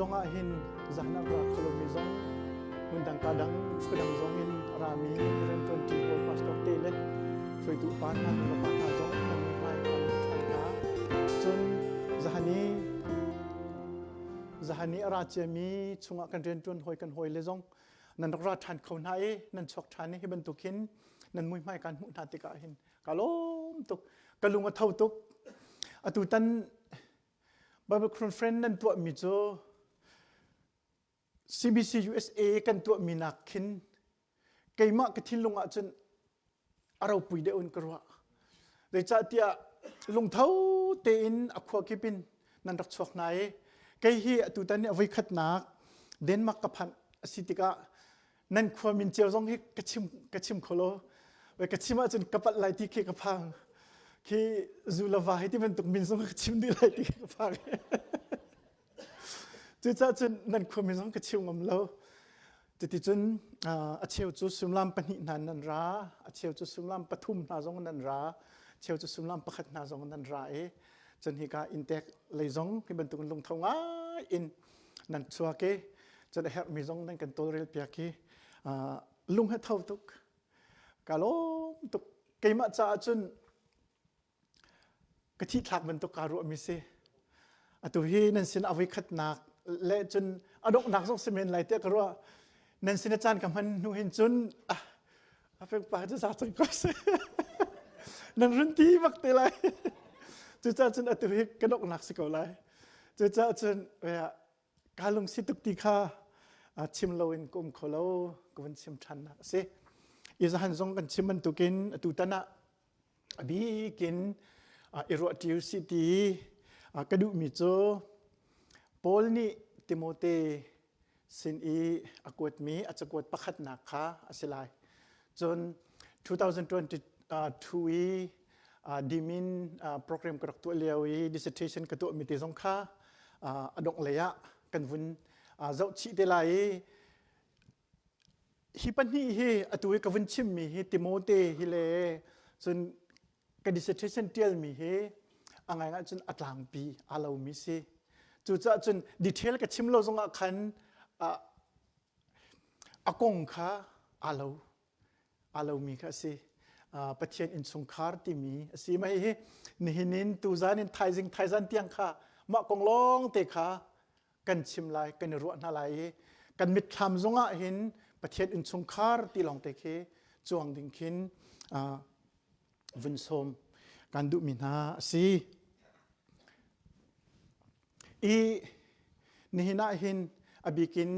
zong ah hin zan a ra kho lomi zong hmundang ka dang khuadang zong in a rami rianṭuanṭi pawl pastor te le hruaitu pa hna nulepa hna zong nan hmai kan ṭhan hna. Cun zahani zahani a ra ciami chungah kan rianṭuan hawi kan hawi le zong nan rak ra ṭhan kho hna i nan chuak ṭhan i hi bantuk hin nan muihmai kan hmuh hna tikah hin ka lawm tuk ka lung a tho tuk atu tan Bible conference nan tuahmi cu CBC USA kan tuahmi nak khin keimah ka thinlung ah cun a ropui deuh in ka ruah. Zeicahtiah lungtho tein a khua kip in nan rak chuak hna i kei hi atutan ni a voikhatnak Denmark ka phanh a si tikah nan khua min cio zong hi ka chim ka chim kho lo ka chim ahcun ka palh lai ti khi ka phang khi zu le va hi ti bantuk min zong ka chim dih lai ti khi ka phang cucaah cun nan khua min zong ka chim ngam lo cuticun a cheu cu suimilam pahnih hna nan ra a cheu cu suimilam pathum hna zong nan ra cheu cu suimilam pakhat hna zong nan ra i cun hika inntek lei zong hi bantukin lungtho ngai in nan chuak i cun a herhmi zong nan kan tawlrel piak i lung he tho tuk ka lawm tuk keimah caah cun ka thih thlak bantuk kaa ruahmi si atu hi nan sin a voikhatnak le cun a donghnak zong si men lai tiah ka ruah nan sin a caan ka hman hnu hin cun ah a fek pa cu za cang ko si nan run ti bak te lai cucaah cun atu hi ka donghnak si ko lai cucaah cun kaa lungsi tuk ti kha chim loin ka um kho lo ka vun chim ṭhannak a si i zahan zong kan chim bantukin atu tan ah a bikin i ruah ṭi usih ti ka duhmi cu Paul nih Timote sin i a kuatmi a cakuat pakhatnak kha a si lai. Cun 2022 i dimin program ka rak tuah lio i dissertation ka tuahmi te zong kha a dongh lei ah kan vun zoh chih te lai i hi pahnih hi atu i ka vun chimmi hi Timote hi le cun ka dissertation tialmi hi a ngai ngai cun a tlangpi aa lomi si. Cucaah cun detail ka chim lo zongah khan a kong kha aa lo aa lomi kha a si. Pathian innchungkhar timi a si. Mah hihi nihin in tuzan in thaizing thaizan tiang kha mah kong lawng te kha kan chim lai kan i ruah hna lai i kan mitthlam zongah hin Pathian innchungkhar ti lawng te khi cuang ding khin vun sawm kan duhmi hna a si. I nihin ah hin a bikin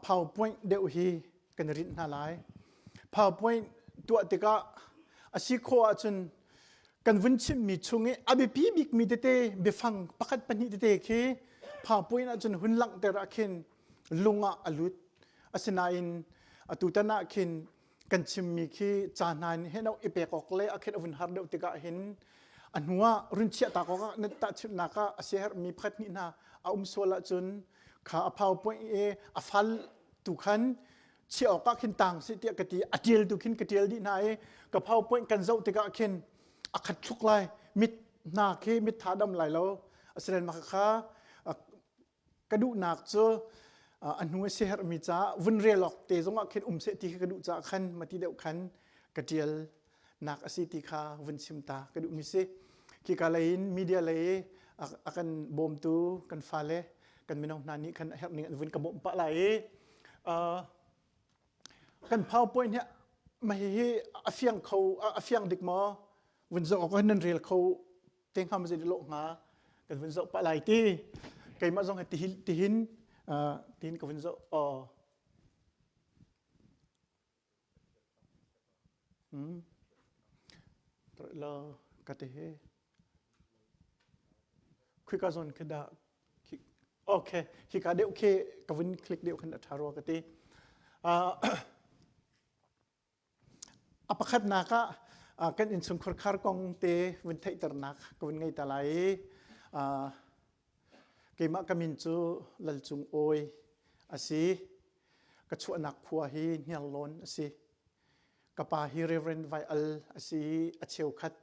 PowerPoint deuh hi kan i rinh hna lai. PowerPoint tuah tikah a si khawh ahcun kan vun chimmi chung i a biapi bikmi tete biafang pakhat pahnih tete khi PowerPoint ahcun hun langhter ah khin lung ah a lut. Asinain atutan ah khin kan chimmi khi ca hna in hen i pek awk le a khin a vun har deuh tikah hin a hnu ah run chiah tak awk ah nan tahchunhnak ah a siaherhmi pakhat hnih hna a um sual ahcun kha a PowerPoint i a fal tu khan chiah awk ah khin tang si tiah ka ti a tial tu khin ka tial dih hna i ka PowerPoint kan zoh tikah khin a khat thluk lai mit hna khi mit tha dam lai lo asinain mah kha ka duhnak cu a hnu a siaherhmi caah vun rel awk te zongah khin um seh ti kha ka duh caah khan mati deuh khan ka ṭial nak a si ti kha vun chim ta ka duhmi si khika lei in media lei a kan bawmtu kan fale kan mino hna nih khan a herh ning an vun ka bawmh pah lai i kan PowerPoint hi mah hihi a fiang kho a fiang dik maw vun zoh awk nan rel kho te hnga ma zei lawh hnga kan vun zoh pah lai ti keimah zong hi tihin tihin tihin ka vun zoh aw hmm lo ka te he khika zon khi dah okay hika deuh khi ka vun click deuh khan a tha rua ka ti A pakhatnak ah kan innchungkhar khar kong te vun theihternak ka vun ngei ta lai i keimah ka min cu Lal Cung Awi a si. Ka chuahnak khua hi Hniarlawn a si. Ka pa hi Reverend Vai Al a si i a cheukhat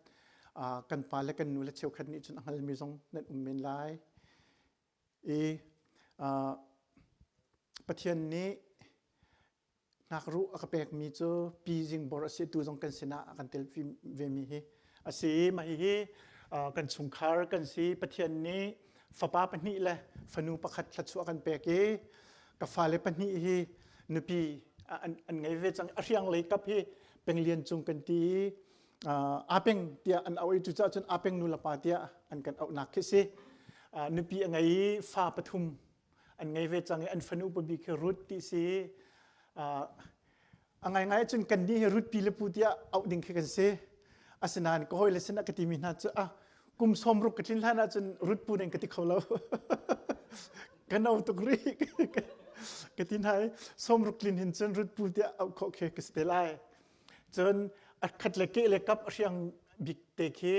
kan pa le kan nu le cheukhat nih cun a hngalmi zong nan um men lai. I. Pathian nih ngakruh a ka pekmi cu Pi Zing Bor a si tu zong kan sinah a kan tel vemi hi a si i mah hihi kan chungkhar kan si Pathian nih fapa pahnih le fanu pakhat thluachuah kan pek i ka fale pahnih hi nupi an ngei ve cang a hriang lei kap hi penglian cung kan ti i apeng tiah an auh i cucaah cun apeng nu le pa tiah an kan auhnak khi si nupi a ngei i fa pathum an ngei ve cang i an fanu upa bik hi Ruth ti si a ngaingai cun kan nih hi Ruth pi le pu tiah auh ding khi kan si asinain ka hawile sinah ka timi hna cu ah kum sawm ruk ka tlin hlan ahcun Ruth pu ning ka ti kho lo ka no tuk rih ka ti hna i sawm ruk tlin hin cun Ruth pu tiah auh khawh khi ka si te lai Cun a khat le keh le kap a hriang bik te khi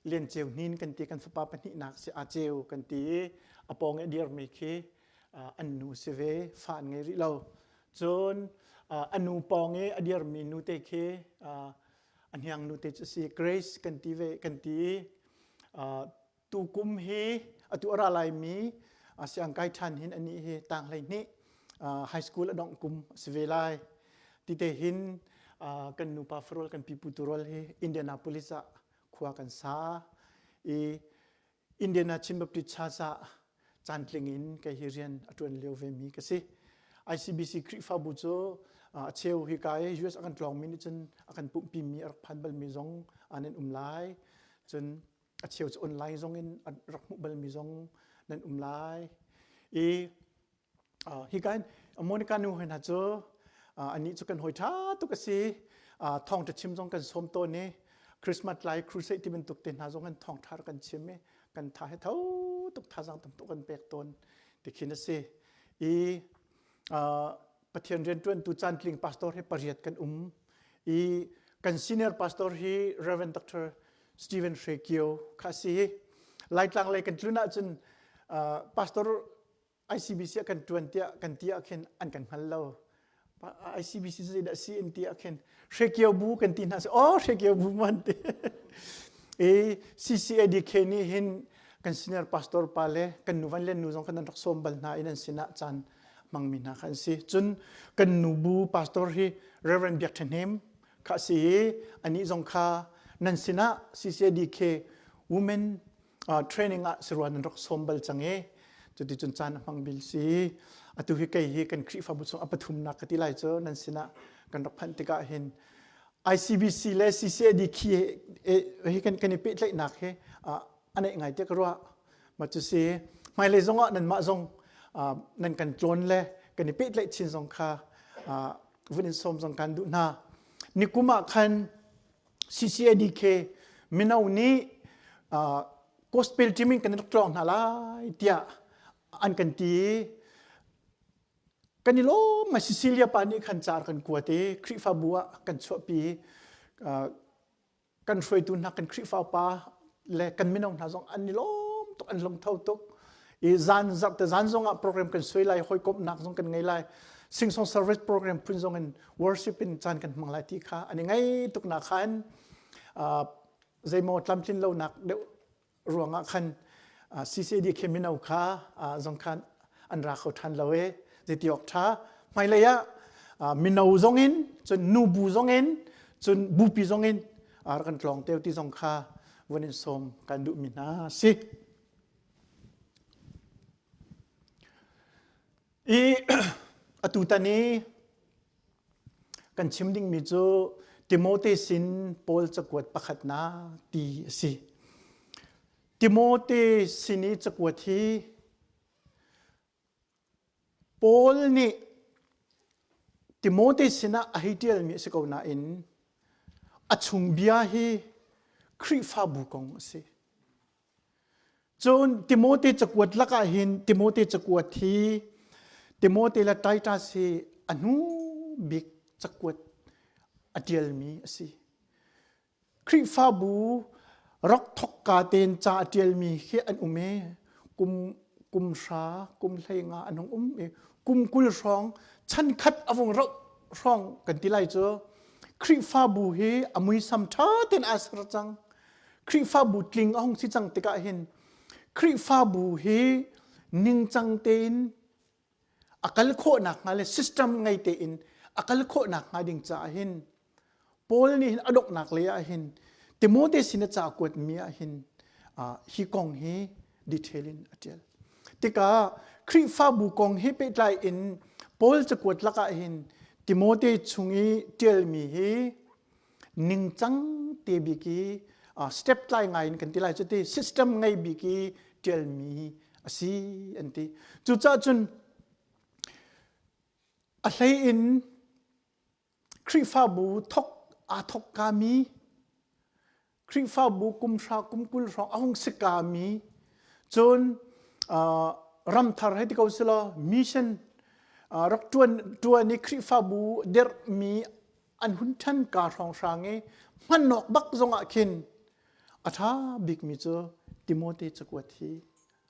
Lian Ceu Hnin kan ti kan fapa pahnihnak si A Ceu kan ti i a pawng i a dirmi khi an nu si ve fa an ngei rih lo. Cun a nu pawng i a dirmi nu te khi a hniang nu te cu si Grace kan ti ve kan ti i tukum hi atu a ra laimi siangkai ṭhan hin anih hi tang 12 high school a dongh kum a si ve lai tite hin kan nupa farol kan pipu turual hi Indianapolis ah khua kan sa i Indiana Chin Baptist Church ah cantling in kei hi rian a ṭuan lio ve mi ka si ICBC Khrihfabu cu a cheu hi ka i US a kan tlawngmi nih cun a kan pumhpi mi a rak phan balmi zong an um lai cun a cheu cu online zong in an rak hmuh balmi zong nan um lai i hi kan Monica nu hna cu anih cu kan hawi ṭha tuk a si thawngṭha chim zong kan sawm tawn i Christmas lai crusade ti bantuk te hna zong an thawngṭha kan chim i kan tha he tho tuk thazaang tam tuk kan pek tawn ti khin a si i Pathian rianṭuantu cantling pastor hi pariat kan um i kan senior pastor hi Reverend Dr. Stephen Hre Kio kha si. Laitlang lei kan tlun ahcun pastor ICBC ah kan ṭuan tiah kan ti ah khin an kan hngal lo. ICBC zeidah si an ti ah khin Hre Kio bu kan ti hna si oh Hre Kio bu man ti. I CCADK nih hin kan senior pastor pa le kan nu van le nu zong kan rak sawm bal hna in an sinah caan hmangmi hna kha an si. Cun kan nubu pastor hi Reverend Biak Ṭha Hnem kha si i anih zong kha nan sinah CCADK women uh, training ah siruan nan rak sawm bal cang i cuticun caan a hmang bil si atu hi kei hi kan Khrihfabu chung a pathumnak ka ti lai cu nan sinah kan rak phanh tikah hin ICBC le CCADK hi kan kan i pehtlaihnak hi a neih ngai tiah ka ruah Mah cu si hmailei zongah nanmah zong nan kan tlawn le kan i pehtlaih chin zong kha vun in sawm zong kan duh hna. Nikum ah khan CCADK mino nih gospel team in kan rak tlawng hna lai tiah an kan ti i kan i lawm ngai Sicilia pa nih khan car kan kuat i Khrihfabu ah kan chuahpi kan hruaitu hna kan Khrihfa upa le kan mino hna zong an i lawm tuk an lungtho tuk i zan zarhte zan zong ah program kan suai lai hawikomhnak zong kan ngei lai sing song service program phun zong in worship in caan kan hmang lai ti kha an i ngei tuk na khan zeimaw tlamtlin lonak deuh ruangah khan CCD khi mino kha zong khan an ra kho ṭhan lo e zeiti awk ṭha hmailei ah mino zong in cun nubu zong in cun bupi zong in rak kan tlawng teo ti zong kha vun in sawm kan duhmi hna si i atu tan i Kan chim dingmi cu Timote sin Paul cakuat pakhatnak ti a si. Timote sin i cakuat hi Paul nih Timote sinah a hei ṭialmi a si ko nain a chung bia hi Khrihfabu kong a si. Cun Timote cakuat lakah hin Timote cakuat hi Timote le Titus hi a hnu bik cakuat a ṭialmi a si. Khrihfabu rak thokka tein ca a ṭialmi khi an um i kum kum hra kum 15 an hung um i kum 20 hrawng chan khat a vung rauh hrawng kan ti lai cu Khrihfabu hi a muisam ṭha tein aa ser cang. Khrihfabu tling a hung si cang tikah hin Khrihfabu hi ningcang tein a kal khawhnak hnga le system ngei tein a kal khawhnak hnga ding caah hin Paul nih hin a donghnak lei ah hin Timote sin a ca kuatmi ah hin hi kong hi detail in a ṭial. Tikah Khrihfabu kong he pehtlai in Paul cakuat lakah hin Timote chung i ṭialmi hi ningcang te bik i step tlai ngai in kan ti lai cu ti system ngei bik i ṭialmi a si an ti. Cucaah cun a hlei in Khrihfabu thok aa thok kami Khrihfabu kum hra kum 20 hrawng a hung si kami cun ramthar hei ti ko selaw mission rak ṭuan ṭuan i Khrihfabu derhmi an hun ṭhan ka hrawnghrang i hmanawk bak zongah khin a ṭha bikmi cu Timote cakuat hi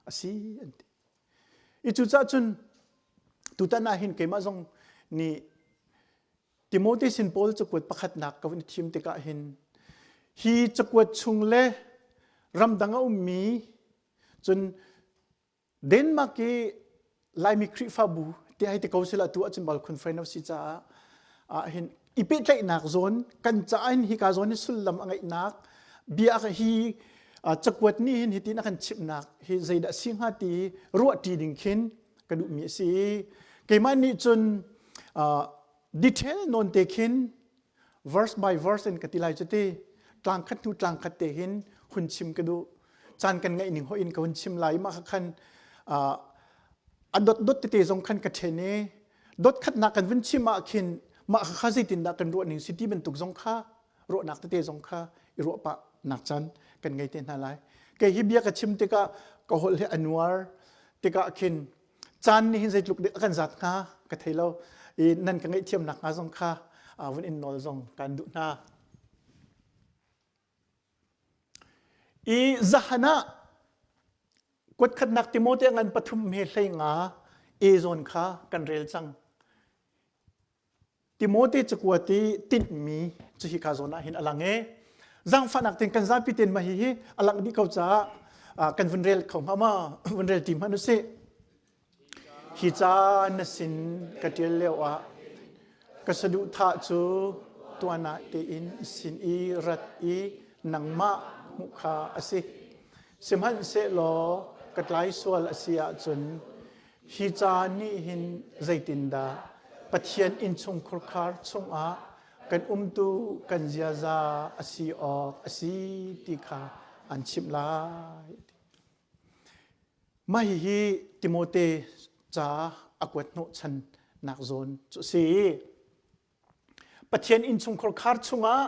a si an ti. I cucaah cun tutan ah hin keimah zong nih Timote sin Paul cakuat pakhatnak ka vun i thim tikah hin hi cakuat chung le ramdang a ummi cun Denmark i Laimi Khrihfabu ti hei ti ko sila tu ahcun bal conference a si caah ah hin i pehtlaihnak zawn kan caah hin hika zawn hi sullam a ngeihnak bia hi cakuat nih hin hitin a kan chimhnak hi zeidah si hnga ti ruahṭi ding khin ka duhmi a si. Keimah nih cun detail nawn te khin verse by verse in ka ti lai cu ti tlang khat hnu tlang khat te hin hun chim ka duh caan kan ngeih ning hoi in ka hun chim lai mah khan a dot dot tete zong khan ka then i dot khatnak kan vun chim ah khin mah kha zeitindah kan ruah ning si ti bantuk zong kha ruahnak tete zong kha i ruah pah nak caan kan ngei te hna lai kei hi bia ka chim tikah ka holh hi a nuar tikah khin caan nih hin zeitluk dik a kan zat hnga ka thei lo i nan ka ngaihthiamnak hnga zong kha vun in nawl zong kan duh hna. I zahan ah kuatkhatnak Timote ngan pathum he hlei nga e zawn kha kan rel cang. Timote cakuat i tinhmi cu hika zawn ah hin a lang i zaangfahnak tein kan zapi tein mah hihi a langh dih ko caah kan vun rel kho hnga ma vun rel ti hmanh usih. Hi ca na sin ka ṭial lio ah ka saduhthah cu tuan ah tein sin i rat i nangmah hmuh kha a si. Sihmanhsehlaw ka tlai sual a si ahcun Hi ca nih hin zeitindah Pathian innchungkhurkhar chungah kan umtu kan ziaza a si awk a si ti kha an chimh lai. Mah hihi Timote ca a kuat hnawhchannak zawn cu a si. Pathian innchungkhurkhar chungah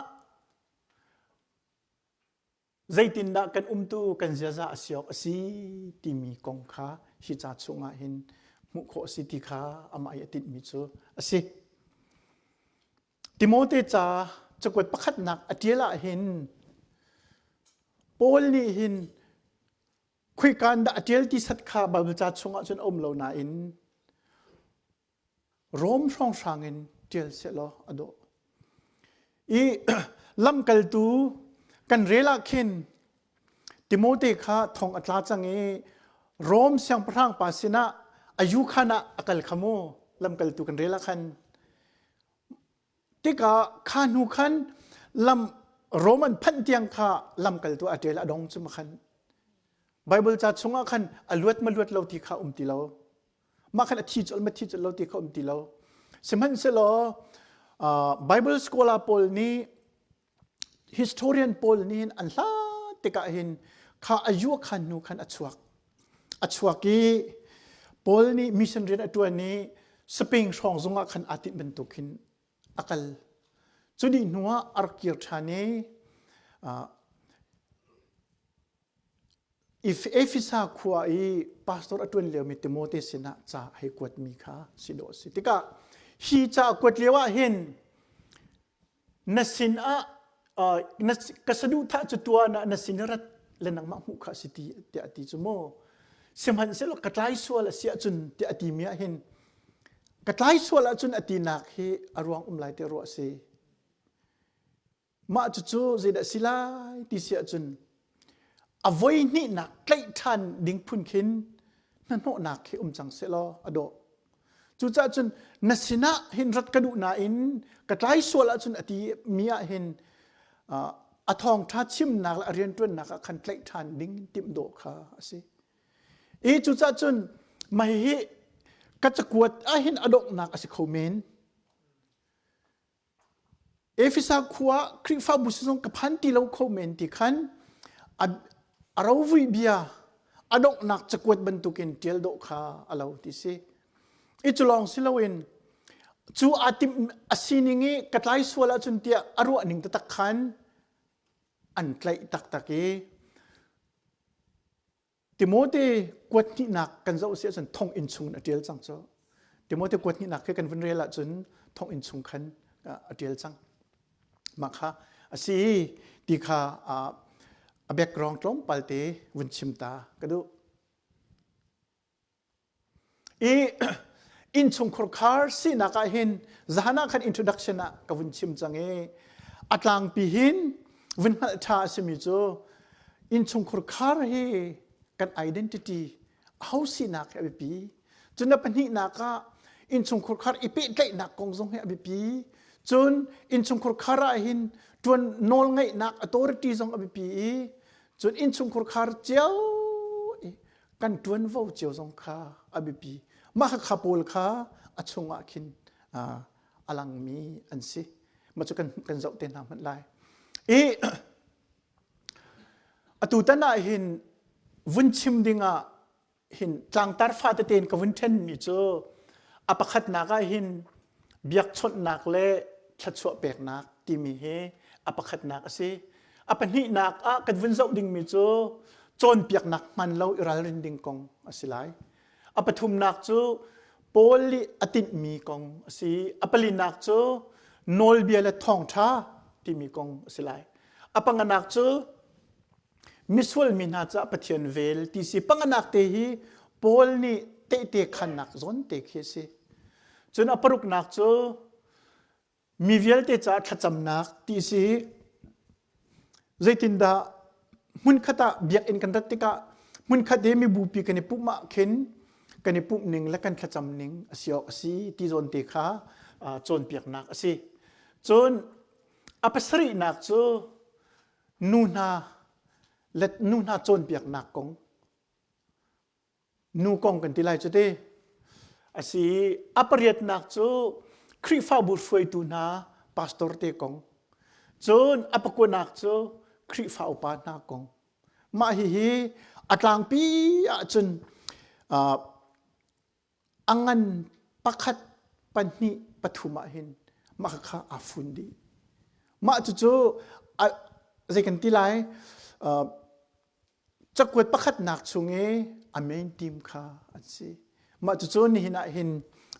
Zeitindah kan umtu kan ziaza a si awk a si timi kong kha hi ca chungah hin hmuh khawh a si ti kha amah i a tinhmi cu a si. Timote ca cakuat pakhatnak a ṭial ah hin Paul nih hin khuika in dah a ṭial ti sat kha Baibal ca chungah cun a um lo nain Rom hrawnghrang in ṭial sehlaw a dawh. I lamkaltu kan rel ah khin Timote kha thong a tla cang i Rom siangpahrang pa sinah a yukhan ah a kal kha mu lamkaltu kan rel ah khan tikah kha hnu khan lam Rom an phanh tiang kha lamkaltu a ṭial a dong cu ma khan Bible ca chungah khan a luat ma luat lo ti kha um ti lo mah khan a thi colh ma thi colh lo ti kha um ti lo sihmanhsehlaw Bible scholar pawl nih historian pawl nih hin an hlat tikah hin kha a yua khan hnu khan a chuak a chuak i Paul nih mission rian a ṭuan i Spain hrawng zongah khan aa tinh bantuk hin a kal cu dih hnuah a rak kir ṭhan i Efesa khua i pastor a ṭuan liomi Timote sinah ca a hei kuatmi kha si dawh a si. Tikah hi ca a kuat lio ah hin na sinah ka saduhthah cu tuan ah na sin rat le nangmah hmuh kha a si ti tiah a ti cu mu. Sihmanhsehlaw ka tlai sual a si ahcun tiah a timi ah hin ka tlai sual ahcun a tinak hi a ruang um lai ti ruah a si. Mah cucu zeidah si lai ti si ahcun a voi hnihnak tlaih ṭhan ding phun khin hnahnawhnak hi um cang seh law a dawh. Cucaah cun na sinah hin rat ka duh nain ka tlai sual ahcun a ti mi ah hin a thawngṭha chimnak le a rianṭuannak ah khan tlaih ṭhan ding timh dawh kha a si. I cucaah cun mah hihi ka cakuat ah hin a donghnak a si kho men. Efesa khua Khrihfabu zong ka phan ti lo kho men ti khan a rovui bia a donghnak cakuat bantukin ṭial dawh kha a lo ti si. I cu lawng si loin cu aa timh a sining i ka tlai sual ahcun tiah a ruah ning taktak khan an tlaih taktak i Timote kuat hnihnak kan zoh si ahcun thonginn chung in a ṭial cang cu. Timote kuat hnihnak khi kan vun rel ahcun thonginn chung khan a ṭial cang. Mah kha a si ti kha a background tlawmpal te vun chim ta ka duh. I innchungkhur khar sinak ah hin zahan ah khan introduction ah ka vun chim cang i a tlangpi hin vun hngalh ṭha a simi cu innchungkhur khar hi kan identity ho sinak hi a biapi. Cun a pahnihnak ah innchungkhur khar i pehtlaihnak kong zong hi a biapi. Cun innchungkhur khar ah hin ṭuan nawlngeihnak authority zong a biapi i cun innchungkhur khar cio i kan ṭuanvo cio zong kha a biapi. Mah kha pawl kha a chungah khin a langmi an si. Mah cu kan, kan zoh te hna hmanh lai. I atu tan ah hin vun chim dingah hin tlangtar fa tete in ka vun ṭhenmi cu a pakhatnak ah hin biakchawnhnak le thluachuah peknak timi hi a pakhatnak a si. A pahnihnak ah kan vun zoh dingmi cu cawnpiaknak hman lo i ralrin ding kong a si lai. A pathumnak cu Paul nih a tinhmi kong a si. A palinak cu nawlbia le thawngṭha timi kong a si lai. A panganak cu misual mi hna caah Pathian vel ti si. Panganak te hi Paul nih tehte khannak zawn te khi a si. Cun a paruknak cu mi vialte caah thlacamnak ti si zeitindah hmunkhat ah biakinn kan rat tikah hmunkhat i mibupi kan i pumh ah khin kan i pumh ning le kan thlacam ning a si awk a si ti zawn te kha cawnpiaknak a si. Cun a pasarihnak cu nu hna le nu hna cawnpiaknak kong nu kong kan ti lai cu ti a si a pariatnak cu Khrihfabu hruaitu hna pastor te kong cun a pakuanak cu Khrihfa upa hna kong mah hihi a tlangpi ahcun a ngan pakhat pahnih pathum ah hin mah kha aa fun dih mah cucu zei kan ti lai cakuat pakhatnak chung i a main team kha an si mah cucu nihin ah hin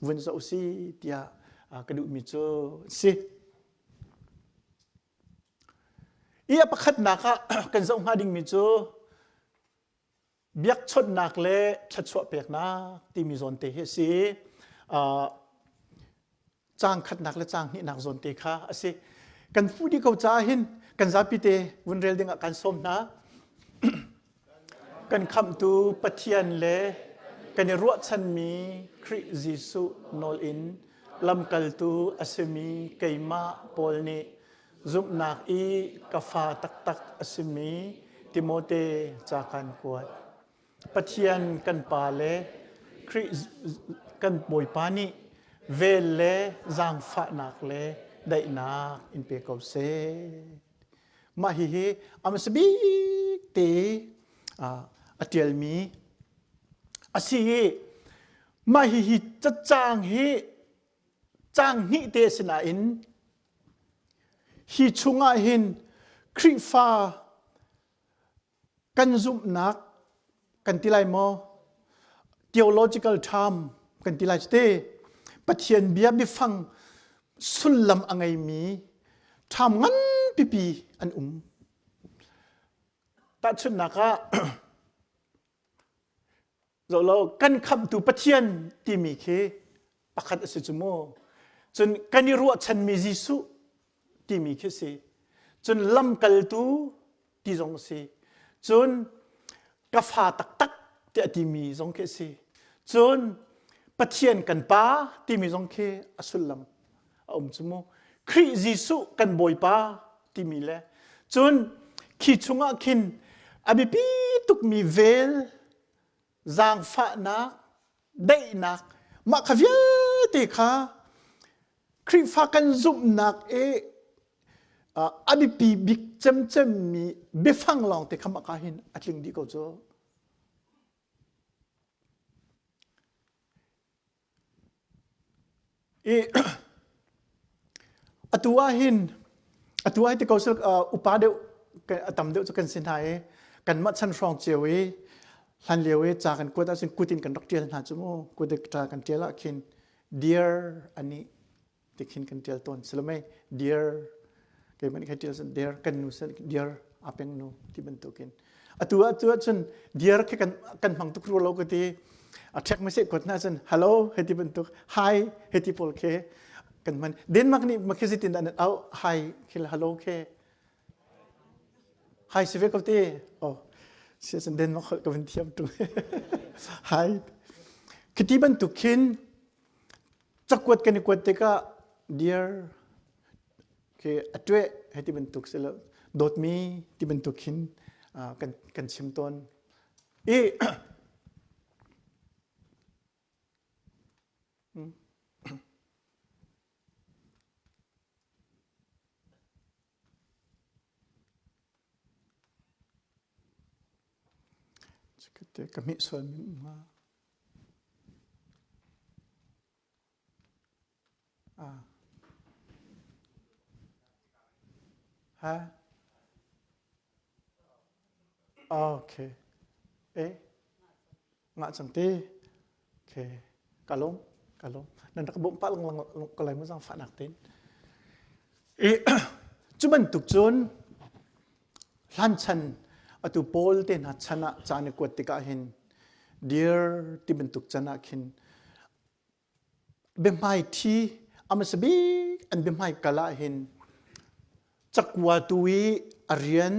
vun zoh si tiah ka duhmi cu si i a pakhatnak ah kan zoh hnga dingmi cu biakchawnhnak le thluachuah peknak timi zawn te hi a si. Caang khatnak le caang hnihnak zawn te kha a si. Kan fuh dih ko caah hin kan zapi te vun rel dingah kan sawm hna. Kan khamhtu Pathian le kan i ruahchanmi Khrih Jesuh nawl in lamkaltu a simi keimah Paul nih Zumhnak i ka fa taktak a simi Timote ca kan kuat. Pathian kan Pa le Khrih kan Bawipa nih vel le zaangfahnak le daihnak in pe ko seh. Mah hihi a hmasa bik te a ṭialmi a si i mah hihi cacang hi caang hnih te a si nain hi chungah hin Khrihfa kan zumhnak kan ti lai maw theological term kan ti lai te Pathian bia biafang sullam a ngeimi term ngan pipi an um tahchunhnak ah Zoh lo kan khamhtu Pathian timi khi pakhat a si cu mu. Cun kan i ruahchanmi Jesuh timi khi si. Cun lamkaltu ti zong a si. Cun ka fa taktak tiah. tiah timi zong khi a si. Cun Pathian kan Pa timi zong khi a sullam a um cu mu. Khrih Jesuh kan Bawipa timi le cun khi chungah khin a biapi tukmi vel zaangfahnak daihnak mah kha vialte kha Khrihfa kan zumhnak i a biapi bik cemcemmi biafang lawngte kha mah ka hin a tling dih ko cu. I atu ah hin atu ah ti ko sil upa deuh a tam deuh cu kan si hna i kanmah chan hrawng cio i hlan lio i ca kan kuat ahcun kut in kan rak ṭial hna cu mu kut in ca kan ṭial ah khin dear ani ti khin kan ṭial tawn silomei dear keimah nih kha ṭial cun dear kan nu sin dear apeng nu ti bantukin atu ah tu ahcun dear khi kan kan hmang tuk rua lo ka ti a ṭhek ma se kuat hna cun hello hei ti bantuk hi hei ti pawl khi kan hman Denmark nih ma khi zeitin dah an au hi khi hello khi hi si ve ko te oh si cun Denmark holh ka van thiam tu hi khiti bantuk khin cakuat kan i kuat tikah dear khi a ṭueh hei ti bantuk si lo dawtmi ti bantuk khin kan kan chim tawn i Ka hmeh sual mi hnga. Ah. Ha? Okay. Eh? Ngah cang te. Okay. Ka lawm. Ka lawm. Nan rak bawmh pah lengmang ko lai mu zaangfahnak tein. I cu bantuk cun hlan chan atu Paul te hna chan ah caan i kuat tikah hin dear ti bantuk can ah khin biahmai thi a hmasa bik an biahmai kal ah hin cakuatu i a rian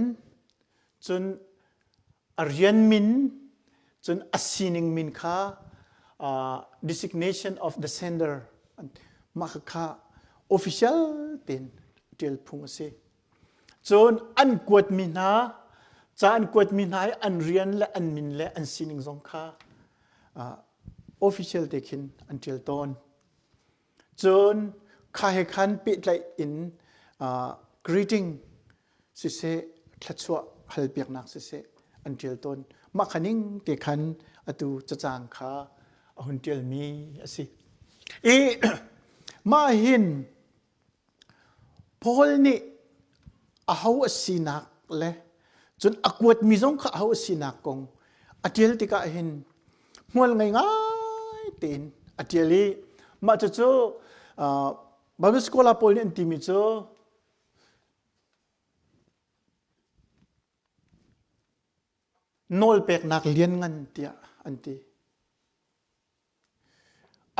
cun a rian min cun a sining min kha uh, designation of the sender mah kha official tein ṭial phung a si. Cun an kuatmi hna ca an kuatmi hna i an rian le an min le an sining zong kha uh, official te khin an ṭial tawn. Cun kha he khan pehtlaih in uh, greeting siseh thluachuah halpiaknak siseh an ṭial tawn. Mah kha ning te khan atu cacang kha a hun ṭialmi a si. I mah hin Paul nih aho a sinak le cun a kuatmi zong kha aho a sinak kong a ṭial tikah hin hmual ngei ngai tein a ṭial i mah cucu Bible scholar pawl nih an timi cu nawlpeknak lianngan tiah an ti.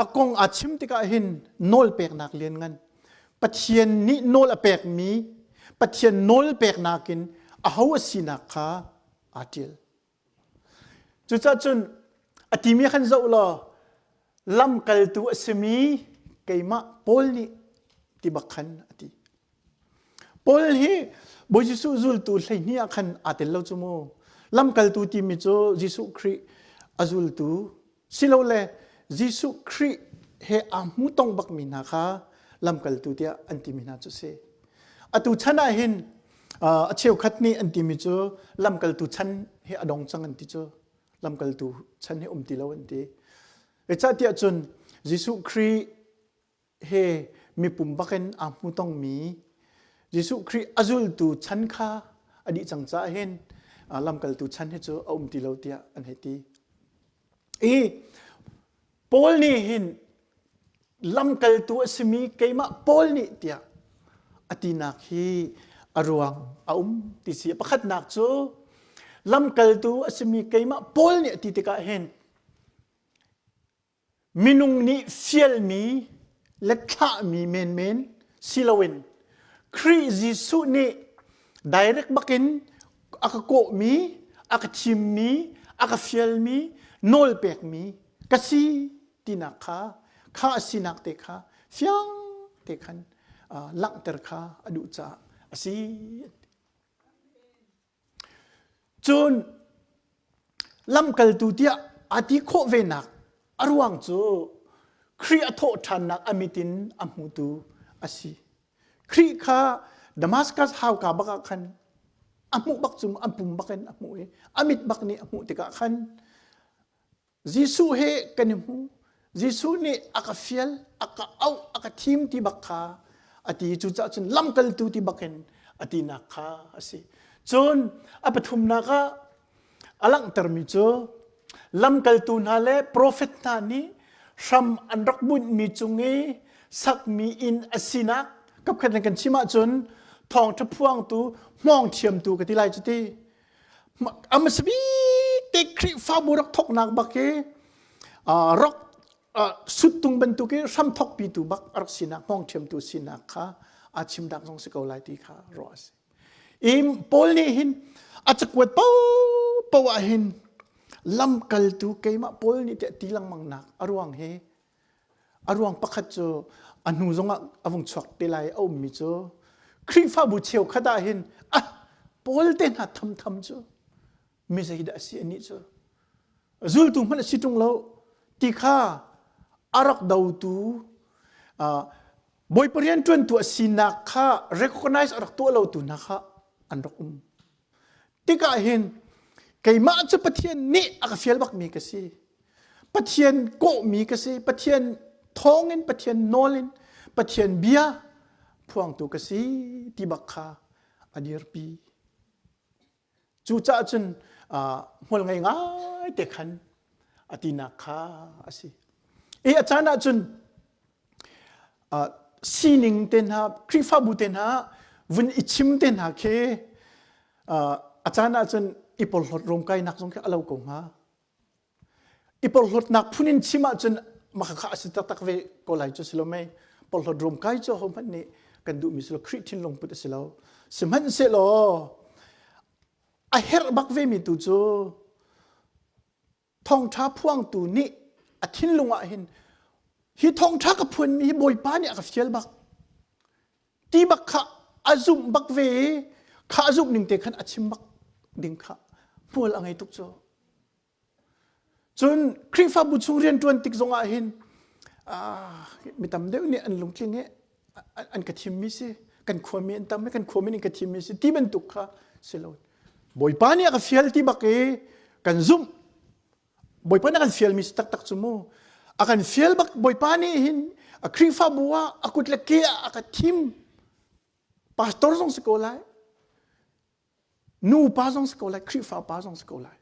A kong aa chim tikah hin nawlpeknak lianngan Pathian nih nawl a pekmi Pathian nawl peknak in aho a sinak kha aa ṭial. Cucaah cun a timi khan zoh law lamkaltu a simi keimah Paul nih ti bak khan a ti. Paul hi Bawi Jesuh zultu 12 ah khan aa tel lo cu mu. Lamkaltu timi cu Jesuh Khrih a zultu silole Jesuh Khrih he aa hmu tong bakmi hna kha lamkaltu tiah an timi hna cu si. Atu chan ah hin a cheukhat nih an timi cu lamkaltu chan hi a dong cang an ti cu. Lamkaltu chan hi um ti lo an ti. Zeicahtiah cun Jesuh Khrih he mipum bakin aa hmu tongmi Jesuh Khrih a zultu chan kha a dih cang caah hin lamkaltu chan hi cu a um ti lo tiah an hei ti. I Paul nih hin lamkaltu a simi keimah Paul nih tiah a tinak hi a ruang a um ti si. Pakhatnak cu lamkaltu a simi keimah Paul nih a ti tikah hin Minung nih fialmi le thlahmi menmen si loin Khrih Jesuh nih direct bakin a ka kawhmi, a ka thimmi, a ka fialmi, nawl pekmi ka si tinak kha kha a sinak te kha fiang te khan langhter kha a duh caah a si. Cun lamkaltu tiah aa ti khawh venak a ruang cu Khrih a thawh ṭhannak a mit in a hmutu a si. Khrih kha Damascus hauka bak ah khan a hmuh bak cu a pum bak in a hmuh i a mit bak nih a hmuh tikah khan Jesuh he kan i hmu. Jesuh nih a ka fial, a ka auh, a ka thim ti bak kha a ti. Cucaah cun lamkaltu ti bakin a tinak kha a si. Cun a pathumnak ah a langhtermi cu lamkaltu hna le profet hna nih hram an rak bunhmi cung i sakmi inn a sinak kapkhat in kan chim ahcun thawngṭha phuangtu hmawng thiamtu ka ti lai cu ti. A hmasa bik te Khrihfabu rak thawknak bak hi rak suttung bantuk i hramthawkpitu bak a rak sinak hmawng ṭhiamtu sinak kha aa chimnak zong si ko lai ti kha ruah a si. I Paul nih hin a cakuat paohpaoh ah hin lamkaltu keimah Paul nih tiah ti lengmang nak a ruang hi A ruang pakhat cu a hnu zongah a vung chuak te lai a ummi cu Khrihfabu cheukhat ah hin ah Paul te hna thamtham cu mi zeidah a si anih cu zultu hmanh a si ṭung lo ti kha a rak dotu Bawipa rianṭuantu a sinak kha recognize a rak tuah lotu hna kha an rak um. Tikah hin keimah cu Pathian nih a ka fial bakmi ka si. Pathian kawhmi ka si. Pathian thawngin, Pathian nawl in, Pathian bia phuangtu ka si ti bak kha a dirpi. Cucaah cun hmual ngei ngai te khan a tinak kha a si. I a caan ah cun sining te hna Khrihfabu te hna vun i chim te hna khi a caan ah cun i porhlawt ruamkainak zong khi a lo ko hnga. I porhlawtnak phun in chim ahcun mah kha a si taktak ve ko lai cu si lo mei. Porhlawt ruamkai cu ahohmanh nih kan duhmi si lo Khrih thinlung put a si lo. Sihmanhsehlaw a herh bak vemi tu cu thawngṭha phuangtu nih a thinlung ah hin hi thawngṭha ka phuanmi hi Bawipa nih a ka fial bak ti bak kha a zumh bak ve i kha a zumh ning te khan a chim bak ding kha hmual a ngei tuk cu. Cun Khrihfabu chung rianṭuan tik zongah hin mi tam deuh nih an lungtling i an ka thimmi si kan khuami an tam i kan khuami nih ka thimmi si ti bantuk kha si lo. Bawipa nih a ka fial ti bak i kan zumh. Bawipa nih a kan fialmi si taktak cu mu. A kan fial bak Bawipa nih hin a Khrihfabu ah a kut le ke ah a ka thim. Pastor zong si ko lai. Nu pa zong si ko lai, Khrihfa pa zong si ko lai.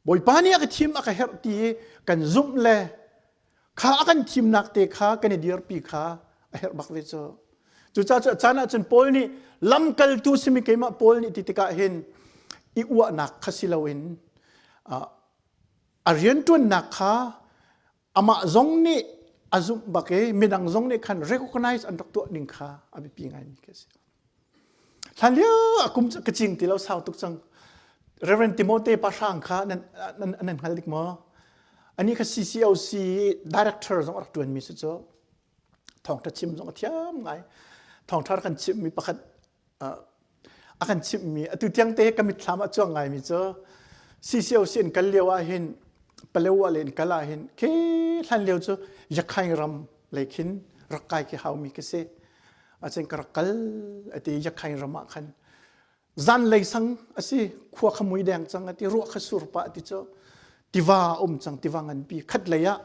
Bawipa nih a ka thim, a ka herh ti i kan zumh le kha a kan thimnak te kha kan i dirpi kha a herh bak ve cu. Cucaah cu a caan ahcun Paul nih lamkaltu simi keimah Paul nih ti tikah hin i uahnak kha si loin a rianṭuannak kha amah zong nih a zumh bak i midang zong nih khan recognize an rak tuah ning kha a biapi ngaimi khi a si. Hlan lio a kum ka cing ti lo sau tuk cang. Reverend Timote Pahrang kha nan nan nan hngal dik maw? Ani kha CCOC director zong a rak ṭuanmi si cu. Thawngṭha chim zong a thiam ngai. Thawngṭha kan chimmi pakhat a kan chimhmi atu tiang te ka mitthlam ah cuang ngaimi cu CCOC in kal lio ah hin Palewa le in kal ah hin khi hlan lio cu Yakhain ram lei khin rak kai khi haumi ka si acin ka rak kal ati Yakhain ram ah khan zan lei sang asi khua kha mui deng cang ati ruah kha sur pa ati cu tiva um cang tiva nganpi khat lei ah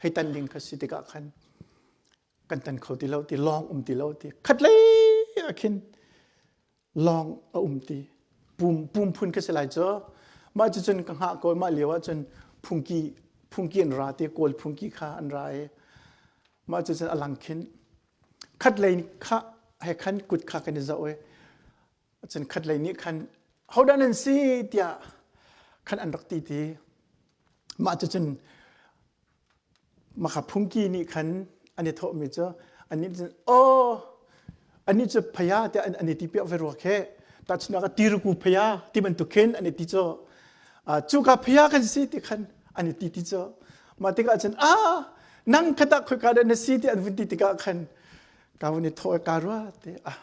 hei tan ding kha si tikah khan kan tan kho ti lo ti lawng um ti lo ti khatlei ah khin lawng a um ti pum pum phun ka si lai cu mah cu cun ka hngah ko mah lio ah cun phungki phungki an ra ti kawl phungki kha an ra i mah cu cun a lang khin khatlei kha he khan kut kha kan i zoh i cun khatlei nih khan hodah nan si tiah khan an rak ti ti mah cu cun Maka phungki nih khan an i thawhmi cu annih cu aw annih cu phaya tiah an i ti piak ve rua khe tahchunhnak ah tiruku phaya ti bantuk khin an i ti cu cuka phaya kan si ti khan An i ti ti cu. Mah tikah cun ah nang kha tah khoika dah na si ti an vun ti tikah khan ka vun i thawh ka rua te ah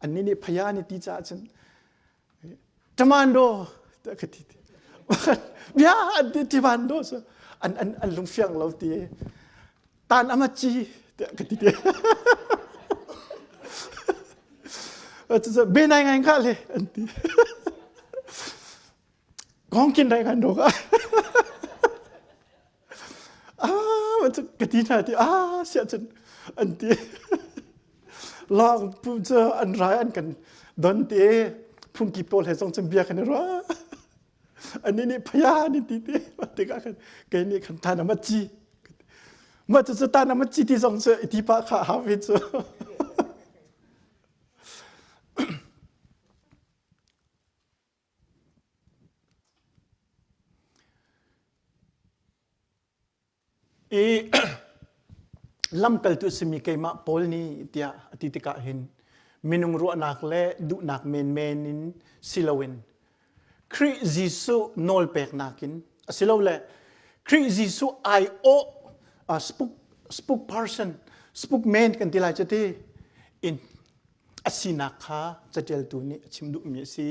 annih nih phaya an i ti caah cun Ṭamando tiah ka ti. Bia an ti ṭimando cu an an an lungfiang lo ti. Tan ama ci tiah ka ti te. Cucu be nai ngai kha le an ti. Gong kin dai kan do ka. Ah, ka ti hna ti ah siah cun an ti. Lawng pu cu an rai an kan don ti phungki pawl he zong cun bia kan i ruah. Ani nih phaya ni ti ti tikah khan kei nih khan tan ama ci. Mah cu cu tan ama ci ti zong cu i ti pah kha hau ve cu. I lamkaltu simi keimah Paul nih tiah a ti tikah hin minung ruahnak le duhnak menmen in si loin Khrih Jesuh nawlpeknak in asilole Khrih Jesuh aiawh uh, spook, spook person spookman kan ti lai cu ti in a sinak kha catialtu nih a chim duhmi a si.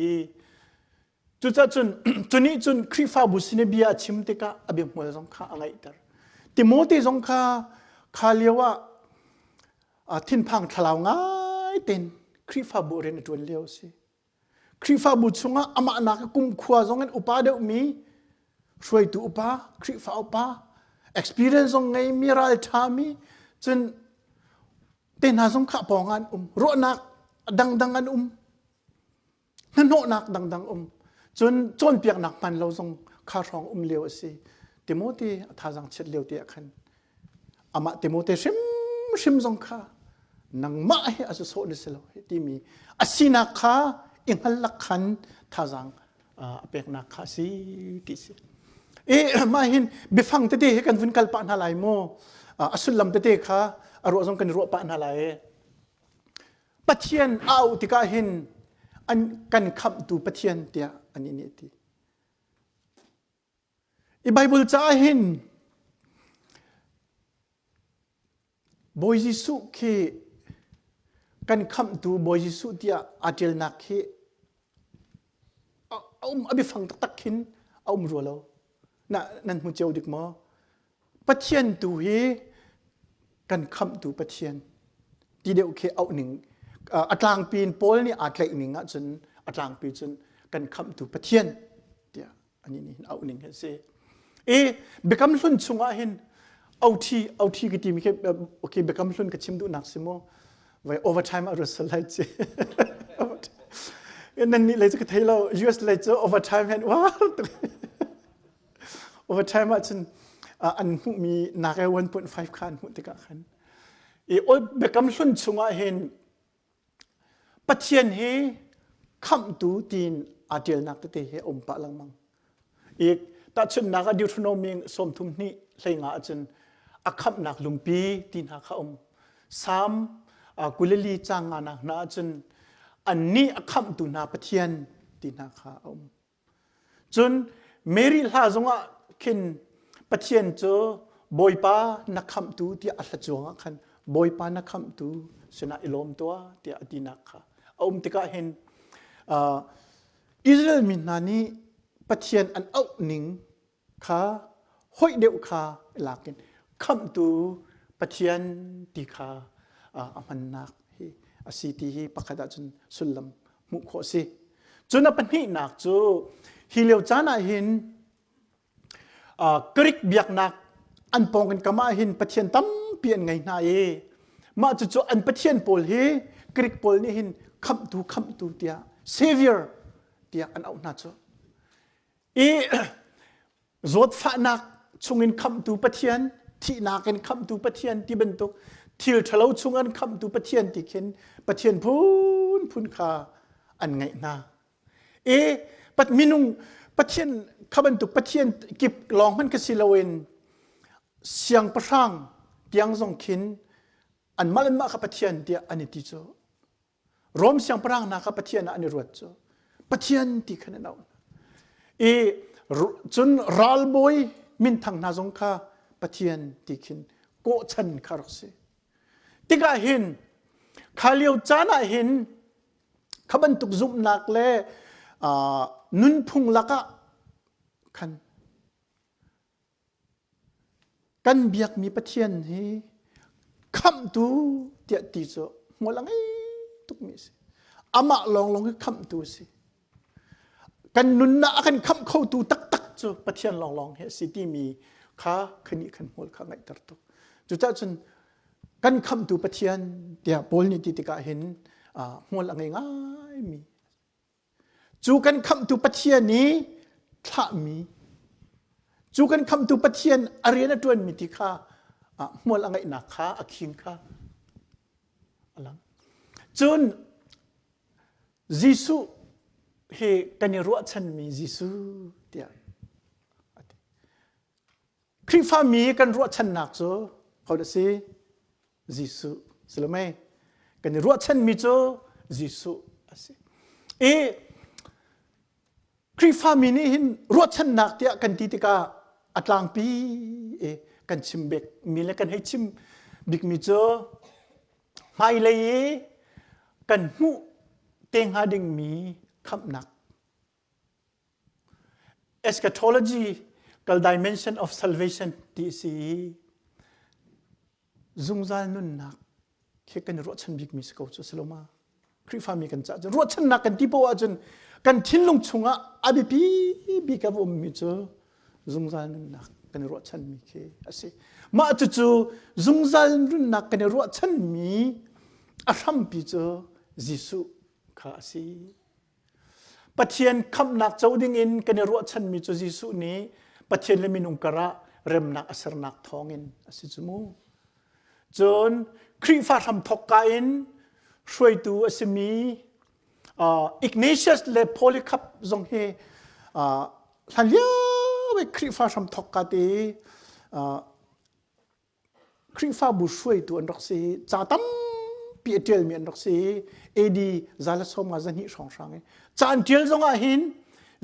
Cucaah cun cu nih cun Khrihfabu sin i bia a chim tikah a biahmual zong kha a ngeihter. Timote zong kha kha lio ah thinphang thlalau ngai tein Khrihfabu rian a ṭuan lio a si. Khrihfabu chungah amah nak kumkhua zong in upa deuhmi hruaitu upa, Khrihfa upa, experience zong ngeimi ralṭhami cun te hna zong kha pawng ah an um. Ruahnak dangdang an um. Hnahnawhnak dangdang um. Cun cawnpiaknak hman lo zong kha hrawng um lio a si. Timote a thazaang chiat lio te ah khan amah Timote hrimhrim zong kha nangmah hi a sawh na si lo timi a sinak kha i hngal lak khan thazaang a peknak kha a si ti si. I mah hin biafang tete hi kan vun kal pah hna lai maw? A sullam tete kha a ruah zong kan i ruah pah hna lai. Pathian a auh tikah hin an kan khamhtu Pathian tiah an i ti. I Bible caah hin Bawi Jesuh khi kan khamhtu Bawi Jesuh tiah aa ṭialnak khi a um a biafang taktak khin a um rua lo. Na nan hmu cio dik maw? Pathian tu hi kan khamhtu Pathian ti deuh khi auh ning a tlangpi in Paul nih aa tlaih ning ahcun a tlangpi cun kan khamhtu Pathian tiah ani nih hin auh ning hi a si. I Biakam Hlun chungah hin OT OT ka timi khi okay Biakam Hlun ka chim duhnak si mu vai overtime a ruat lai ci nan nih lei cu ka thei lo US lei cu overtime hen war overtime ahcun an hmuhmi nak 1.5 kha an hmuh tikah khan i Biakam Hlun chungah hin Pathian hi khamhtu tiin aa ṭialnak tete hi a um pah lengmang. I tahchunhnak ah Deuteronomy sawmthum hnih hleinga ahcun a khamhnak lungpi ti hna kha um. Salm 24 caang nganak hna ahcun annih a khamhtu hna Pathian ti hna kha a um. Cun Mary hla zongah khin Pathian cu Bawipa na khamhtu tiah a hla cuangah khan Bawipa na khamhtu sinah i lawm tuah tiah a tinak kha a um tikah hin uh, Israel mi hna nih Pathian an auh ning kha hoih deuh kha lak in khamhtu Pathian ti kha a hmannak hi a si ti hi pakhat ahcun sullam hmuh khawh a si. Cun a pahnihnak cu hi lio caan ah hin Greek biaknak an pawng in kam ah hin pathian tampi an ngei hna i mah cucu an pathian pawl hi Greek pawl nih hin khamhtu khamhtu tiah savior tiah an auh hna cu. I zawtfahnak chungin khamhtu Pathian, thihnak in khamhtu Pathian ti bantuk thil ṭhalo chung an khamhtu Pathian ti khin Pathian phunphun kha an ngaih hna. I pat minung Pathian kha bantuk Pathian kip lawng hmanh kha si loin siangpahrang tiang zong khin anmah le anmah kha Pathian tiah an i ti cu. Rom siangpahrang hna kha Pathian ah an i ruat cu Pathian ti khan an auh. I cun ralbawi minthang hna zong kha Pathian ti khin kawhchan kha rak si. Tikah hin kha lio caan ah hin kha bantuk zumhnak le nunphung lakah khan Kan biakmi Pathian hi khamhtu tiah ti cu hmual a ngei tukmi a si. Amah lawnglawng hi khamhtu a si. Kan nunnak a kan khamh khotu taktak cu Pathian lawnglawng hi a si timi kha khanih khan hmual kha ngaihter tuk. Cucaah cun kan khamhtu Pathian tiah Paul nih ti tikah hin hmual a ngei ngaimi Cu kan khamhtu Pathian i thlahmi, cu kan khamhtu Pathian a rian a ṭuanmi ti kha hmual a ngeihnak kha a khing kha a lang. Cun Jesuh hi kan i ruahchanmi Jesuh tiah a ti. Khrihfami kan ruahchannak cu hodah si? Jesuh si lo mei? Kan i ruahchanmi cu Jesuh a si. I Khrihfami nih hin ruahchannak tiah kan ti tikah a tlangpi i kan chim bikmi le kan hei chim bikmi cu hmailei i kan hmuh te hnga dingmi khamhnak Eschatological dimension of salvation ti a si i zungzal nunnak khi kan i ruahchan bikmi si ko cu si lo ma? Khrihfami kan caah cun ruahchannak kan ti poah ahcun kan thinlung chungah a biapi bik a va ummi cu zungzal nunnak kan i ruahchanmi khi a si. Mah cucu zungzal nunnak kan i ruahchanmi a hrampi cu Jesuh kha a si. Pathian khamhnak co dingin kan i ruahchanmi cu Jesuh nih Pathian le minung karah remnak a sernak thawngin a si cu mu. Cun Khrihfa hramthawk ka in hruaitu a simi uh, Ignatius le Polycarp zong hi uh, hlanlio i Khrihfa hramthawk ka te uh, Khrihfabu hruaitu an rak si. Ca tampi a ṭialmi an rak si. AD 152 hrawnghrang i ca an ṭial zongah hin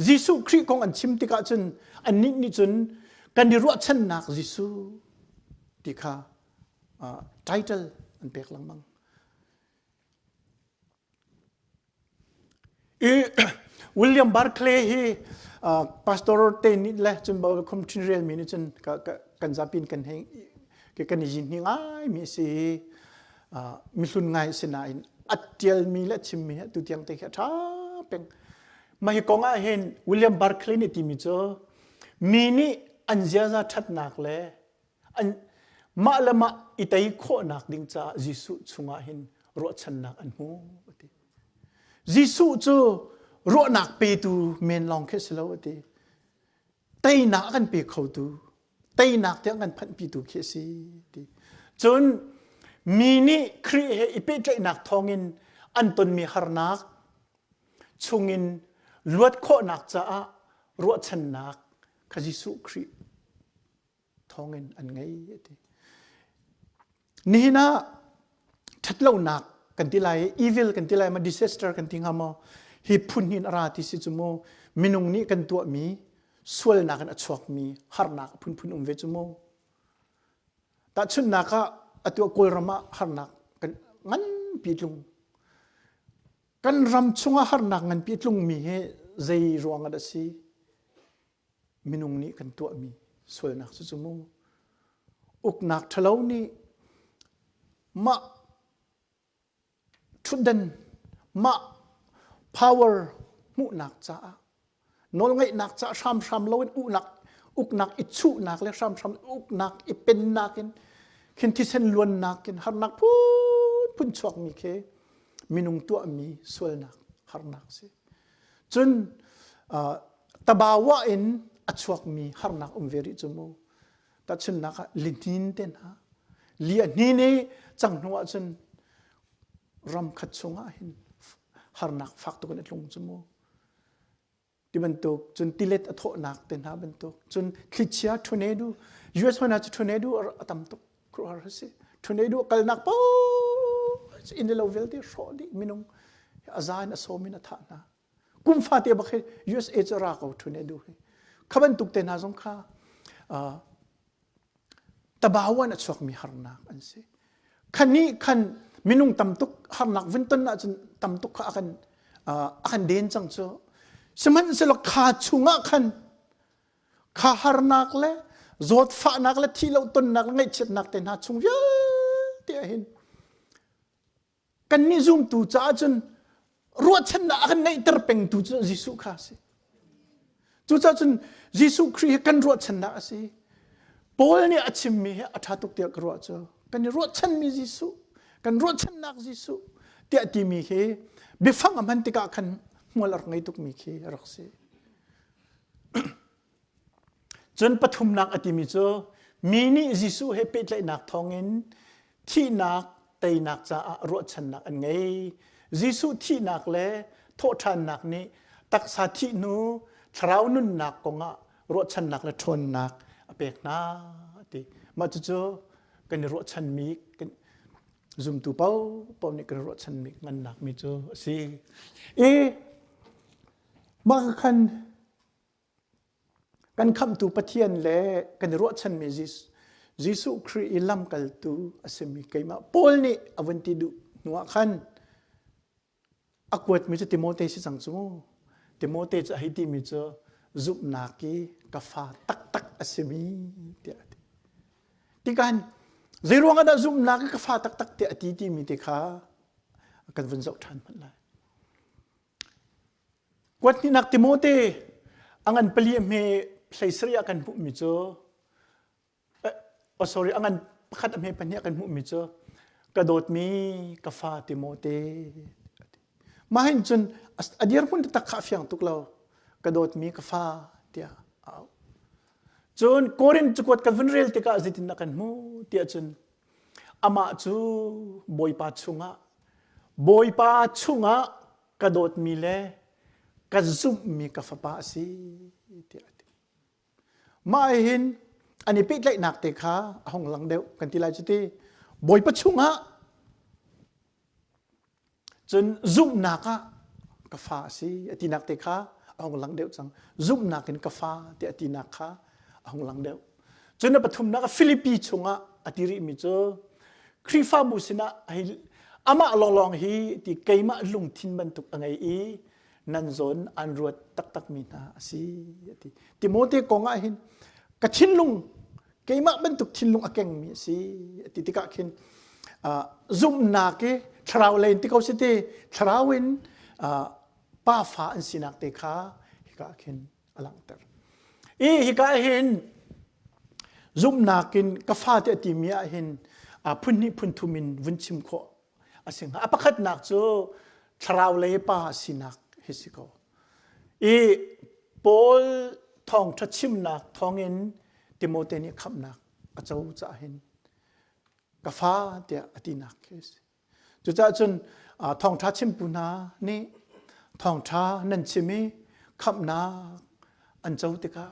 Jesuh Khrih kong an chim tikah cun annih nih cun kan i ruahchannak Jesuh ti kha uh, title an pek lengmang. I William Barclay hi pastor te nih le cun Bible commentary relmi nih cun kan zapi in kan hei kan i zin hi ngaimi a si i mihlun ngai a si nain a ṭialmi le a chimmi hi atu tiang te khi a ṭha peng. Mah hi kong ah hin William Barclay nih timi cu mi nih an ziaza ṭhatnak le an mah le mah i tei khawhnak ding caah Jesuh chungah hin ruahchannak an hmu a ti. Jesuh cu ruahnak petu men lawng khi si lo a ti. Teinak a kan pe khotu, teinak tiang kan phanhpitu khi a si ti. Cun mi nih Khrih he i pehtlaihnak thawngin an tonmi harnak chungin luat khawhnak caah ruahchannak kha Jesuh Khrih thawngin an ngei a ti. Nihin ah ṭhatlonak kan ti lai evil kan ti lai ma disaster kan ti hnga maw hi phun hin a ra ti si cu mu minung nih kan tuahmi sualnak in a chuakmi harnak a phunphun um ve cu mu tahchunhnak ah atu Kawlram ah harnak kan nganpi tlung kan ram chungah harnak nganpi tlungmi hi zei ruang ah dah si Minung nih kan tuahmi sualnak cu cu mu. Uknak ṭhalo nih mah ṭhutdan, mah power hmuhnak caah nawlngeihnak caah hramhram loin uknak uknak i chuhnak le hramhram uknak i pennak in khin thisen luannak in harnak phunphun chuakmi khi minung tuahmi sualnak harnak si. Cun tabawa in a chuakmi harnak um ve rih cu mu. Tahchunhnak ah lihnin te hna. Li a hnin i cang hnu ahcun ram khat chungah hin harnak fak tuk in a tlung cu mu. Ti bantuk cun tilet a thawhnak te hna bantuk cun thlichia tornado US hmanh ah cu tornado a tam tuk khuaruahhar a si. Tornado a kalnak paoh inn le lo vialte hrawh dih minung a za in a sawm in a thah hna. Kum fate bak hi USA cu ra ko tornado hi. Kha bantuk te hna zong kha. Tabawan a chuakmi harnak an si. Khan nih khan minung tam tuk harnak vun ton ahcun tam tuk kha a kan a kan den cang cu. Sihmanhsehlaw kha chungah khan kha harnak le zawtfahnak le thih lo tonnak le ngaihchiatnak te hna chung vialte ah hin kannih zumtu caah cun ruahchannak a kan ngeihter pengtu cu Jesuh kha a si. Cucaah cun Jesuh Khrih hi kan ruahchannak a si. Paul nih a chimmi hi a ṭha tuk tiah ka ruah cu kan i ruahchanmi Jesuh, kan ruahchannak Jesuh tiah timi hi biafang a hman tikah khan hmual a rak ngei tukmi khi a rak si. Cun pathumnak a timi cu mi nih Jesuh he pehtlaihnak thawngin thihnak teinak caah ruahchannak an ngei. Jesuh thihnak le thawhṭhannak nih taksa thih hnu thlarau nunnak kongah ruahchannak le ṭhawnnak a pek hna a ti. Mah cucu kan i ruahchanmi kan zumtu paohpaoh nih kan i ruahchanmi ngannak mi cu a si. I mah khan Kan khamhtu Pathian le kan i ruahchanmi Jesuh Khrih i lamkaltu a simi keimah Paul nih a vun ti duh hnuah khan a kuatmi cu Timote si cang cu mu. Timote cu a hei timi cu zumhnak i ka fa taktak a simi tiah a ti. Tikan zeiruang ah dah zumhnak i ka fa taktak tiah a ti timi te kha kan vun zoh ṭhan hmanh lai. Kuathnihnak Timote a ngan pali a hme 17 ah kan hmuhmi cu oh sorry a ngan pakhat a hme pahnih ah kan hmuhmi cu ka dawtmi ka fa Timote mah hin cun a dirhmun taktak kha a fiang tuk lo ka dawtmi ka fa tiah a auh cun Korin cakuat kan vun rel tikah zeitindah kan hmuh tiah cun amah cu Bawipa chungah Bawipa chungah ka dawtmi le ka zumhmi ka fapa a si tiah a ti. Mah hin an i pehtlaihnak te kha a hung lang deuh kan ti lai cu ti. Bawipa chungah cun zumhnak ah ka fa a si a tinak te kha a hung lang deuh cang. Zumhnak in ka fa tiah a tinak kha a hung lang deuh. Cun a pathumnak ah Filipi chungah a ti rihmi cu Khrihfabu sinah amah lawnglawng hi ti keimah lungthin bantuk a ngei i nan zawn an ruat taktakmi hna a si a ti. Timote kong ah hin ka thinlung keimah bantuk thinlung a kengmi a si a ti tikah khin zumhnak i thlarau lei in ti ko si ti thlarau in pa fa an sinak te kha hika khin a langhter. I hika hin zumhnak in ka fate a timi ah hin phun hnih phun thum in vun chim khawh a si hnga. A pakhatnak cu thlarau lei pa sinak hi si ko. I Paul thawngṭha chimnak thawngin Timote nih khamhnak a co caah hin ka fa tiah a tinak khi a si. Cucaah cun thawngṭha chimtu hna nih thawngṭha nan chim i khamhnak an co tikah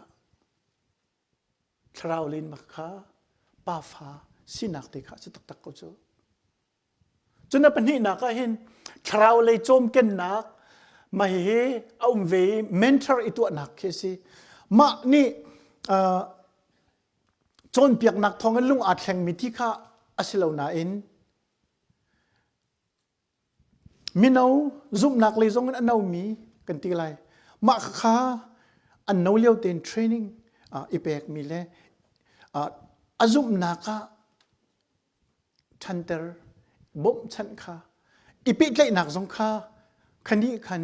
thlarau lennak kha pafa sinak te kha a si taktak ko cu. Cun a pahnihnak ah hin thlarau lei cawmkennak mah hihi a um ve i mentor i tuahnak khi a si. Mah nih cawnpiaknak thawngin lung aa thlengmi ti kha a si lo nain mino zumhnak lei zong in a nomi kan ti lai mah kha an no lio tein training i pekmi le a zumhnak ah ṭhanter bawmhchanh kha i pehtlaihnak zong kha khanih khan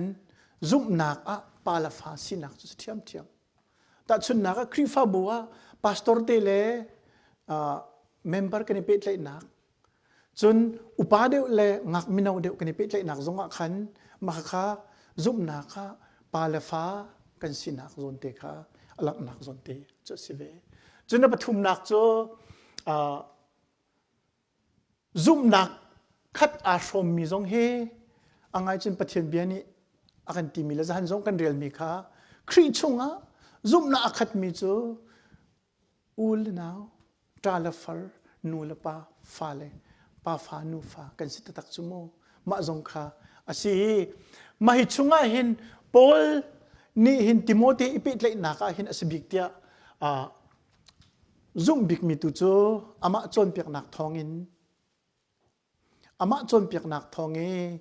zumhnak ah pa le fa sinak cu si ṭhiamṭhiam. Tahchunhnak ah Khrihfabu ah pastor te le member kan i pehtlaihnak cun upa deuh le ngak mino deuh kan i pehtlaihnak zong ah khan mah kha zumhnak ah pa le fa kan sinak zawn te kha a langhnak zawn te cu a si ve. Cun a pathumnak cu Zumhnak khat aa hrawmmi zong hi a ngai cun Pathian bia nih a kan timi le zahan zong kan relmi kha Khrih chungah zumhnak a khatmi cu u le nau, ṭa le far, nu le pa, fa le pa fa nu fa kan si taktak cu mu. Mah zong kha a si i mah hi chungah hin Paul nih hin Timote i pehtlaihnak ah hin a si bik tiah. Zumh bikmi tu cu amah cawnpiaknak thawngin amah cawnpiaknak thawng i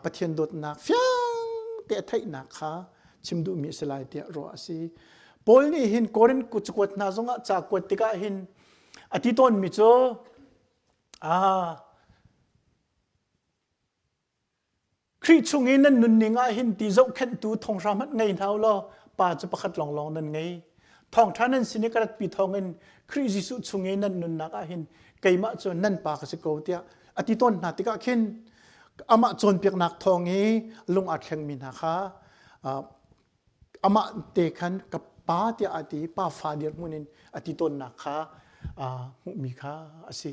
Pathian dawtnak fiang te a theihnak kha chim duhmi a si lai tiah ruah a si. Paul nih hin Korin cakuat hna zongah ca kuat tikah hin a ti tawnmi cu Khrih chung i nan nunning ah hin ti zohkhenhtu thonghra hmanh ngei hna u law pa cu pakhat lawnglawng nan ngei. Thawngṭha nan sin i ka ratpi thawngin Khrih Jesuh chung i nan nunnak ah hin keimah cu nan pa ka si ko tiah a ti tawn hna tikah khin amah cawnpiaknak thawng i lung aa thlengmi hna kha amah te khan ka pa tiah a ti pa fa dirhmun in a ti tawnnak kha hmuhmi kha a si.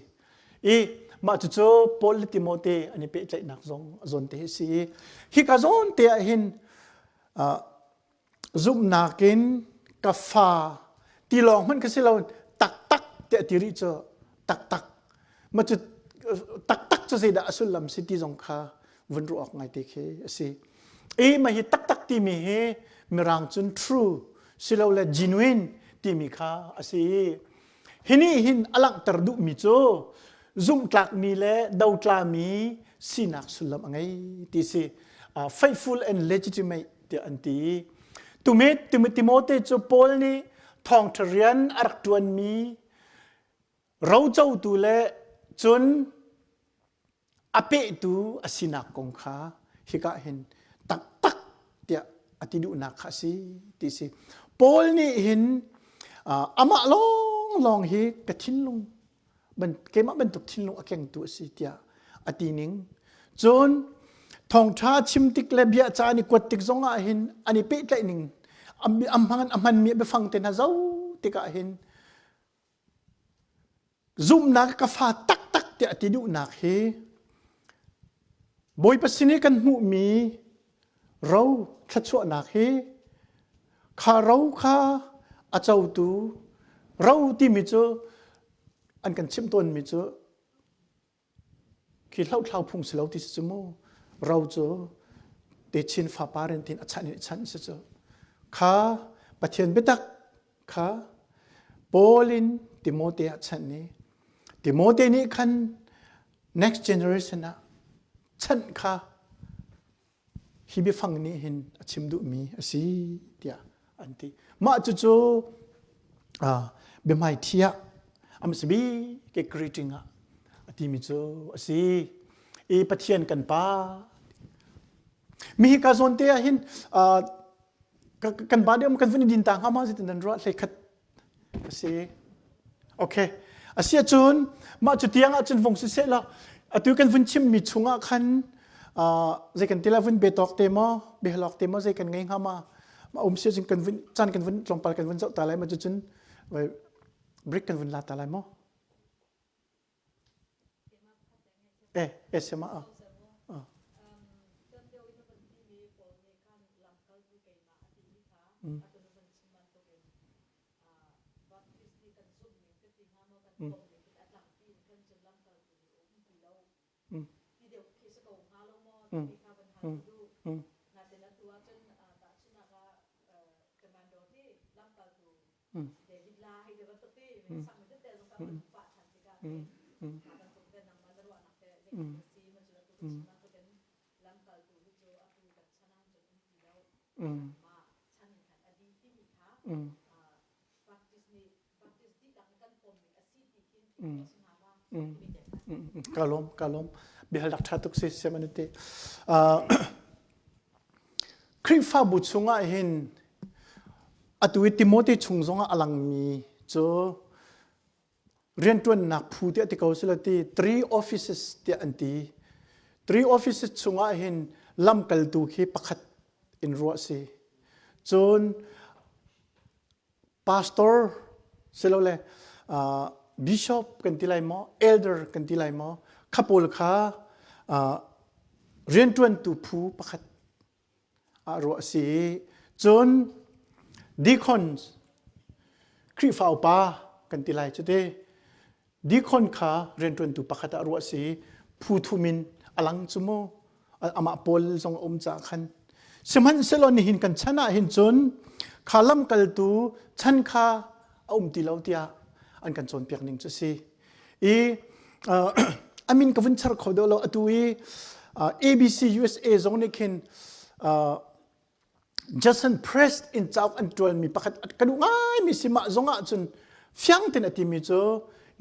I mah cucu Paul le Timote an i pehtlaihnak zong zawn te hi si i hika zawn te ah hin zumhnak in ka fa ti lawng hmanh ka si lo taktak tiah ti rih cu taktak mah cu taktak cu zeidah a sullam si ti zong kha vun ruah awk ngaite khi a si. I mah hi taktak timi hi mirang cun true silole genuine timi kha a si. Hi nih hin a langhter duhmi cu zumhtlakmi le dotlami sinak sullam a ngei ti si. Uh, faithful and legitimate tiah an ti. Tume Timote cu Paul nih thawngṭha rian a rak ṭuanmi rocotu le cun a pehtu a sinak kong kha hika hin taktak tiah a ti duhnak kha a si ti si. Paul nih hin amah lawnglawng hi ka thinlung keimah bantuk thinlung a kengtu a si tiah a ti ning. Cun thawngṭha chim tik le bia ca an i kuat tik zong ah hin an i pehtlaih ning a hman a hmanmi biafang te hna zoh tikah hin Zumhnak ka fa taktak tiah a ti duhnak hi Bawipa sin i kan hmuhmi ro thluachuahnak hi kha ro kha a cotu ro timi cu an kan chimh tawnmi cu khi hlohthlau phung si lo ti si cu mu ro cu techin fapa ren tin a chan in a chan si cu kha Pathian biatak kha Paul in Timote ah chanh i Timote nih khan next generation ah chanh kha hi biafang nih hin a chim duhmi a si tiah an ti. Mah cucu biahmaithi ah amsbi ke greeting ah a timi cu a si. I Pathian kan pa mi hi ka zawn te ah hin kan ba deuh kan vun din ta hnga ma zeitin nan ruah hlei khat a si okay a si ahcun mah cu tiang ahcun vong si seh law atu kan vun chimmi chungah khan zei kan tila vun betawk te maw biahalawk te maw zei kan ngei hnga ma ma um si ahcun kan vun caan kan vun tlawmpal kan vun zoh ta lai ma cucun break kan vun la ta lai maw Eh, eh sema ah. Ah. Mm. Mm. Mm. Mm. Mm. Mm. Ka lawm, ka lawm. Bia rak ṭha tuk si siam an ti. Khrihfabu chungah hin atu i Timote chung zongah a langmi cu rianṭuannak phu tiah ti ko sila ti three offices tiah an ti. Three offices chungah hin lamkaltu khi pakhat in ruah si. Cun pastor silole uh, bishop kan ti lai maw elder kan ti lai maw kha pawl kha uh, rianṭuantu phu pakhat ah ruah a si cun deacons Khrihfa upa kan ti lai cu te deacon kha rianṭuantu pakhat ah ruah a si phu thum in a lang cu mu amah Paul zong a um caah khan sihmanhsehlaw nihin kan chan ah hin cun kha lamkaltu chan kha a um ti lo tiah. an kan cawnpiak ning cu si. I a min ka vun char kho deuh lo atu i ABC USA zong nih khin Jason Press in cauk an ṭualmi pakhat ka duh ngaimi si mah zong ah cun fiang tein a timi cu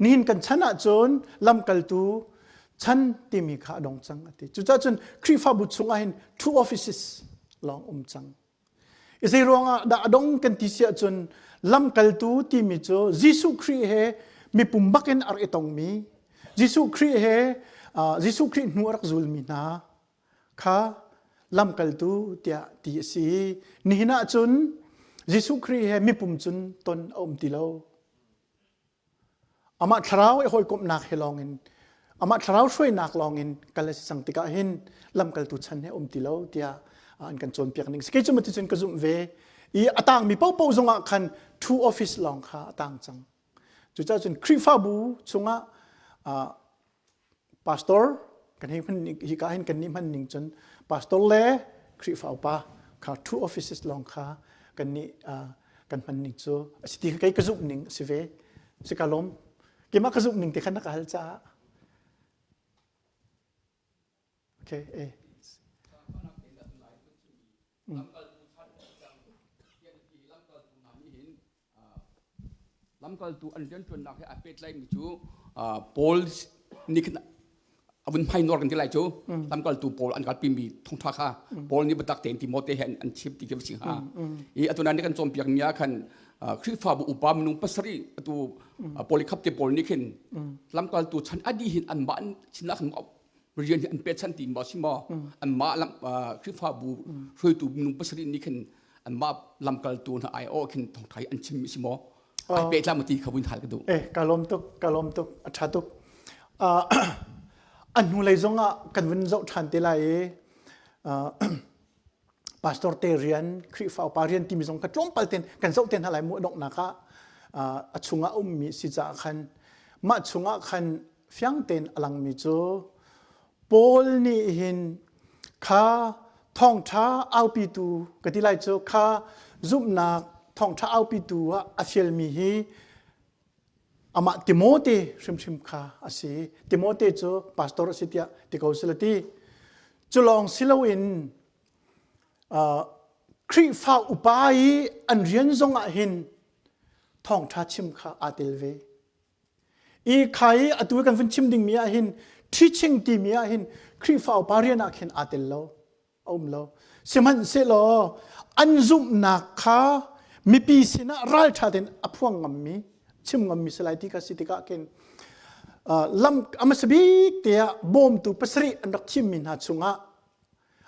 nihin kan chan ahcun lamkaltu chan timi kha a dong cang a ti. Cucaah cun Khrihfabu chungah hin two offices lawng um cang. I zei ruangah dah a dong kan ti si ahcun lamkaltu timi cu Jesuh Khrih he mipum bakin a rak i tongmi Jesuh Khrih he Jesuh Khrih hnu a rak zulmi hna kha lamkaltu tiah ti a si. Nihin ah cun Jesuh Khrih he mipum cun ton a um ti lo. Amah thlarau i hawikomhnak he lawngin amah thlarau hruainak lawngin kal a si cang tikah hin lamkaltu chan he um ti lo tiah an kan cawnpiak ning. Kei cu cun ka zumh ve. I a tangmi paohpaoh zongah khan two office lawng kha a tang cang. Cucaah cun Khrihfabu chungah pastor kan hei hman hi ka hin kan nih hman ning cun pastor le Khrihfa upa kha two offices lawng kha kan nih kan hman ning cu a si ti kei ka zumh ning a si ve si ka lawm keimah ka zumh ning te khan na ka hal caah okay eh Lamkaltu an rianṭuannak he aa pehtlaimi cu Paul nih khin a vun hmainawr kan ti lai cu lamkaltu Paul an kalpimi thawngṭha kha Paul nih biatak tein Timote he an chim ti khi va si hnga. I atu nan kan cawnpiak mi ah khan Khrihfabu upa minung pasarih atu Polycarp te pawl nih khin lamkaltu chan a dih hin anmah sinah khan rian hi an pechan ti maw si maw anmah Khrihfabu hruaitu minung pasarih nih khin anmah lamkaltu hna ai awh khin thawngṭha hi an chim si maw ai pehtlai maw ti kha vun hal ka duh Eh ka lawm tuk ka lawm tuk a ṭha tuk a hnulei zong ah kan vun zoh ṭhan te lai i pastor te rian Khrihfa upa rian timi zong kha tlawmpal ten kan zoh te hna lai mu donghnak ah a chungah ummi si caah khan mah chungah khan fiang tein a langmi cu Paul nih hin kha thawngṭha aupitu ka ti lai cu kha zumhnak thawngṭha aupitu ah a fialmi hi amah Timote hrimhrim kha a si. Timote cu pastor a si tiah ti ko sila ti. Cu lawng si loin Khrihfa upa i an rian zong ah hin thawngṭha chim kha aa tel ve. I kha i atu kan vun chim dingmi ah hin teaching timi ah hin Khrihfa upa rian ah khin aa tel lo a um lo. Sihmanhsehlaw an zumhnak kha mipi sinah ralṭha tein a phuang ngammi chim ngammi si lai ti kha si tikah khin lam a hmasa bik te ah bawmtu pasarih an rak thimmi hna chungah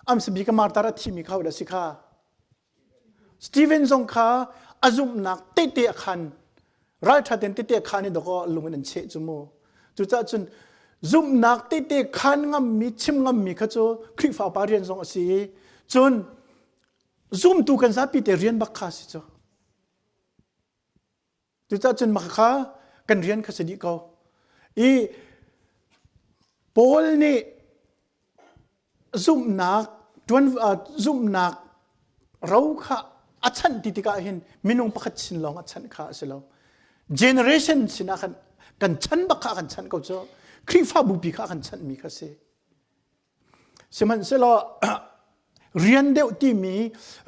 a hmasa bik a martar a thimi kha dah si kha Stephen zong kha a zumhnak tehte a khan ralṭha tein tehte a khan i dawkaw lung in an cheh cu mu. Cucaah cun zumhnak tehte khan ngammi chim ngammi kha cu Khrihfa pa rian zong a si i cun zumtu kan zapi te rian bak kha si cu. Cucaah cun mah kha kan rian kha si dih ko. I Paul nih zumhnak ṭuan zumhnak ro kha a chanh ti tikah hin minung pakhat sin lawng a chanh kha a si lo. Generation sinah khan kan chan bak kha kan chanh ko cu. Khrihfabu pi kha kan chanhmi kha si. Sihmanhsehlaw rian deuh timi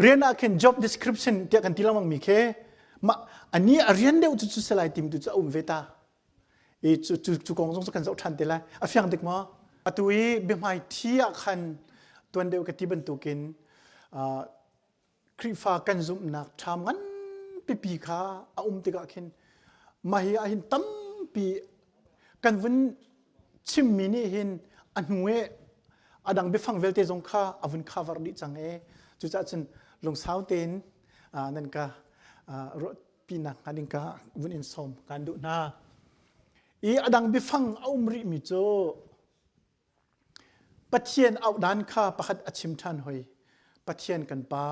rian ah khin job description tiah kan ti lengmang mi khi mah ani a rian deuh cu cu si lai timi tu cu a um ve ta. I cu cu cu kong zong cu kan zoh ṭhan te lai. A fiang dik maw? Atu i biahmai thi ah khan tuan deuh ka ti bantukin uh, Khrihfa kan zumhnak ṭham ngan pipi kha a um tikah khin mah hi ah hin tampi kan vun chimmi nih hin a hnu i a dang biafang vialte zong kha a vun cover dih cang i cucaah cun lungsau tein nan ka ruahpinak hnga ding ka vun in sawm kan duh hna. I a dang biafang a um rihmi cu Pathian auhdan kha pakhat a chim ṭhan hoi. Pathian kan Pa,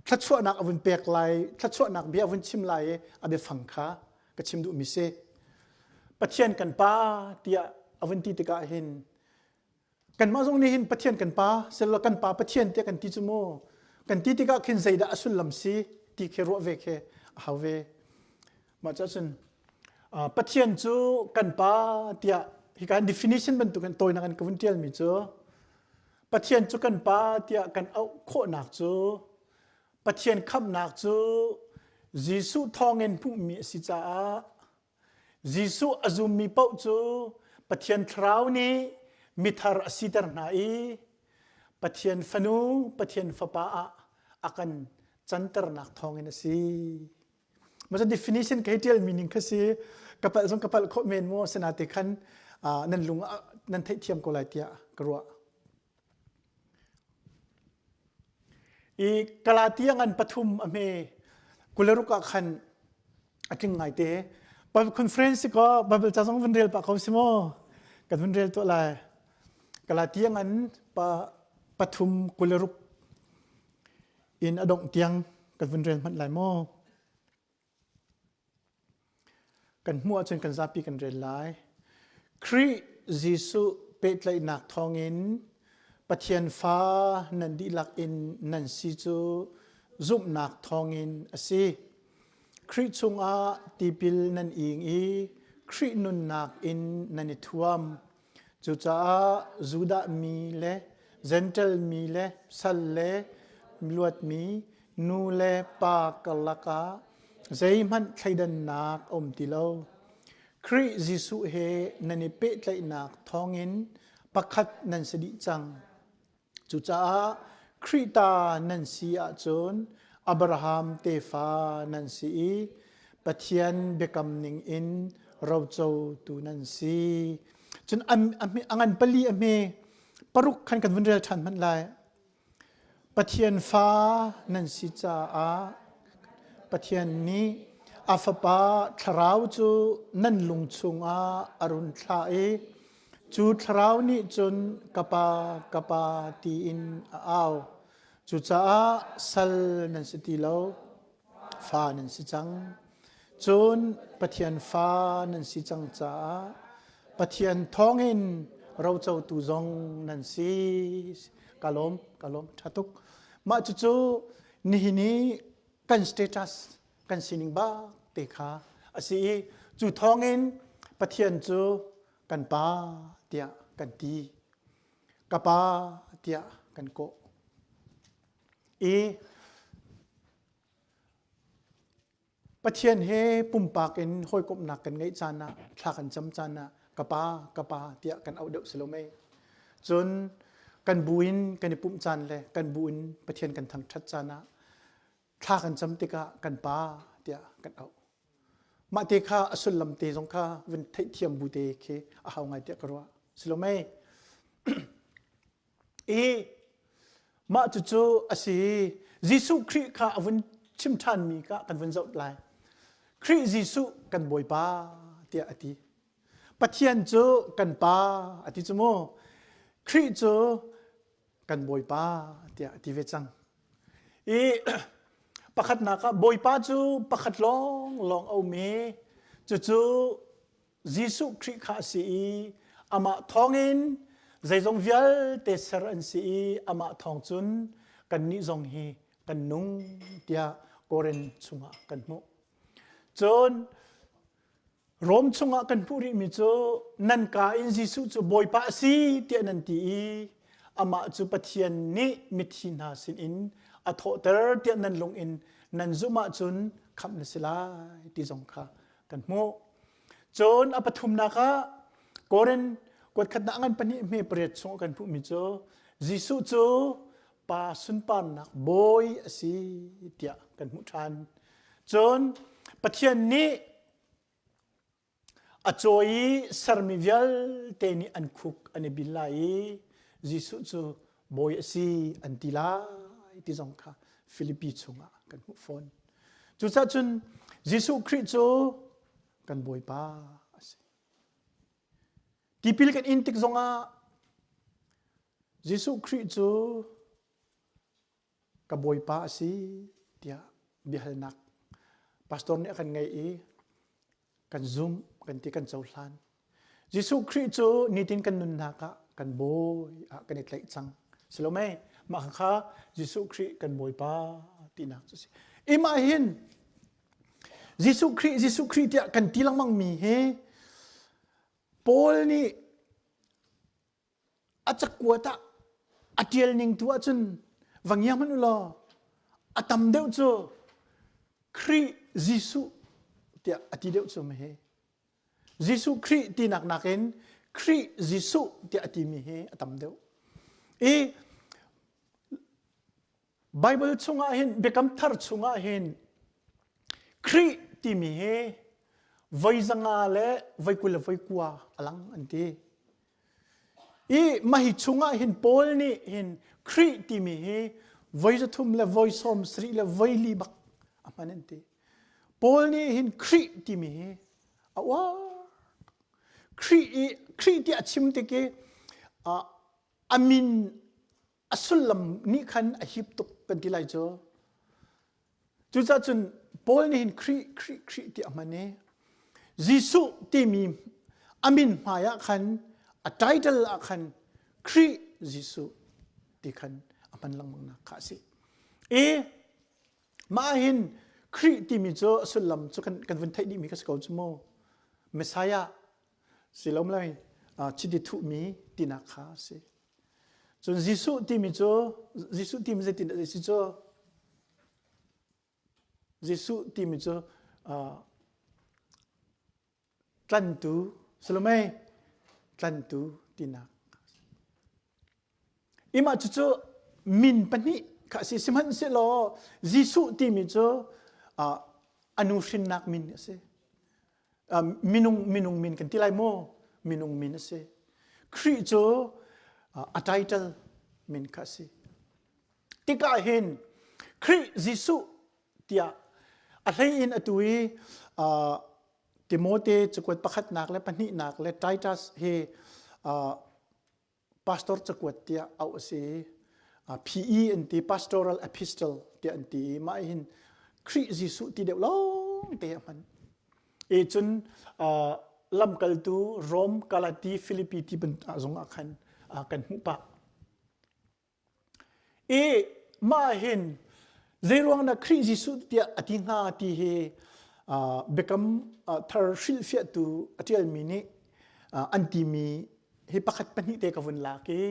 thluachuahnak a vun pek lai, thluachuahnak bia a vun chim lai i a biafang kha ka chim duhmi si. Pathian kan Pa tiah a vun ti tikah hin kanmah zong nih hin Pathian kan Pa, selaw kan Pa Pathian tiah kan ti cu mu. Kan ti tikah khin zeidah a sullam si ti khi ruah ve khi a hau ve. Mah cah cun. Pathian cu kan Pa tiah hika definition bantukin tawinak in ka vun ṭialmi cu Pathian cu kan Pa tiah kan auh khawhnak cu Pathian khamhnak cu Jesuh thawngin hmuhmi a si caah Jesuh a zummi paoh cu Pathian Thlarau nih mithar a siter hna i Pathian fanu, Pathian fapa ah a kan canternak thawngin a si. Masa definition ka hi ṭial mi ning kha si ka palh zong ka palh khawh men maw sinate khan nan lung nan theihthiam ko lai tiah ka ruah. I Galatia ngan pathum a hme kularuk ah khan a tling ngaite. Bible conference ko Bible ca zong vun rel pah ko si maw? Kan vun rel tuah lai. Galatia ngan pa pathum kularuk in a dongh tiang kan vun rel hmanh lai maw? Kan hmuh ahcun kan zapi kan rel lai. Khrih Jesuh pehtlaihnak thawngin Pathian fa nan dihlak in nan si cu zumhnak thawngin a si. Khrih chungah tipil nan ing i Khrih nunnak in nan i thuam. Cucaah Judah mi le Jentail mi le sal le luatmi nu le pa karlak ah zeihmanh thleidannak a um ti lo. Khrih Jesuh he nan i pehtlaihnak thawngin pakhat nan si dih cang. Cucaah Khrih ta nan si ahcun Abraham tefa nan si i Pathian biakam ningin rocotu nan si. Cun a ngan pali a hme paruk khan kan vun rel ṭhan hmanh lai. Pathian fa nan si caah Pathian nih a Fapa Thlarau cu nan lung chungah a run thlah i Cu thlarau nih cun ka pa, ka pa tiin a au. Cucaah sal nan si ti lo, fa nan si cang. Cun Pathian fa nan si cang caah Pathian thawngin rocotu zong nan si. Ka lawm, ka lawm, ṭha tuk. Mah cucu nihin i kan status kan sining bak te kha a si i cu thawngin Pathian cu kan pa tiah kan ti. Ka pa tiah kan kawh. I Pathian he pumpak in hawikomhnak kan ngeih caan ah thla kan cam caan ah ka pa ka pa tiah kan auh deuh si lo mei. Cun kan bu in kan i pumh caan le kan bu in Pathian kan thangṭhat caan ah thla kan cam tikah kan pa tiah kan auh. Mah te kha a sullam te zong kha vun theihthiam bu te khi a hau ngai tiah ka ruah. Si lo mei? I mah cucu a si. Jesuh Khrih kha a vun chim ṭhanmi kha kan vun zoh lai. Khrih Jesuh kan Bawipa tiah a ti. Pathian cu kan Pa a ti cu mu. Khrih cu kan Bawipa tiah a ti ve cang. I pakhatnak ah Bawipa cu pakhat lawng lawng a um i cucu Jesuh Khrih kha a si i amah thawngin zeizong vialte ser an si i amah thawng cun kannih zong hi kan nung tiah Korin chungah kan hmuh. Cun Rom chungah kan hmuh rihmi cu nan kaa in Jesuh cu Bawipa a si tiah nan ti i amah cu Pathian nih mithi hna sinin a thawhter tiah nan lung in nan zumh ahcun khamh na si lai ti zong kha kan hmuh. Cun a pathumnak ah Korin kuatkhatnak ngan pahnih hme pariat chungah kan hmuhmi cu Jesuh cu Pa sunparnak bawi a si tiah kan hmuh ṭhan. Cun Pathian nih A cawi i sermi vialte nih an khuk an i bil lai i Jesuh cu Bawi a si an ti lai ti zong kha Filipi chungah kan hmuh fawn. Cucaah cun Jesuh Khrih cu kan Bawipa a si. Tipil kan in tik zongah Jesuh Khrih cu ka Bawipa a si tiah biahalnak pastor nih a kan ngeih i kan zumh kan ti kan cohlan. Jesuh Khrih cu nitin kan nunnak ah kan bawi ah kan i tlaih cang. Si lo mei? Mah kha Jesuh Khrih kan Bawipa tinak cu si. Imah hin. Jesuh Khrih Jesuh Khrih tiah kan ti lengmang mi hi Paul nih a cakuat ah a ṭial ning tu ahcun va ngia hmanh u law a tam deuh cu Khrih Jesuh tiah a ti deuh cu hi. Jesuh Khrih tinak nakin Khrih Jesuh tiah a timi hi a tam deuh. I Bible chungah hin Biakam Thar chungah hin Khrih timi hi voi zanga le voi 20 le voi 90 a lang an ti. I mah hi chungah hin Paul nih hin Khrih timi hi voi 300 le voi 70 le voi 4 bak a hman an ti. Paul nih hin Khrih timi hi a uar. Khrih i Khrih ti a chim tik i a min a sullam nih khan a hip tuk kan ti lai cu. Cucaah cun Paul nih hin Khrih Khrih Khrih ti a hman i Jesuh timi a min hmai ah khan a title ah khan Khrih Jesuh ti khan a hman lengmang nak kha a si. I mah hin Khrih timi cu a sullam cu kan, kan vun theih dihmi ka si ko cu mu. Messiah si lo lai chiti thuhmi tinak kha a si. Cun Jesuh timi cu Jesuh timi zeitin dah si cu Jesuh timi cu tlantu Salome tlantu tinak Imah cucu min pahnih kha si sihmanhsehlaw Jesuh timi cu a nu hrinnak min a si. Minung minung min kan ti lai maw? Minung min a si. Khrih cu a title min kha a si. Tikah hin Khrih Jesuh tiah a hlei in atu i Timote cakuat pakhatnak le pahnihnak le Titus hi pastor cakuat tiah auh a si. PE an ti pastoral epistle tiah an ti i mah hin Khrih Jesuh ti deuh lawng te a hman. E cun lamkaltu Rom, Galati, Filipi ti bantuk zong ah khan kan hmuh pah. I mah hin zeiruang dah Khrih Jesuh tiah a ti hnga ti hi biakam thar hrilhfiahtu a ṭialmi nih an timi hi pakhat pahnih te ka vun lak i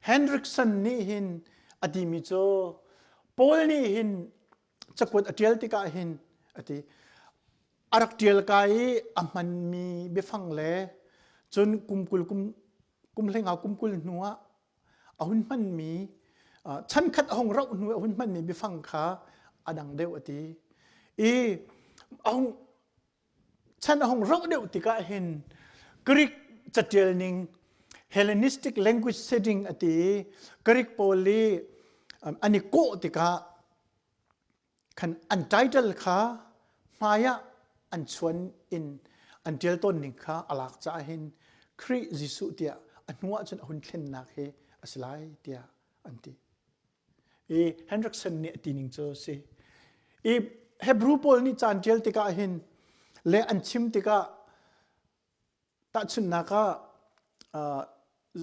Hendrickson nih hin a timi cu Paul nih hin cakuat a ṭial tikah hin a ti a rak ṭial ka i a hmanmi biafang le cun kum 20 kum kum 15 kum 20 hnu ah a hun hmanmi chankhat a hung rauh hnu a hun hmanmi biafang kha a dang deuh a ti i a hung chan a hung rauh deuh tikah hin Greek catial ning Hellenistic language setting a ti i Greek pawl i an i kawh tikah khan an title kha hmai ah an chuan in an ṭial tawn ning kha a lak caah hin Khrih Jesuh tiah a hnu ah cun a hun thlennak hi a si lai tiah an ti. I Hendrickson nih a ti ning cu a si. I Hebrew pawl nih caan ṭial tikah hin le an chim tikah tahchunhnak ah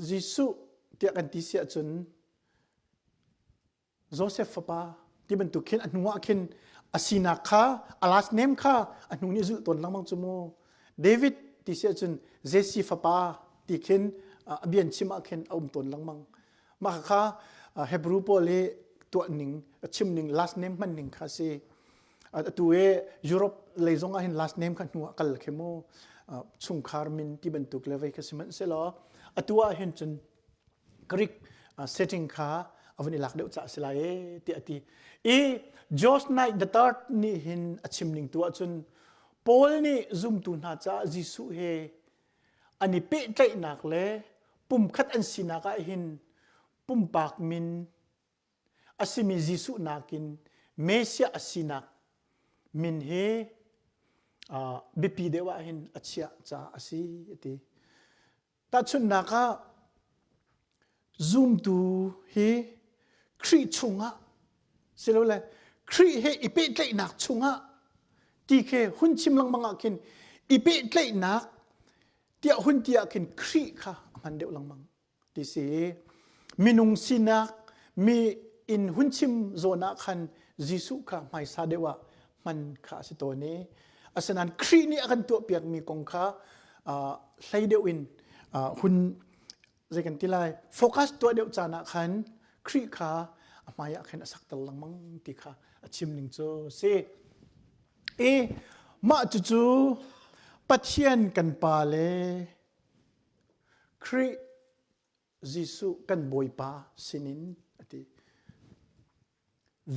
Jesuh tiah kan ti si ahcun Joseph fapa ti bantuk khin a hnu ah khin a sinak kha a last name kha a hnu nih zulh tawn lengmang cu mu David ti si ahcun Jesse fapa ti khin a bian chim ah khin a um tawn lengmang mah kha Hebrew pawl i tuah ning chim ning last name hman ning kha si atu i Europe lei zong ah hin last name kha hnu ah kal khi mu chungkhar min ti bantuk le vei kha sihmanhsehlaw atu ah hin cun Greek setting kha a vun i lak deuh caah si lai ee tiah a ti. I Josh Knight the third nih hin a chim ning tu ahcun Paul nih zumtu hna caah Jesuh he an i pehtlaihnak le pumkhat an sinak ah hin pumpak min a simi Jesuh nakin Messiah a sinak min hi biapi deuh ah hin a chiah caah a si a ti. Tahchunhnak ah, zumtu hi Khrih chungah silole Khrih he i pehtlaihnak chungah ti khi hun chim lengmang ah khin i pehtlaihnak tiah hun ti ah khin Khrih kha a hman deuh lengmang ti si. Minung sinak mi in hun chim zawn ah khan Jesuh kha hmaisa deuh ah hman kha a si tawn i asinain Khrih nih a kan tuahpiakmi kong kha hlei deuh in hun zei kan ti lai focus tuah deuh caan ah khan Khrih kha a hmai ah khan a sakter lengmang ti kha a chim ning cu si. I mah cucu Pathian kan Pa le Khrih Jesuh kan Bawipa sinin a ti.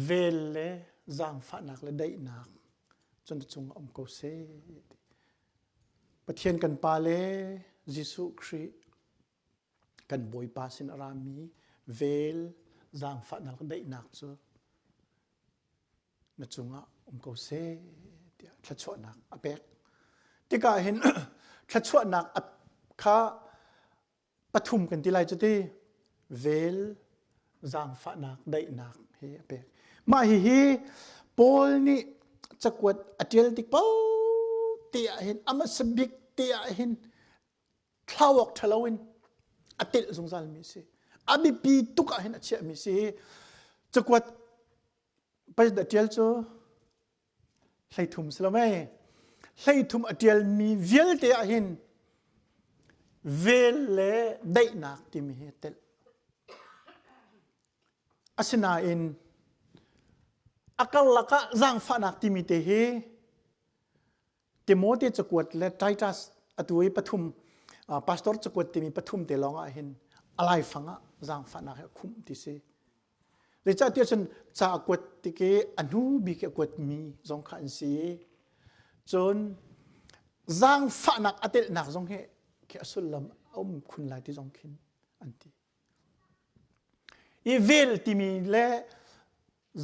Vel le zaangfahnak le daihnak cu na cungah um ko seh. Pathian kan Pa le Jesuh Khrih kan Bawipa sin a rami vel zaangfahnak le daihnak cu na cungah um ko seh tiah thluachuahnak a pek. Tikah hin thluachuahnak kha pathum kan ti lai cu ti vel zaangfahnak daihnak hi a pek. Mah hihi Paul nih cakuat a ṭial tik paoh te ah hin a hmasa bik te ah hin thlau awk ṭhalo in a telh zungzalmi a si. A biapi tuk ah hin a chiahmi si. Cakuat pei a ṭial cu 30 si lo mei. 30 a ṭialmi vialte ah hin vel le daihnak timi hi a telh. Asinain a karlak ah zaangfahnak timi te hi Timote cakuat le Titus atu i pathum pastor cakuat timi pathum te lawng ah hin a laifang ah zaangfahnak he a khumh ti si. Zeicahtiah cun ca a kuat tik i a hnu bik i a kuatmi zong kha an si. Cun zaangfahnak a telhnak zong hi khi a sullam a um khun lai ti zong khin an ti. I vel timi le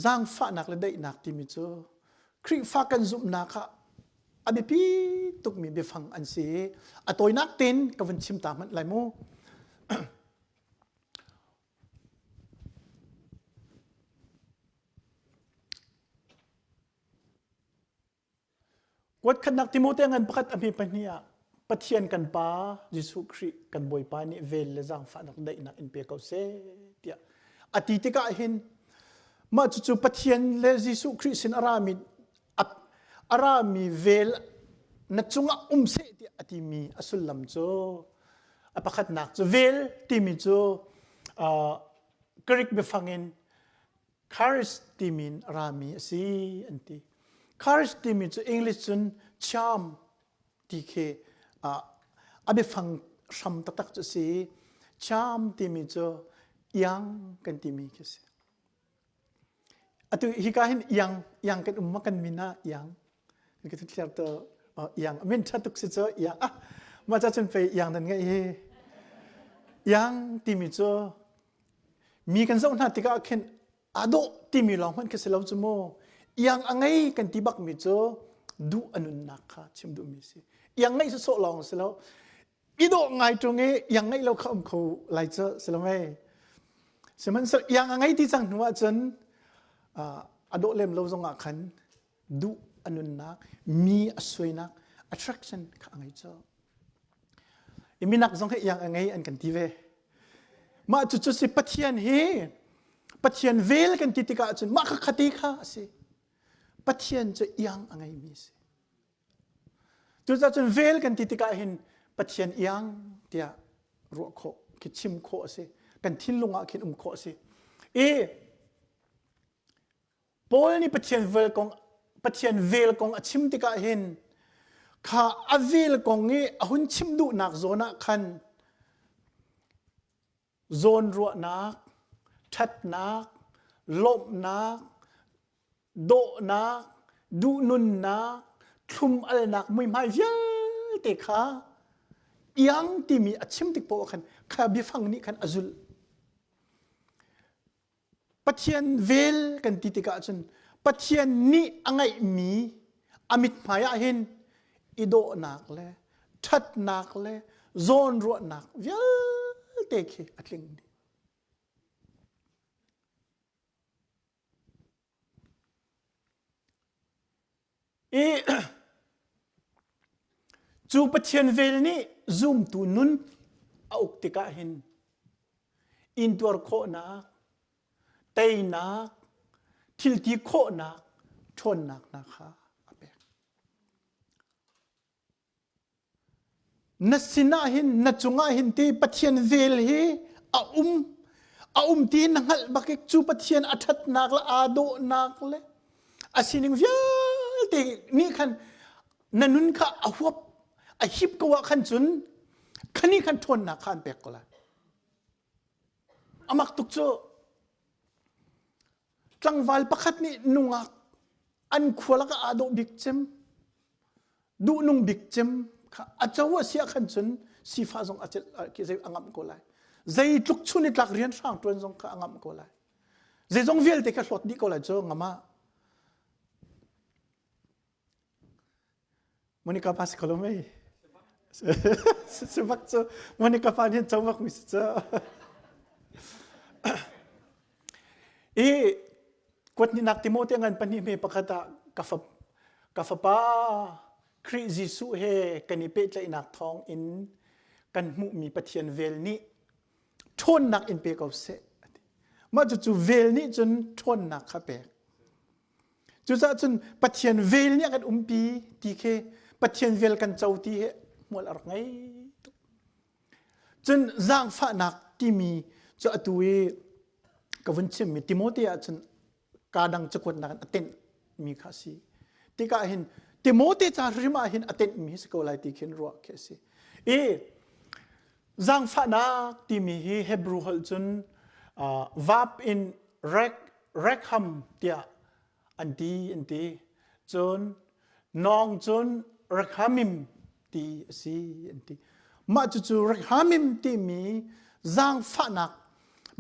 zaangfahnak le daihnak timi cu Khrihfa kan zumhnak ah a biapi tukmi biafang an si i a tawinak tein ka vun chim ta hmanh lai mu. Kuatkhatnak Timote ngan pakhat a hme pahnih ah Pathian kan Pa Jesuh Khrih kan Bawipa nih vel le zaangfahnak daihnak in pe ko seh tiah a ti tikah hin mah cucu Pathian le Jesuh Khrih sin a rami a rami vel na cungah um seh tiah a timi a sullam cu a pakhatnak cu vel timi cu Greek biafang in Charis timi in a rami a si an ti. Charis timi cu English cun charm ti khi a biafang hram taktak cu a si. Charm timi cu iang kan timi khi a si. Atu hika hin iang iang kan um ma kan min ah iang ka thliar to iang min ṭha tuk si cu iang ah mah ca cun pei iang nan ngeih hi iang timi cu Mi kan zoh hna tikah khin aa dawh timi lawng hmanh khi si lo cu mu. Iang a ngei kan ti bakmi cu duh a nunnak kha chim duhmi si. Iang ngeih sawsawh lawng si lo. I dawh ngai ṭung i iang ngeih lo kha um kho lai cu si lo mei. Sihmanhsehlaw iang a ngei ti cang hnu ahcun a dawh lem lo zong ah khan duh a nunnak, mi a suainak, attraction kha a ngei cu. I minak zong hi iang a ngei an kan ti ve. Mah cucu si Pathian hi Pathian vel kan ti tikah cun mah kha khate kha a si. Pathian cu iang a ngeimi a si. Cucaah cun vel kan ti tikah hin Pathian iang tiah ruah khawh khi chim khawh a si. Kan thinlung ah khin um khawh a si. I Paul nih Pathian vel kong Pathian vel kong a chim tikah hin kha a vel kong i a hun chim duhnak zawn ah khan zawnruahnak, ṭhatnak, lawmhnak, dawhnak, duhnunnak, thlum-alnak muihmai vialte kha iang timi a chim tik paoh ah khan kha biafang nih khan a zulh. Pathian vel kan ti tikah cun Pathian nih a ngeihmi a mithmai ah hin i dawhnak le ṭhatnak le zawnruahnak vialte khi a tling dih. I cu Pathian vel nih zumtu nun a uk tikah hin intuar khawhnak, teinak, thilti khawhnak, ṭhawnnak hna kha a pek. Na sinah hin na cungah hin ti Pathian vel hi a um a um ti na hngalh bak i cu Pathian a ṭhatnak le aa dawhnak le a sining vialte nih khan na nun kha a huap a hip ko ah khan cun khani khan ṭhawnnak kha an pek ko lai. Amak tuk cu tlangval pakhat nih nungak an khua lakah aa dawh bik cem duhnung bik cem kha a co a si ah khan cun sifah zong a celh zei a ngamh ko lai zeitluk chun i tlak rian hrang tuan zong kha a ngamh ko lai zeizong vialte kha hlawt dih ko lai cu ngam ah Monica pa si ko lo mei? Si bak cu Monica pa nih co bak mi si cu. I kuatninak Timote ngan pahnih hme pakhat ah ka fa ka fapa Khrih Jesuh he kan i pehtlaihnak thawng in kan hmuhmi Pathian vel nih ṭhawnnak in pe ko seh. Mah cucu vel nih cun ṭhawnnak kha pek. Cucaah cun Pathian vel nih a kan umpi ti khi Pathian vel kan co ti hi hmual a rak ngei tuk. Cun zaangfahnak timi cu atu i ka vun chimmi Timote ah cun kaa dang cakuatnak in a tenhmi kha a si. Tikah hin Timote ca hrim ah hin a tenhmi si ko lai ti khin ruah khi a si. I zaangfahnak timi hi Hebrew holh cun uh, verb in rek Rekham tiah an ti an ti. Cun nawng cun Rekhamim ti a si an ti. Mah cucu Rekhamim timi zaangfahnak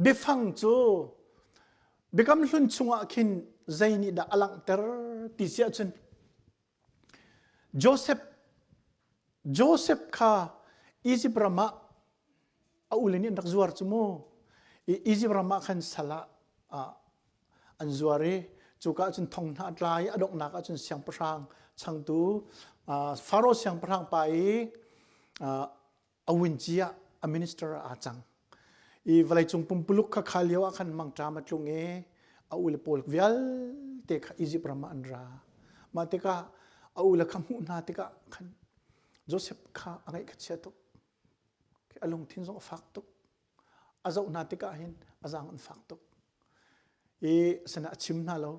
biafang cu Biakam Hlun chungah khin zei nih dah a langhter ti si ahcun Joseph Joseph kha Egypt ram ah a ule nih an rak zuar cu mu. Egypt ram ah khan sal ah an zuar i cuka ah cun thong hna a tla i a donghnak ah cun siangpahrang changtu Faro siangpahrang pa i a winci ah a minister ah aa cang. I vawleicung pumpuluk kha kha lio ah khan mangṭam a tlung i a ule pawl vialte kha Egypt ram ah an ra. Mah tikah a ule kha hmuh hna tikah khan Joseph kha a ngaih kha chia tuk. A lungthin zong a fak tuk. A zoh hna tikah hin a zaang an fak tuk. I sinah a chim hna lo.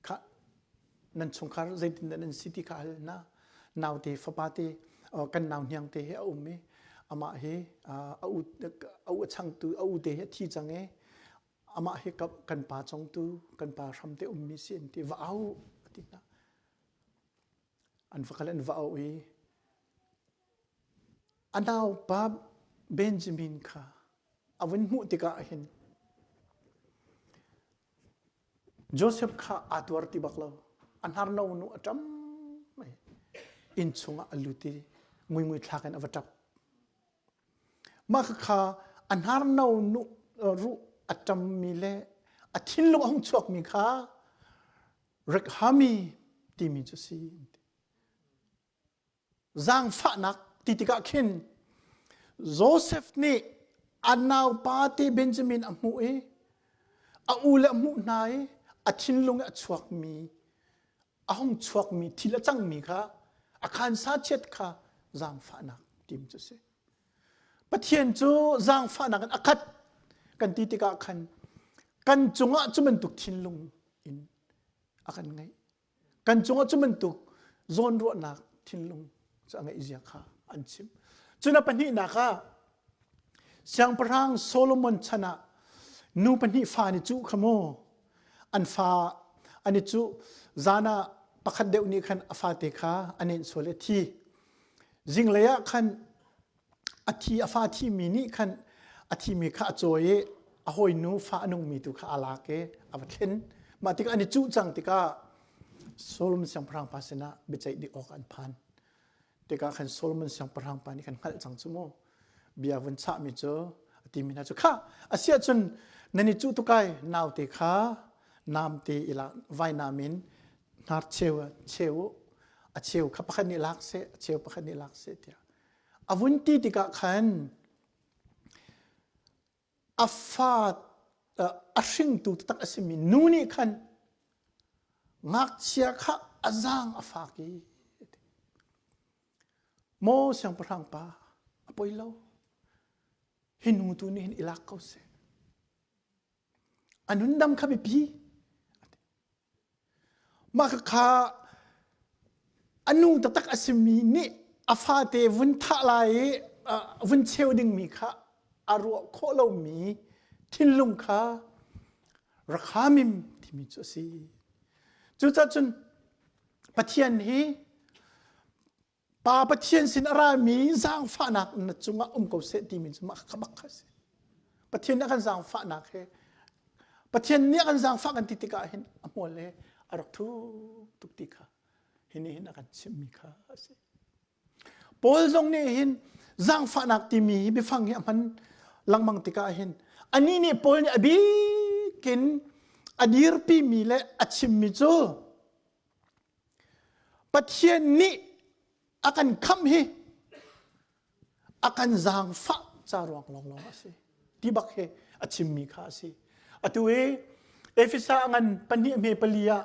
Khah nan chungkhar zeitindah nan si ti kha hal hna. Naute fapa te kan nau hniang te hi a um i amah hi a u a u a changtu a u te hi a thi cang i amah hi kan pa congtu kan pa hram te ummi si an ti va au a ti hna. An va kal an va au i A naupa Benjamin kha a vun hmuh tikah hin Joseph kha aa tuar ti bak lo. A hnarno nu a ṭam i inn chungah a lut i nguingui thlak in a va ṭap. Mah khakha a hnarno nu ruh a ṭammi le a thinlung a hung chuakmi kha Rekhami timi cu si. Zaangfahnak ti tikah khin Joseph nih a naupa te Benjamin a hmuh i a u le a hmuh hna i a thinlung i a chuakmi a hung chuakmi thil a cangmi kha a khansa chiat kha zaangfahnak tim cu a si. Pathian cu zaangfahnak in a khat kan ti tikah khan kan cungah cu bantuk thinlung in a kan ngeih. Kan cungah cu bantuk zawnruahnak thinlung cu a ngeih zia kha an chim. Cun a pahnihnak ah Siangpahrang Solomon chan ah nu pahnih fa an i cuh kha mu. An fa an i cuh zan ah pakhat deuh nih khan a fate kha a nenh sual i a thi. Zinglei ah khan a thi a fa thimi nih khan a thimi kha a cawi i a hawinu fa a nungmi tu kha a lak i a va thlen mah tikah an i cuh cang tikah Solomon siangpahrang pa sinah biaceih dih awk an phan tikah khan Solomon siangpahrang pa nih khan hngalh cang cu mu bia vun chahmi cu a timi hna cu kha a si ahcun nan i cuh tukai naute kha namte i lak vainam in hnar cheu cheu a cheu kha pakhat nih lak seh a cheu pakhat nih lak seh tiah A vun ti tikah khan a fa a hringtu taktak a simi nu nih khan Ngakchia kha a zaang a fak i Maw siangpahrang pa, a poi lo. Hi nu tu nih hin i lak ko seh. A nundam kha biapi. Mah kha a nu taktak a simi nih a fate vun thah lai i vun cheu dingmi kha a ruah khawh lomi thinlung kha rakhamim timi cu a si. Cucaah cun Pathian hi Pa Pathian sin a rami zaangfahnak na cungah um ko seh timi cu mah kha bak kha a si. Pathian nih a kan zaangfahnak he Pathian nih a kan zaangfah kan ti tikah hin a hmual he a rak thu tuk ti kha hi nih hin a kan chimhmi kha a si. Paul zong nih hin zaangfahnak timi hi biafang hi a hman lengmang tikah hin anih nih Paul nih a bikin a dirpimi le a chimmi cu Pathian nih a kan khamh hi a kan zaangfah ca ruang lawnglawng a si ti bak hi a chimmi kha a si. Atu i Efesa a ngan pahnih hme pali ah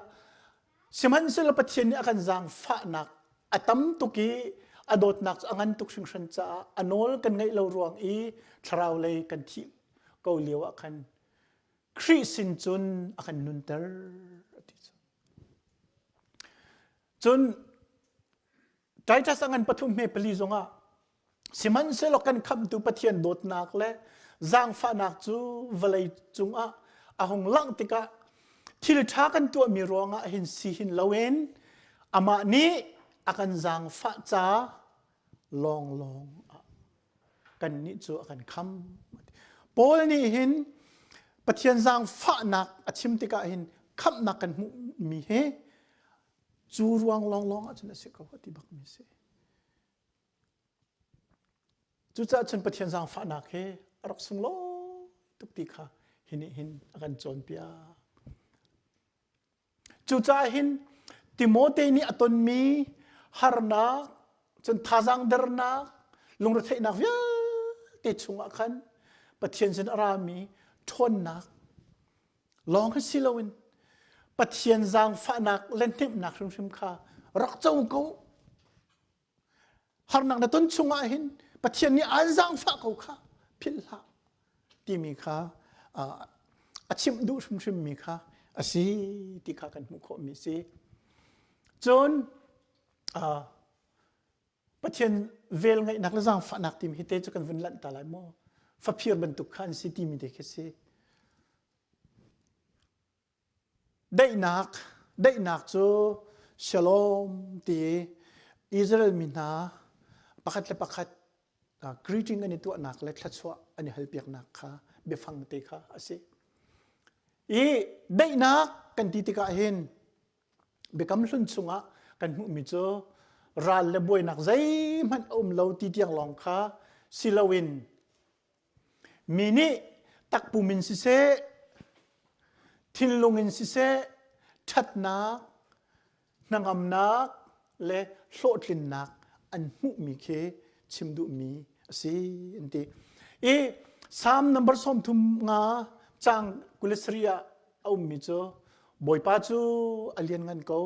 sihmanhsehlaw Pathian nih a kan zaangfahnak a tam tuk i a dawtnak cu a ngan tuk hringhran caah a nawl kan ngaih lo ruang i thlarau lei kan thih ko lio ah khan Khrih sin cun a kan nunter a ti cu. Cun Titus a ngan pathum hme pali zongah sihmanhsehlaw kan khamhtu Pathian dawtnak le zaangfahnak cu vawlei cungah a hung langh tikah thil ṭha kan tuahmi ruangah hin si hin loin amah nih a kan zaangfah ca lawnglawng ah kannih cu a kan kham. Paul nih hin Pathian zaangfahnak a chim tikah hin khamhnak kan hmuhmi hi cu ruang lawnglawng ahcun a si ko a ti bakmi a si. Cucaah cun Pathian zaangfahnak hi a rak sunglawi tuk ti kha hi nih hin a kan cawnpiak. Cucaah hin Timote nih a tonmi harnak, cun thazaang dernak, lungretheihnak vialte chungah khan Pathian sin a rami ṭhawnnak lawng hi si loin Pathian zaangfahnak le hnemhnak hrimhrim kha rak co ko. Harnak na ton chungah hin Pathian nih aan zaangfah ko kha philh hlah timi kha a chimh duh hrimhrimmi kha a si ti kha kan hmuh khawhmi a si. Cun Pathian vel ngeihnak le zaangfahnak timi hi te cu kan vun lanh ta lai maw? Faphir bantuk kha an si timi te khi si. Daihnak, daihnak cu shalom ti Israel mi hna pakhat le pakhat greeting an i tuahnak le thluachuah an i halpiaknak kha biafang te kha a si. I daihnak kan ti tikah hin biakam hlun chungah kan hmuhmi cu ral le buainak zeihmanh a um lo ti tiang lawng kha si loin Mi nih takpum in siseh, thinlung in siseh, ṭhatnak, hnangamnak le hlawhtlinnak an hmuhmi khi chim duhmi a si an ti. I Psalm number 33 caang 27 ah a ummi cu Bawipa cu a lianngan ko,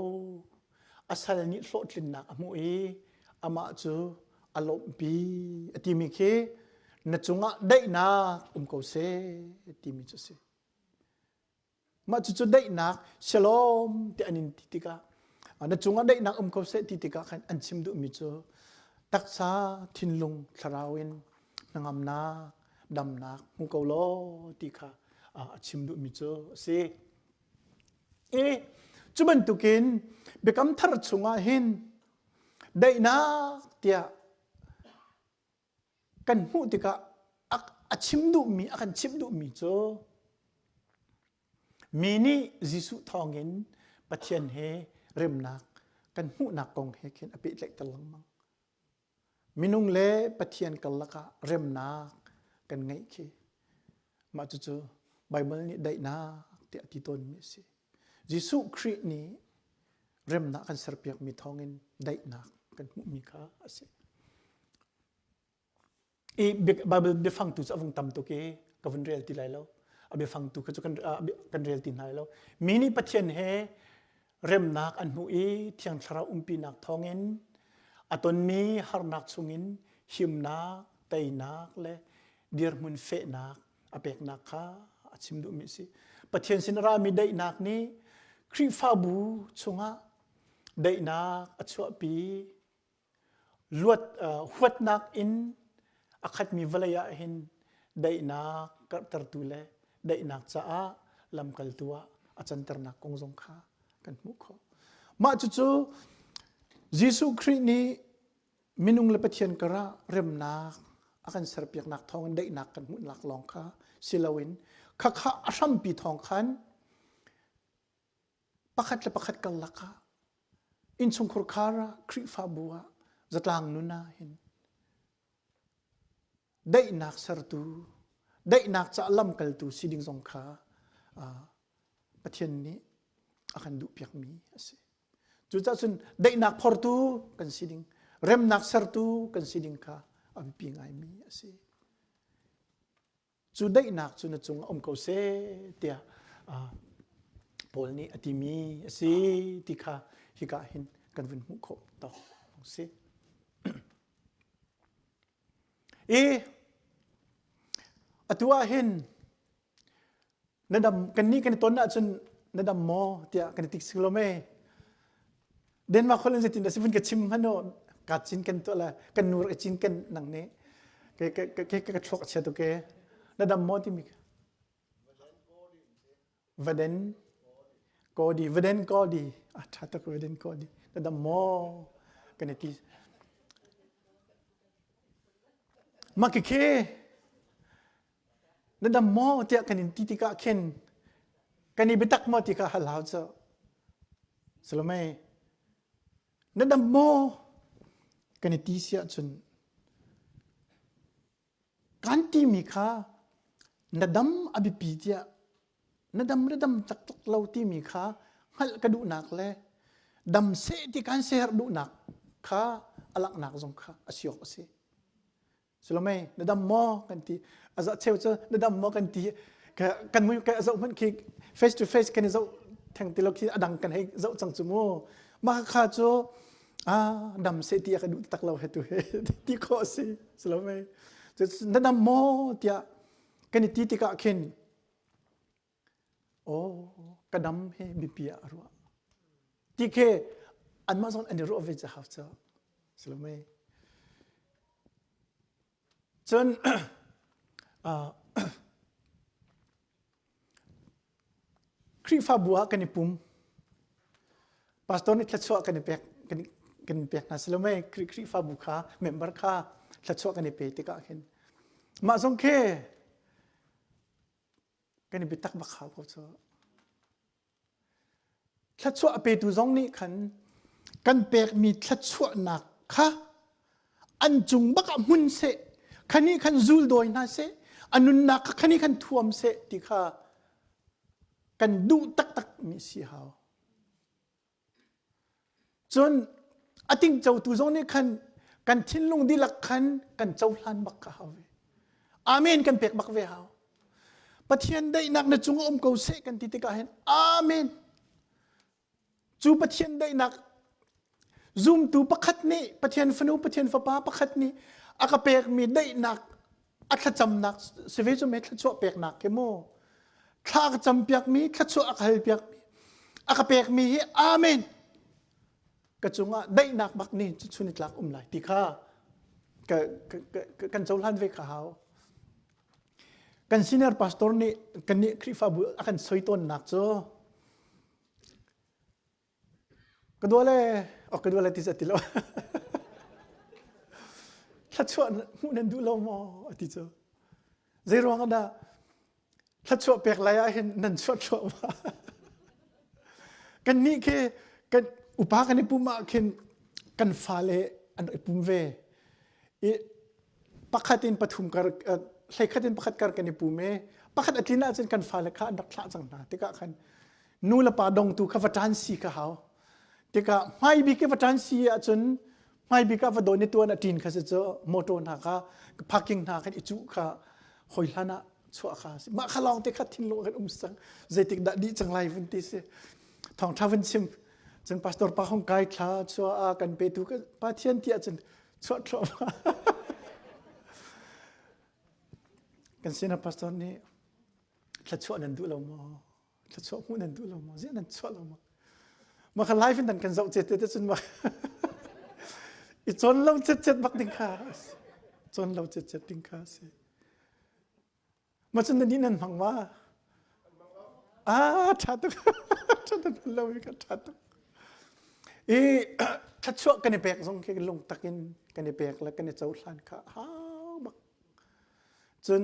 a sal nih hlawhtlinnak a hmuh i amah cu a lawmhpi a timi khi na cungah daihnak um ko seh timi cu a si. Mah cucu daihnak shalom ti an in ti tikah na cungah daihnak um ko seh ti tikah khan an chim duhmi cu taksa thinlung thlarau in hnangamnak damnak hmu ko law ti kha a chim duhmi cu a si. I cu bantukin biakam thar chungah hin daihnak tiah kan hmuh tikah a chim duhmi a kan chimh duhmi cu mi nih Jesuh thawngin Pathian he remnak kan hmuhnak kong he khin a pehtlaihter lengmang. Minung le Pathian karlak ah remnak kan ngeih khi mah cucu Baibal nih daihnak tiah a ti tawnmi a si. Jesuh Khrih nih remnak kan serpiakmi thawngin daihnak kan hmuhmi kha a si. I Bible biafang tu cu a vung tam tuk i ka vun rel ti lai lo. A biafang tu kha cu kan, kan rel ti hna lai lo. Mi nih Pathian he Remnak an hmuh i Thiang Thlarau umpinak thawngin a tonmi harnak chungin himnak, teinak le dirhmun fehnak a peknak kha a chim duhmi a si. Pathian sin a rami daihnak nih Khrihfabu chungah daihnak a chuahpi. Luat huatnak in a khatmi vawlei ah hin daihnak karhtertu le daihnak caah lamkaltu ah a canternak kong zong kha kan hmuh khawh. Mah cucu Jesuh Khrih nih minung le Pathian karah remnak a kan serpiaknak thawngin daihnak kan hmuhnak lawng kha si loin khakha a hrampi thawng khan pakhat le pakhat karlak ah innchungkhur khar ah Khrihfabu ah zatlang nun ah hin daihnak sertu daihnak caah lamkaltu si ding zong kha Pathian nih a kan duhpiakmi a si. Cucaah cun daihnak phortu kan si ding, remnak sertu kan si ding kha a biapi ngaimi a si. Cu daihnak cu na cungah um ko seh tiah Paul nih a timi a si ti kha hika hin kan vun hmuh khawh tawk a si. I atu ah hin na dam kan nih kan i ton ahcun na dam maw tiah kan i tik sing lo mei Denmark holh in zeitin dah si vun ka chim hmanh u ka cin kan tuah la kan nu rak i cin kan nang nih ke ke ke ke ka thluak a chia tuk e na dam maw timi Vaden Kodi Vaden Kodi a tha tuk Vaden Kodi na dam maw kan i ti mah khi khi Na dam maw tiah kan in ti tikah khin kan i biatak maw ti kha hal hau cu. Salome na dam maw kan i ti si ahcun kan timi kha na dam a biapi tiah na dam na dam taktak lo timi kha hngalh ka duhnak le dam seh ti kan ser duhnak kha a langhnak zong kha a si awk a si. Salome na dam maw kan ti a zoh cheu cu na dam maw kan ti kan mui ka zoh hmanh khi face to face kan i zoh theng ti lo khi a dang kan hei zoh cang cu mu mah kha cu ah dam se ti ka duh tak lo he tu he ti khawh si Salome na dam maw tiah kan i ti tikah khin oh ka dam he biapi ah a ruah ti khi anmah zong an i ruah ve ca hau cu Salome cun Khrihfabu ah kan i pum pastor nih thluachuah kan i pek kan kan pek hna Salome Khrihfabu kha member kha thluachuah kan i pe tikah khin mah zong khi kan i biatak bak hau ko cu. Thluachuah a petu zong nih khan kan pekmi thluachuahnak kha an cung bak ah hmun seh, khani khan zul dawi hna seh, a nunnak kha khani khan thuam seh ti kha kan duh taktak mi si hau. Cun a tingcotu zong nih khan kan thinlung dihlak khan kan cohlan bak kha hau ve. Amen kan pek bak ve hau. Pathian daihnak na cung um ko seh kan ti tikah hin Amen. Cu Pathian daihnak zumtu pakhat nih Pathian fanu Pathian fapa pakhat nih a ka pekmi daihnak a thlacamnak si ve cu me thluachuah peknak khi mu thla ka campiakmi thluachuah a ka halpiakmi a ka pekmi hi amen ka cungah daihnak bak ni cu chun i tlak um lai ti kha ka, ka, kan cohlan ve kha hau kan senior pastor nih kan nih Khrihfabu a kan soi tawnnak cu Ka dua le, oh ka dua le ti ti lo. Thlachuah hmuh nan duh lo maw? A ti cu. Zei ruang ah dah thlachuah pek lai ah hin nan chuah thluahmah. kan nih khi kan upa kan i pum ah khin kan fale an i pum ve. I pakhat in pathum kar hleikhat in pakhat kar kan i pum i pakhat a tlin ahcun kan fale kha an rak thlah cang hna tikah khan nu le pa dongtu kha va ṭan si kha hau tikah hmai bik i va ṭan si ahcun hmai bik ah va dawn i tuan a ṭin kha si cu motor hna kha parking hna khan i cuh kha hoi hlan ah chuah kha si mah kha lawng te kha thinlung kan um cang zeitik dah dih cang lai vun ti si thawngṭha vun chim. Cun pastor pa hong kai thla chua a kan petu Pathian ti ahcun chuah thluahmah. Kan sinah pastor nih thluachuah nan duh lo maw? Thluachuah hmuh nan duh lo maw? Ziah nan chuah lo maw? Mah kha live in nan kan zoh chet te cun ma i cawn lo chet chet bak ding kha cawn lo chet chet ding kha si. Ma cun nan nan hmang ma? Ah, ṭha tuk. Ṭha tuk lo i ka ṭha tuk. I thluachuah kan i pek zong khi lungtak in kan i pek le kan i cohlan kha hau bak. Cun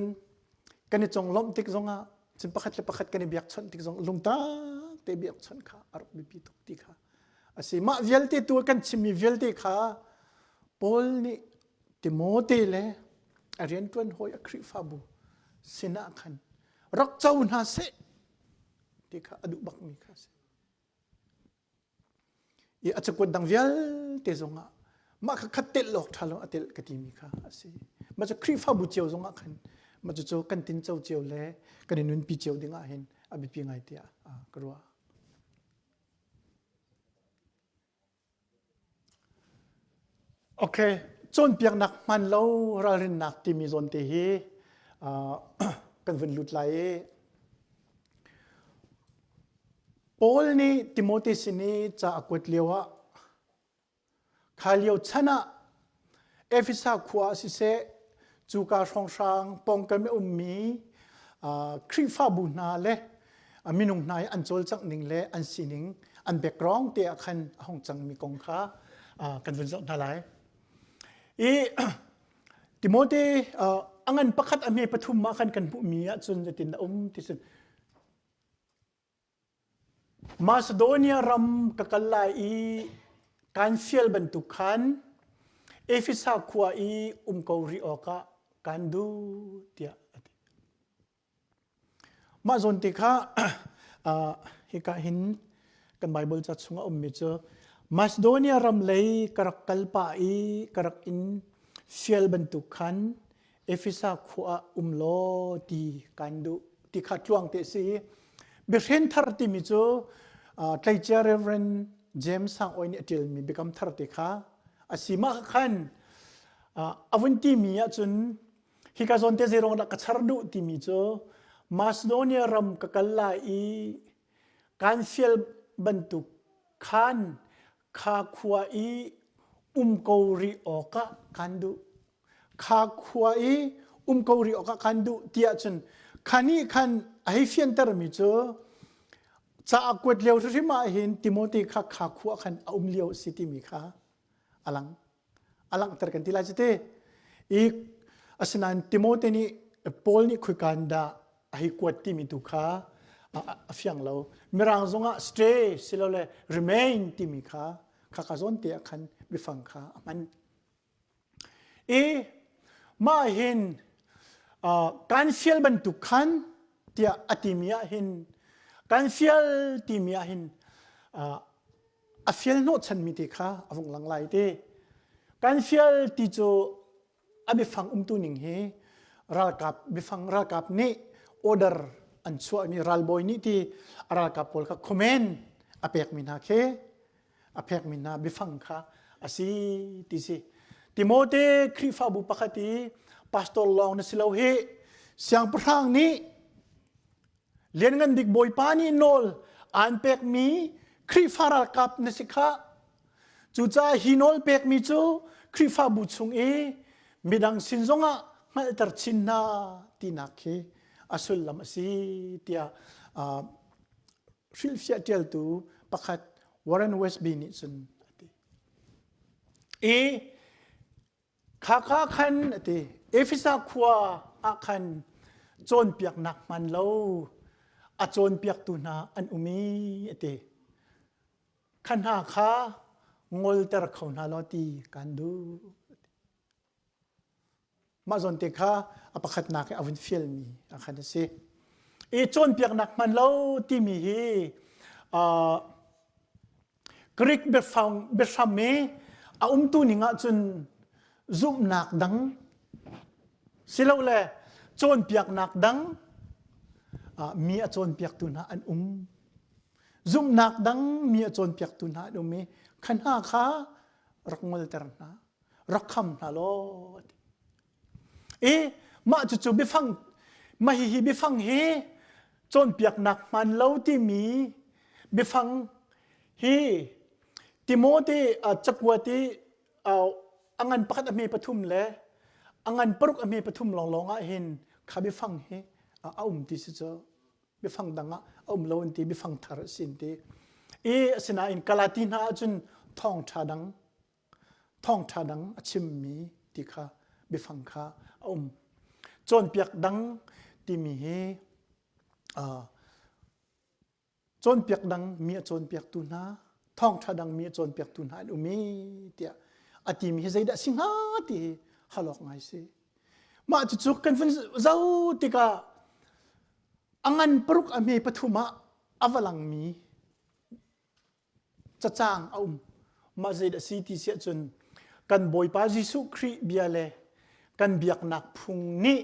kan i conglawmh tik zongah cun pakhat le pakhat kan i biakchawnh tik zong lungtak te biakchawnh kha a rak biapi tuk ti kha a si. Mah vialte tu kan chimmi vialte kha Paul nih Timote le a rianṭuan hawi a Khrihfabu sinah khan rak co hna seh ti kha a duh bakmi kha a si. I a cakuat dang vialte zongah mah kha khat telh lawk ṭha lo a telh ka timi kha a si. Mah cu Khrihfabu cio zongah khan mah cucu kan tinco cio le kan i nunpi cio ding ah hin a biapi ngai tiah ka ruah. Okay, cawnpiaknak hman lo ralrinnak timi zawn te hi kan vun lut lai i Paul nih Timote sin i ca a kuat lio ah kha lio chan ah Efesa khua ah siseh cuka hrawnghrang pawngkam i ummi Khrihfabu hna le minung hna i an cawlcangh ning le an sining an background te ah khan a hung cangmi kong kha kan vun zoh hna lai. I Timote a ngan pakhat a hme pathum ah khan kan hmuhmi ahcun zeitin a um ti sin Macedonia ram ka kal lai i kaan fial bantuk khan Efesa khua i um ko rih awkah kaan duh tiah a ti. Mah zawn te kha hika hin kan Bible ca chungah ummi cu Macedonia ram lei ka rak kal pah i ka rak in fial bantuk khan Efesa khua ah um law ti kan duh ti kha tluang te si. Biahren thar timi cu tleicia Reverend James Sang Oi nih a ṭialmi biakam thar te kha a si. Mah khan a vun timi ahcun Hika zawn te zeiruang dah ka char duh timi cu Macedonia ram ka kal lai i kan fial bantuk khan kha khua i um ko rih awkah kan duh. Kha khua i um ko rih awkah kan duh tiah cun kha nih khan a hei fiantermi cu ca a kuat lio hrimhrim ah hin Timote kha kha khua khan a um lio a si timi kha a lang. A langhter kan ti lai cu te. I asinain Timote nih Paul nih khuikan dah a hei kuat timi tu kha a fiang lo. Mirang zongah stay silole remain timi kha kha ka zawn te ah khan biafang kha a hman. I mah hin kan fial bantuk khan tiah a timi ah hin kan fial timi ah hin a fial hnawhchanmi te kha a vung lang lai ti. Kan fial ti cu a biafang umtu ning hi ralkap biafang ralkap nih order an chuahmi ralbawi nih ti a ralkap pawl kha command a pekmi hna khi a pekmi hna biafang kha a si ti si. Timote Khrihfabu pakhat i pastor lawng na si lo hi siangpahrang nih Lianngan bik Bawipa nih nawl aan pekmi Khrihfa ralkap na si khah. Cucaah hi nawl pekmi cu Khrihfabu chung i midang sin zongah hngalhter chin hna tinak khi a sullam a si tiah uh, hrilhfiah ṭialtu pakhat Warren Westby nih cun a ti. I Khakha khan a ti. Efesa khua ah khan cawnpiaknak hman lo a cawnpiaktu hna an um i a ti. Kha hna kha ngolter kho hna law ti kan duh. Mah zawn te kha a pakhatnak i a vun fialmi a khan a si. I cawnpiaknak hman lo timi hi uh, Greek biafang biahram i a umtu ning ahcun zumhnak dang silole cawnpiaknak dang mi a cawnpiaktu hna an um. Zumhnak dang mi a cawnpiaktu hna an um i kha hna kha rak ngolter hna, rak kham hna law. I mah cucu biafang mah hihi biafang hi cawnpiaknak hmaan lo timi biafang hi Timote cakuat i a ngan pakhat a hme pathum le a ngan paruk a hme pathum lawnglawng ah hin kha biafang hi a um ti si cu biafang dang ah a um lo an ti biafang thar a si an ti i asinain Galati hna ahcun thawngṭha dang thawngṭha dang a chimmi ti kha biafang kha a um cawnpiak dang timi hi cawnpiak dang mi a cawnpiaktu hna thawngṭha dang mi a cawnpiaktu hna an um i tiah a timi hi zeidah si hnga ti hi hal awk ngai si mah cucu kan vun zoh tikah a ngan paruk a hme pathum ah a va langmi cacang a um mah zeidah si ti siah cun kan Bawipa Jesuh Khrih bia le kan biaknak phung nih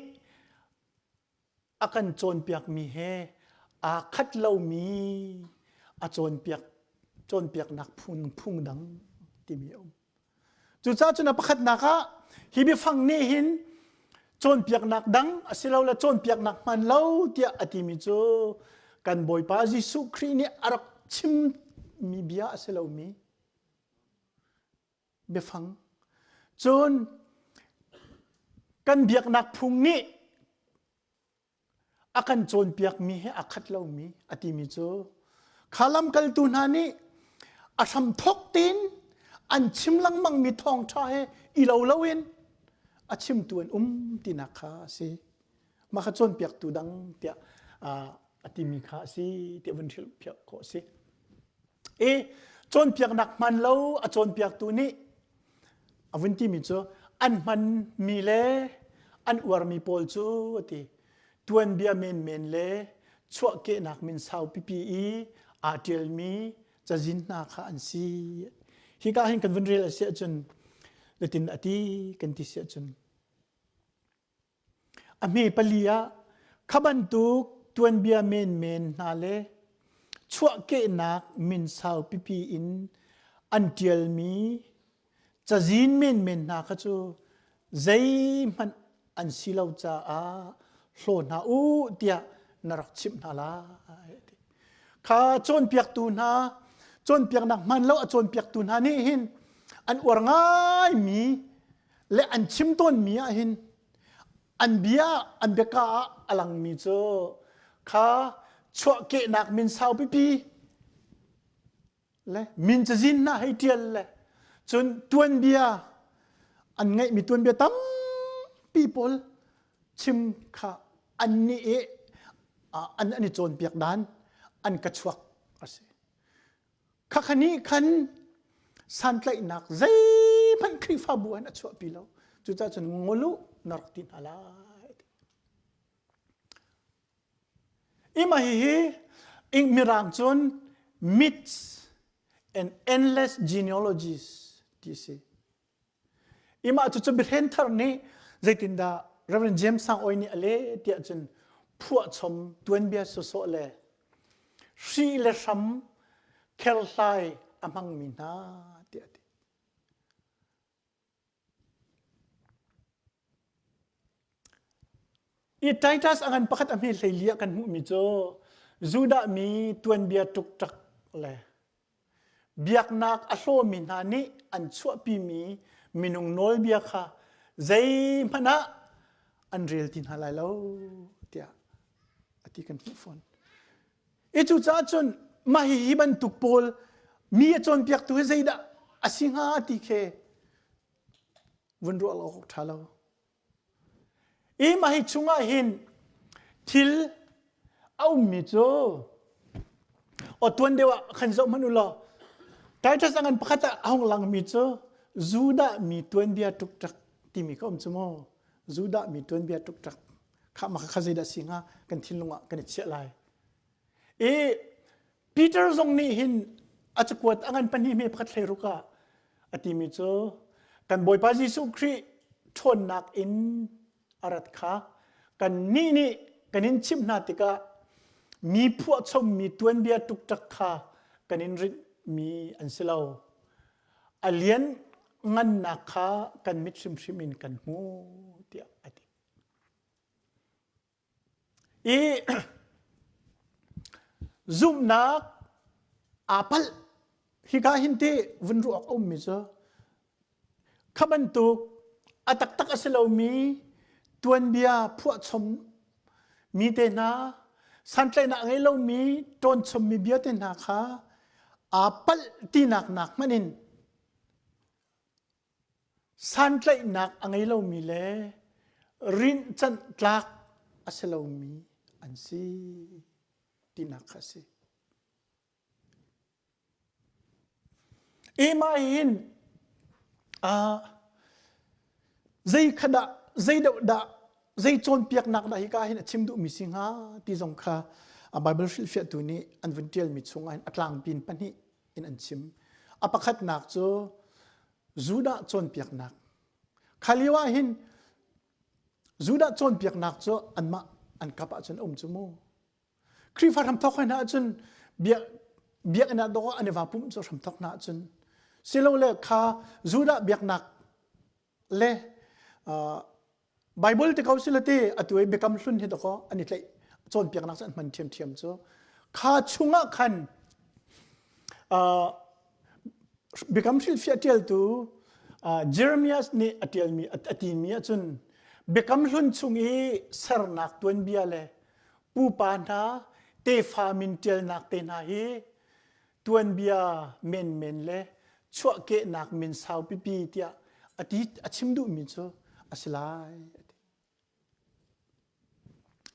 a kan cawnpiakmi he aa khat lomi a cawnpiak cawnpiaknak phung phung dang timi a um. Cucaah cun a pakhatnak ah hi biafang nih hin cawnpiaknak dang asilole cawnpiaknak hman lo tiah a timi cu kan Bawipa Jesuh Khrih nih a rak chimmi bia a si lomi biafang. Cun kan biaknak phung nih a kan cawnpiakmi he a khat lomi a timi cu kha lamkaltu hna nih a hramthawk tein an chim lengmangmi thawngṭha he i lo loin a chimtu an um tinak kha a si. Mah kha cawnpiaktu dang tiah a timi kha a si tiah vun hrilhfiah khawh a si. I cawnpiaknak hman lo a cawnpiaktu nih a vun timi cu an hmanmi le an uarmi pawl cu a ti. Tuanbia menmen le chuahkehnak min sau pipi i aa ṭialmi cazin hna kha an si. Hika hin kan vun rel a si ahcun latin a ti kan ti si ahcun A hme pali ah kha bantuk tuanbia menmen hna le chuahkehnak min sau pipi in an ṭialmi cazin menmen hna kha cu zeihmanh an si lo caah hlaw hna u tiah na rak chimh hna lai. Kha cawnpiaktu hna cawnpiaknak hman lo a cawnpiaktu hna nih hin an uar ngaimi le an chim tawnmi ah hin an bia an biaka ah a langmi cu kha chuahkehnak min sau pipi le min cazin hna hei ṭial le cun tuanbia an ngeihmi tuanbia tampi pawl chim kha an nih i an an i cawnpiak dan an ka chuak a si. Khakha nih khan santlaihnak zeihmanh Khrihfabu an a chuahpi lo. Cucaah cun ngol u na rak ti hna lai. Ima hihi Mirang cun myths and endless genealogies ti si. Imah cu cu biahren thar nih zeitindah Reverend James Sang Oi nih a leh tiah cun phuahchom tuanbia sawsawh le hri le hram kherhlai a hmangmi hna tiah a ti. I Titus a ngan pakhat a hme hlei li ah kan hmuhmi cu Judah mi tuanbia ṭukṭak le Biaknak a hlawmi hna nih an chuahpimi minung nawlbia kha zeihmanh ah an rel ti hna lai lo tiah a ti kan hmuh fawn. I cucaah cun mah hihi bantuk pawl mi a cawnpiaktu hi zeidah a si hnga ti khi vun ruah lo awk ṭha lo. I mah hi chungah hin thil a ummi cu aw tuan deuh ah khan zoh hmanh u law Titus a ngan pakhat ah a hung langmi cu Judah mi tuanbia ṭukṭak timi ka um cu mu. Judah mi tuanbia ṭukṭak kha mah kha zeidah si hnga kan thinlung ah kan i chiah lai. I Peter zong nih hin a cakuat a ngan pahnih hme pakhat hlei ruk ah a timi cu kan Bawipa Jesuh Khrih ṭhawnnak in a rat kha kannih nih kan in chimh hna tikah. Mi phuahchommi tuanbia ṭukṭak kha kan in rinhmi an si lo. A lian ngannak kha kan mit hrimhrim in kan hmu tiah a ti. I zumhnak aa palh. Hika hin ti vun ruah awk a ummi cu kha bantuk a taktak a si lomi tuanbia phuahchom mi te hna santlaihnak a ngei lomi ṭawnchommi bia te hna kha aa palh tinak nak hmanh in Santlaihnak a ngei lomi le rinhcanh tlak a si lomi an si tinak kha a si. Ema hin uh, zei kha dah zei deuh dah zei cawnpiaknak dah hika hin a chim duhmi si hnga ti zong kha a Bible hrilhfiahtu nih an vun ṭialmi chungah hin a tlangpin pahnih in an chim. A pakhatnak cu Judah cawnpiaknak. Kha lio ah hin Judah cawnpiaknak cu anmah an kap ahcun a um cu mu. Khrihfa hramthawk hna ahcun biak biakinn ah dawh an i va pumh cu hramthawk hna ahcun silole kha Judah biaknak le uh, Bible te ko sila te atu i biakam hlun hi dakaw an i tlaih cawnpiaknak cu an hman ṭhiamṭhiam cu kha chungah khan uh, biakam hrilhfiah ṭialtu uh, Jeremiah nih a ṭialmi a timi ahcun biakam hlun chung i sernak tuanbia le pupa hna tefa min ṭialnak te hna hi tuanbia menmen le chuahkehnak min sau pipi tiah a ti a chim duhmi cu a si lai a ti.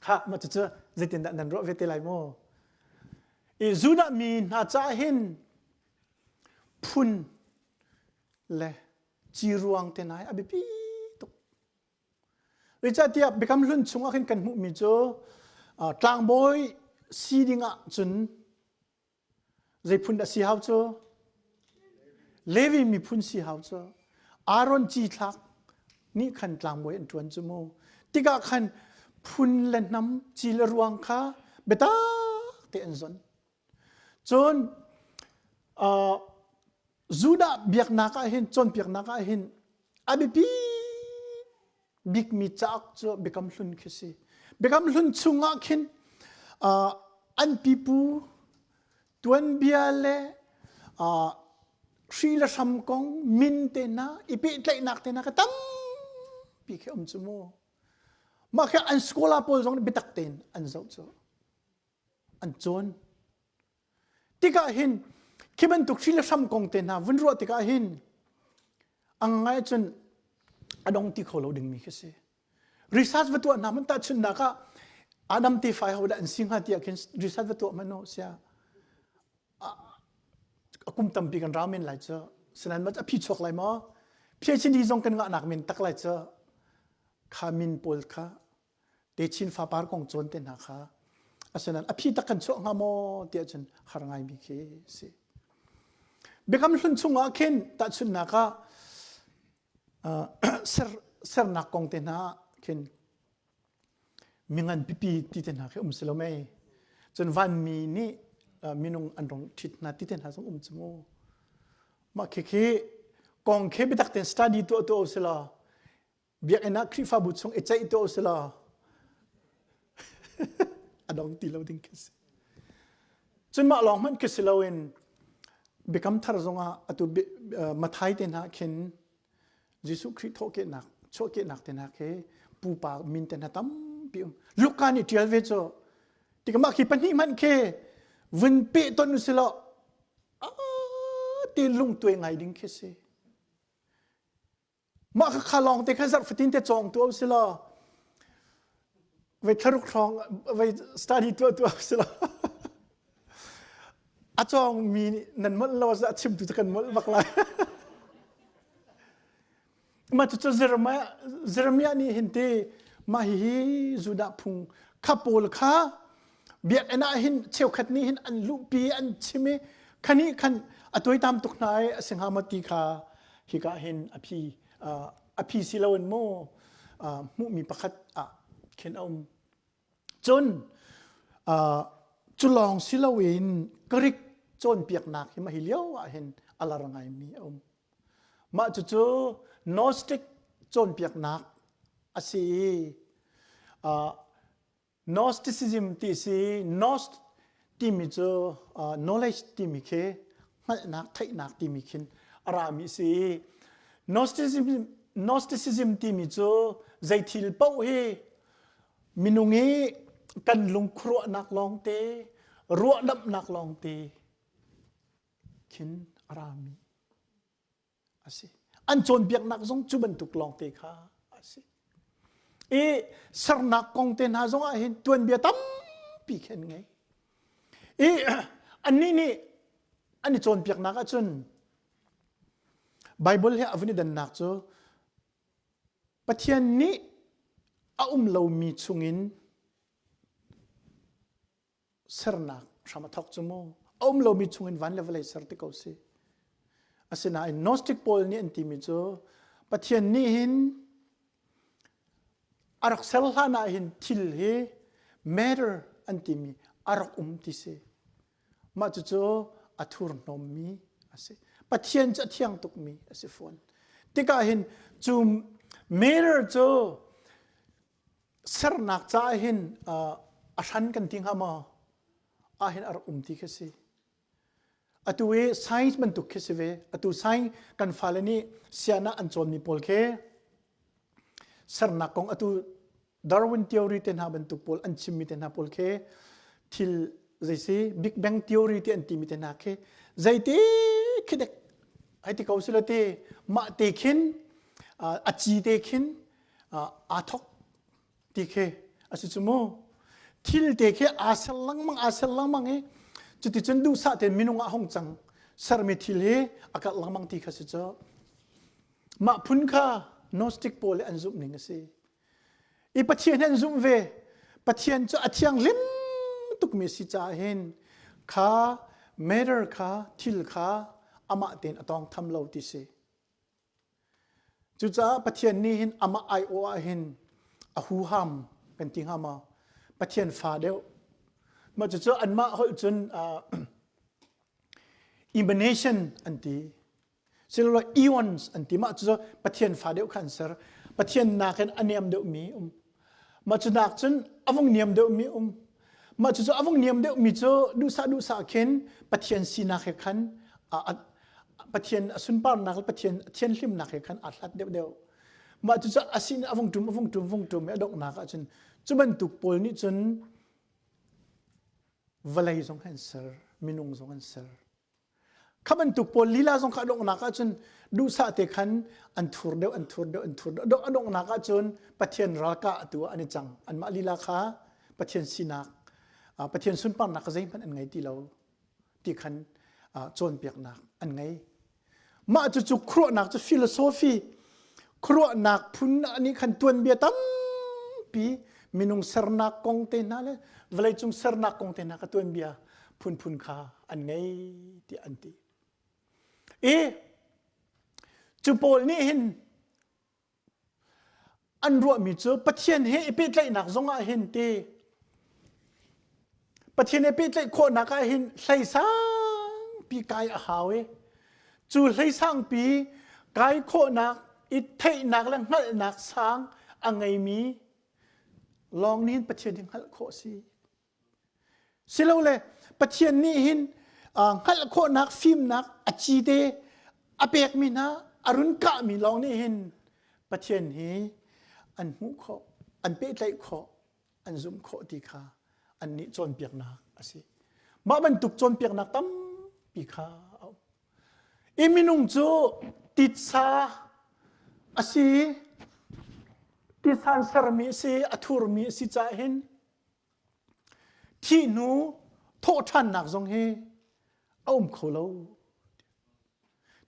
Kha mah cucu zeitindah nan ruah ve te lai maw? I Judah mi hna caah hin phun le ciruang te hna hi a biapi tuk. Zeicahtiah Biakam Hlun chungah khin kan hmuhmi cu tlangbawi si dingah cun Zei phun dah si hau cu? Levi miphun si hau cu. Aaron cithlak nih khan tlangbawi an ṭuan cu mu. Tikah khan phun le hnam ci le ruang kha biatak te an zon. Cun uh, Judah biaknak ah hin cawnpiaknak ah hin a biapi bikmi cauk cu Biakam Hlun khi si. Biakam Hlun chungah khin uh, an pipu tuanbia le uh, hri le hram kong min te hna i pehtlaihnak te hna ka tampi khi um cu mu. Mah khi an scholar pawl zong nih biatak tein an zoh cu. An cawn. Tikah hin khi bantuk hri le hram kong te hna vun ruah tikah hin ang ngai cun a dong ti kho lo dingmi khi si. Research va tuah hna hmanh tahchunhnak ah Adam te fai ho dah an si hnga tiah khin research va tuah hmanh u sia a kum tampi kan rau men lai cu sinan ma a phi chuak lai maw PhD zong kan ngahnak men tak lai cu kha min pawl kha techin fapar kong cawn te hna kha asinain a phi tak kan chuah hnga maw tiah cun har ngaimi khi si. Biakam hlun chungah khin tahchunhnak ah ser, sernak kong te hna khin mingan pipi ti te hna khi um si lo mei cun vanmi nih minung an rong ṭhit hna ti te hna zong um cu mu mah khi khi kong khi biatak tein study tuah tuah u si law biakinn ah Khrihfabu chung i ceih tuah usih law a dong ti lo ding khi si. Cun mah lawng hmanh khi si loin biakam thar zongah atu Mathai te hna khin Jesuh Khrih thawhkehnak chuahkehnak te hna khi pupa min te hna tampi um. Luka nih ṭial ve cu tikah mah khi pahnih hmanh khi vun peh ton usih law te lungtuai ngai ding khi si. Mah kha kha lawng te kha zarh fatin te cawng tu si law vei thlaruk hrawng vei study tuah tuah si law a cawng mi nih nan molh lo a chimtu cu kan molh bak lai mah cucu Jeremiah Jeremiah nih hin ti mah hihi Judah phung kha pawl kha biakinn ah hin cheukhat nih hin an luhpi an chim i khani khan a tuaitam tuk hna i a si hnga maw ti kha hika hin a phi a phi si loin maw hmuhmi pakhat ah khin a um cun. Cu lawng si loin Greek cawnpiaknak hi mah hi lio ah hin a lar ngaimi a um. Mah cucu Gnostic cawnpiaknak a si i uh, Gnosticism ti si Gnost timi cu uh, knowledge timi khi hngalhnak theihnak timi khin a rami si i Gnosticism, Gnosticism timi cu zei thil paoh hi Minung i kan lungkhuaruahnak lawngte, ruahdamhnak lawngte khin a rami a si. An cawnpiaknak zong cu bantuk lawngte kha a si. I sernak kong te hna zong ah hin tuanbia tampi khi an ngei. I annih nih an i cawnpiaknak ahcun Bible he a vun i dannak cu Pathian nih a um lomi chungin sernak hram a thawk cu mu. A um lomi chungin van le vawlei ser ti ko si. Asinain Gnostic pawl nih an timi cu Pathian nih hin a rak ser hlan ah hin thil hi matter an timi a rak um ti si. Mah cucu a thurhnawmmi a si. Pathian cu a thiang tukmi a si fawn. Tikah hin cu mirror cu sernak caah hin a hran kan ti hnga maw? Ah hin a rak um ti khi si. Atu i science bantuk khi si ve. Atu science kan fale nih siana an cawnmi pawl khi sernak kong atu Darwin theory te hna bantuk pawl an chimmi te hna pawl khi thil zei si Big Bang theory ti an timi te hna khi zeiti khi dek hei ti ko sila ti mah te khin a ci te khin aa thok ti khi a si cu mu thil te khi aa ser lengmang aa ser lengmang i cuticun duhsah tein minung ah hung cang sermi thil hi a karh lengmang ti kha si cu mah phun kha Gnostic pawl an zumh ning a si I Pathian an zumh ve. Pathian cu a thianghlim tukmi si caah hin kha matter kha thil kha amah tein a tawng tham lo ti si. Cucaah Pathian nih hin amah aiawh ah hin a huham kan ti hnga maw? Pathian fa deuh. Mah cucu anmah holh cun uh, emanation an ti. Silolo eons an ti mah cu Pathian fa deuh kha an ser. Pathian nakin a niam deuhmi um. Mah cu nak cun a vung niam deuhmi um. Mah cu a vung niam deuhmi cu duhsah duhsah khin Pathian sinak he khan Pathian a sunparnak le Pathian a thianhlimnak he khan aa hlat deuhdeuh. Mah cu a sin a vung ṭum a vung ṭum vung ṭum i a donghnak ahcun cu bantuk pawl nih cun vawlei zong an ser, minung zong an ser. Kha bantuk pawl lila zong kha a donghnak ahcun duhsah te khan an thur deuh an thur deuh an thur deuh a donghnak ahcun Pathian ralkah atu ah an i cang anmah lila kha Pathian sinak Pathian sunparnak kha zeihmanh an ngei ti lo ti khan cawnpiaknak an ngei mah cucu khuaruahnak cu philosophy khuaruahnak phun nih khan tuanbia tampi minung sernak kong te hna le vawleicung sernak kong te hna kha tuanbia phunphun kha an ngei tiah an ti. I cu pawl nih hin an ruahmi cu Pathian he i pehtlaihnak zong ah hin ti Pathian he pehtlaih khawhnak ah hin hlei sangpi kai a hau i cu hlei sangpi kai khawhnak i theihnak le hngalhnak sang a ngeimi lawng nih hin Pathian hi hngalh khawh a si. Silole Pathian nih hin hngalh khawhnak fimnak a ci te a pekmi hna a run kahmi lawng nih hin Pathian hi an hmuh khawh, an pehtlaih khawh, an zumh khawh ti kha annih cawnpiaknak a si. Mah bantuk cawnpiaknak tampi kha a um. I minung cu titsa a si, titsa an sermi a si, a thurmi a si caah hin Thih hnu thawhṭhannak zong hi a um kho lo.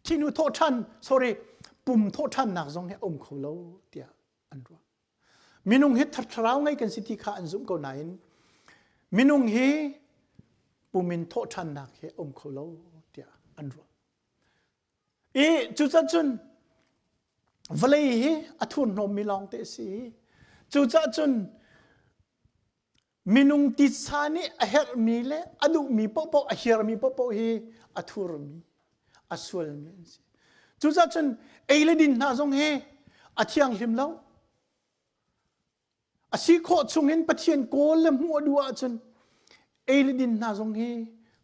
Thih hnu thawhṭhan, sorry, pum thawhṭhannak zong hi a um kho lo tiah an ruah. Minung hi thlarau ngei kan si ti kha an zumh ko nain minung hi pum in thawhṭhannak hi a um kho lo tiah an ruah. I cucaah cun vawlei hi a thurhnawmmi lawng te a si i cucaah cun. Minung titsa nih a herhmi le a duhmi paohpaoh, a hiarmi paohpaoh hi a thurmi, a sualmi an si. Cucaah cun ei le din hna zong hi a thianghlim lo. A si khawh chungin Pathian kawl le hmuh a duh ahcun ei le din hna zong hi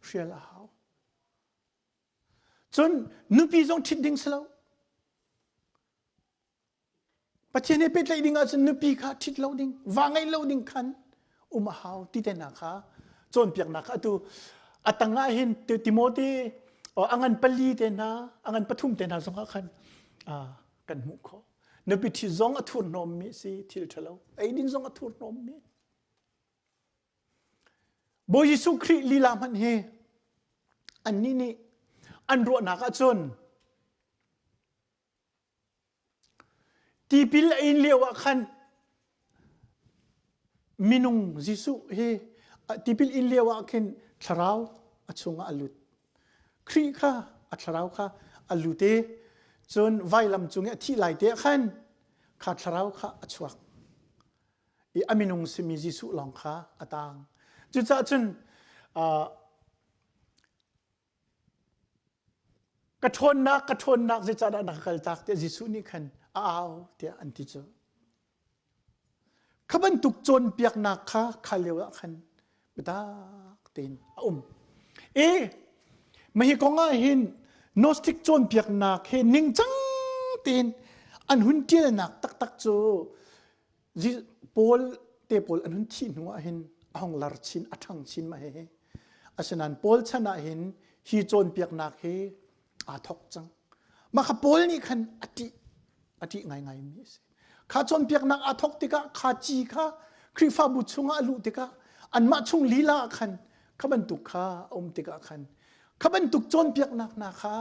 hrial a hau. Cun nupi zong ṭhit ding si lo. Pathian he pehtlaih ding ahcun nupi kha ṭhit lo ding, va ngeih lo ding khan um a hau ti te hna kha cawnpiaknak kha atu a tang ah hin Timote a ngan pali te hna, a ngan pathum te hna zong ah khan kan hmuh khawh. Nupi ṭhit zong a thurhnawmmi si thil ṭhalo, eidin zong a thurhnawmmi. Bawi Jesuh Khrih lila hmanh hi annih nih an ruahnak ahcun Tipil a in lio ah khan minung Jesuh hi tipil in lio ah khin thlarau a chungah a lut. Khrih kha a thlarau kha a lut i cun vailam cung i a thih lai te ah khan kha thlarau kha a chuak i a minung simi Jesuh lawng kha a tang. Cucaah cun Ka ṭhawnnak, ka ṭhawnnak zeicahdah na ka kaltak tiah Jesuh nih khan a au tiah an ti cu. Kha bantuk cawnpiaknak kha kha lio ah khan biatak tein a um. E mahi kong ah hin Gnostic cawnpiaknak he ningcang tein an hun ṭialnak taktak cu Paul te pawl an hun thih hnu ah hin a hong lar chin a ṭhang chin ma hehe. Asinain Paul chan ah hin hi cawnpiaknak hi aa thok cang. Mah kha Paul nih khan a ṭih a ṭih ngaingai mi a si. Kha cawnpiaknak aa thok tikah kha ci kha Khrihfabu chungah a luh tikah anmah chung lila ah khan kha bantuk kha a um tikah khan kha bantuk cawnpiaknak hna kha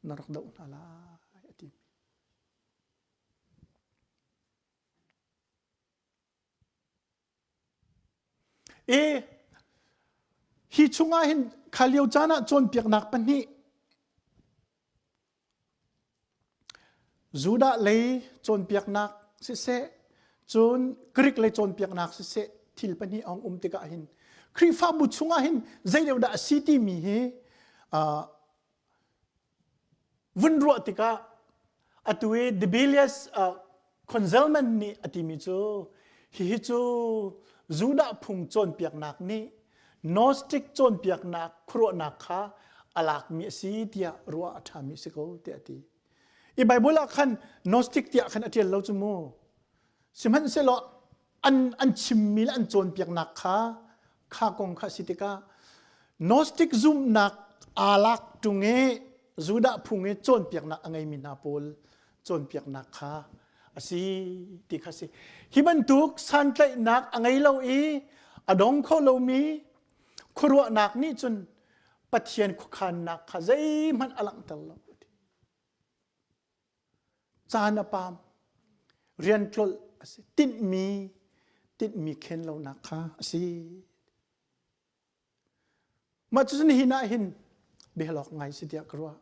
na rak doh hna lai a ti. E hi chungah hin kha lio caan ah cawnpiaknak pahnih Judah lei cawnpiaknak siseh cun Greek lei cawnpiaknak siseh thil pahnih a hung um tikah hin Khrihfabu chungah hin zei deuh dah a si timi hi uh, Vun ruah tikah atu i Dibelius uh, Konzelman nih a timi cu hihi cu Judah phung cawnpiaknak nih Gnostic cawnpiaknak khuaruahnak kha a lakmi a si tiah ruah a ṭhami a si ko tiah a ti. I Bible ah khan Gnostic tiah khan a ṭial lo cu mu. Sihmanhsehlaw an, an chimmi le an cawnpiaknak kha kha kong kha a si tikah Gnostic zumhnak aa lak ṭung i Judah phung i cawnpiaknak a ngeimi hna pawl cawnpiaknak kha a si ti kha si. Hi bantuk santlaihnak a ngei lo i a dong kho lomi khuaruahnak nih cun Pathian khuakhannak kha zeihmanh a langhter lo. Caan a paam. Rian tlolh a si. Tinhmi, tinhmi khen lonak kha a si. Mah cu nihin ah hin biahalawk ngai si tiah ka ruah.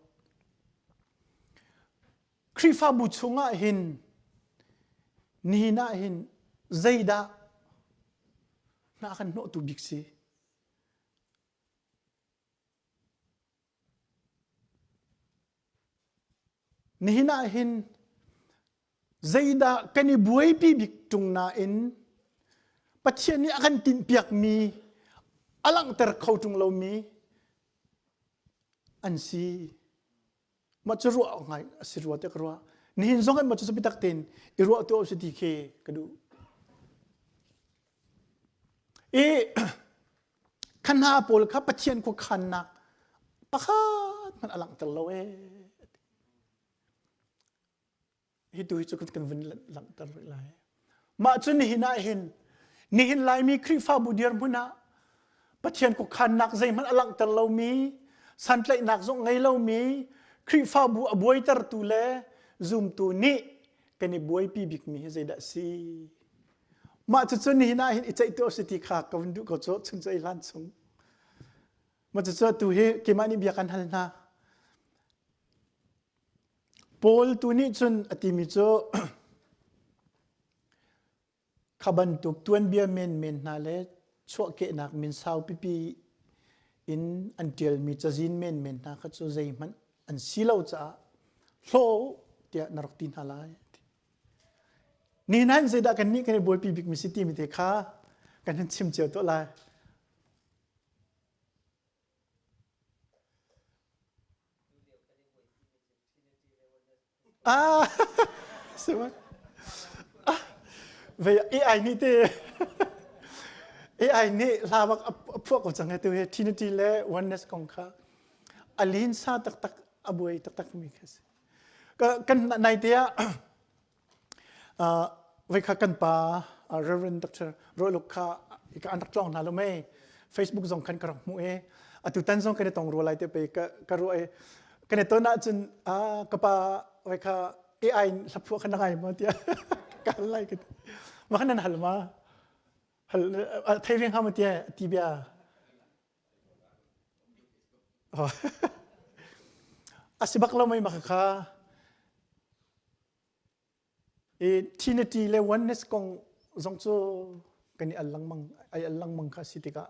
Khrihfabu chungah hin nihin ah hin zeidah hna kan hnawhtu bik si? Nihin ah hin zeidah kan i buaipi bik ṭung nain Pathian nih a kan tinhpiakmi a langhter kho ṭung lomi an si. Mah cu ruah awk ngai a si rua tiah ka ruah. Nihin zong in mah cu biatak tein i ruah tu si ti khi ka duh. I kha hna pawl kha Pathian khuakhannak pakhat hmanh a langhter lo ee. Hi tu hi cu kan vun langhter rih lai. Mah cu nihin ah hin nihin Laimi Khrihfabu dirhmun ah Pathian khuakhannak zeihmanh a langhter lomi santlaihnak zong ngei lomi Khrihfabu a buaitertu le zumtu nih kan i buaipi bikmi hi zeidah a si? Mah cucu nihin ah hin i ceih tu a si ti kha ka vun duh ko cu chun cu ei hlan chung. Mah cucu atu hi keimah nih bia kan hal hna. Paul tu nih cun a timi cu. Kha bantuk tuanbia menmen hna le chuahkehnak min sau pipi in an ṭialmi cazin menmen hna kha cu zeihmanh an si lo caah hlaw u tiah na rak ti hna lai. Nihin ah zeidah kannih kan i buaipi bikmi si timi te kha kan hun chim cio tuah lai. Ah, ah, ve AI nih te AI nih hla bak a phuah ko cang tu hi Trinity le oneness kong kha a linsa taktak a buai taktak mi kha si. Kan nai te ah Voikhat kan pa Reverend Dr. Rualuk kha ka an rak tlawng hna lo mei. Facebook zong khan ka rak hmuh i atutan zong kan i tong rua lai te pei ka ka ruah i kan i ton ahcun ah ka pa voikha AI in hlaphuah kha na ngai maw tiah ka hal lai ka ti. Mah khan nan hal ma? Hal thei ve hnga maw tiah ti bia. A si bak lo mei mah kha I Trinity le oneness kong zong cu kan i al lengmang ai al lengmang kha si tikah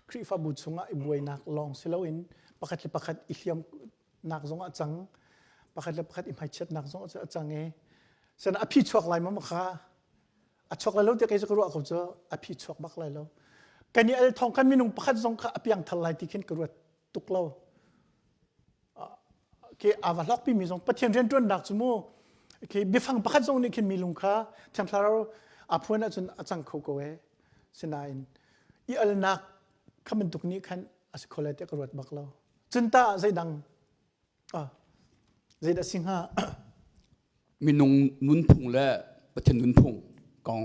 Khrihfabu chungah i buainak lawng si loin pakhat le pakhat i hliamnak zong a cang pakhat le pakhat i hmaichiatnak zong a cang i sen a phi chuak lai ma kha a chuak lai lo tiah kei cu ka ruah ko cu a phi chuak bak lai lo kan i al thong kan minung pakhat zong kha a piangthar lai ti khin ka ruat tuk lo ke ava hlok pi mi zong Pathian rianṭuannak cu mu ke biafang pakhat zong nih khin mi lung kha Thiang Thlarau a phuan ahcun a cang kho ko e sinain i alnak kha bantuk nih khan a si kho lai tiah ka ruat bak lo cun ta zeidang ah zeidah si hnga Minung nunphung le Pathian nunphung kong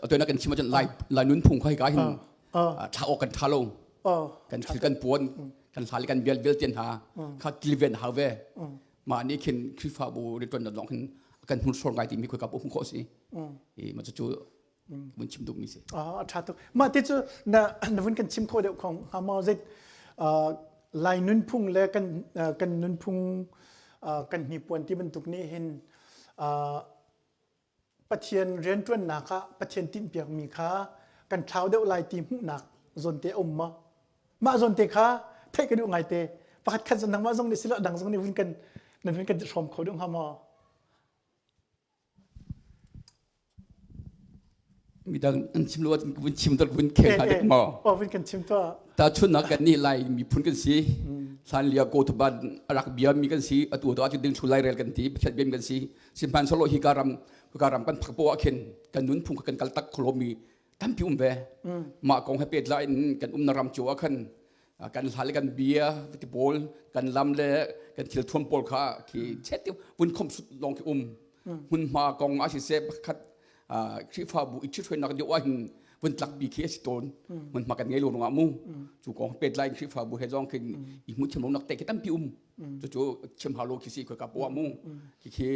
atu na kan chim ahcun lai lai nunphung kha hika hin thla awk kan tha lo kan thil kan puan kan hla le kan vial vial tian hna kha kilven hau ve mah nih khin Khrihfabu rianṭuan lawng hin kan hmursor ngai timi khoi ka hmu khawh si i mah cu vun chim duhmi si a ṭha tuk mah ti cu na na vun kan chim kho deuh khong hnga maw zei lai nunphung le kan kan nunphung kan hnipuan ti bantuk nih hin Pathian rianṭuannak ah Pathian tinhpiakmi kha kan thlau deuh lai ti hmuhnak zawnte a um maw? Mah zawnte kha theih ka duh ngaite. Pakhat khat nangmah zong nih silo dang zong nih vun kan nan vun kan hrawm kho deuh hnga maw? Midang an chim lo vun chim dal vun khel hna dek maw? Oh, vun kan chim tuah. Ta chunnak kan nih lai miphun kan si. Hlan lio ko thuban rak bia mi kan si atu to atu ding thu lai rel kan ti Pathian bia mi kan si. Sihmanhsehlaw hi ka ram ka ram kan phak poah khin kan nunphung kha kan kal tak kholomi tampi um ve. Mah kong he pehtlai in kan umnak ram cio ah khan kan hla le kan bia ti pawl kan lam le kan thil thuam pawl kha khi chet vun khom sut lawng khi um. Hmunhma kong ah siseh pakhat Khrihfabu i ṭhithruainak deuh ah hin vun tlakpi khi a si tawn. Hmunhma kan ngei lo ruangah mu. Cu kong pehtlai in Khrihfabu he zong khin i hmuh thiam lonak te khi tampi um. Cucu chim hau lo khi si khoi ka poah mu. Khi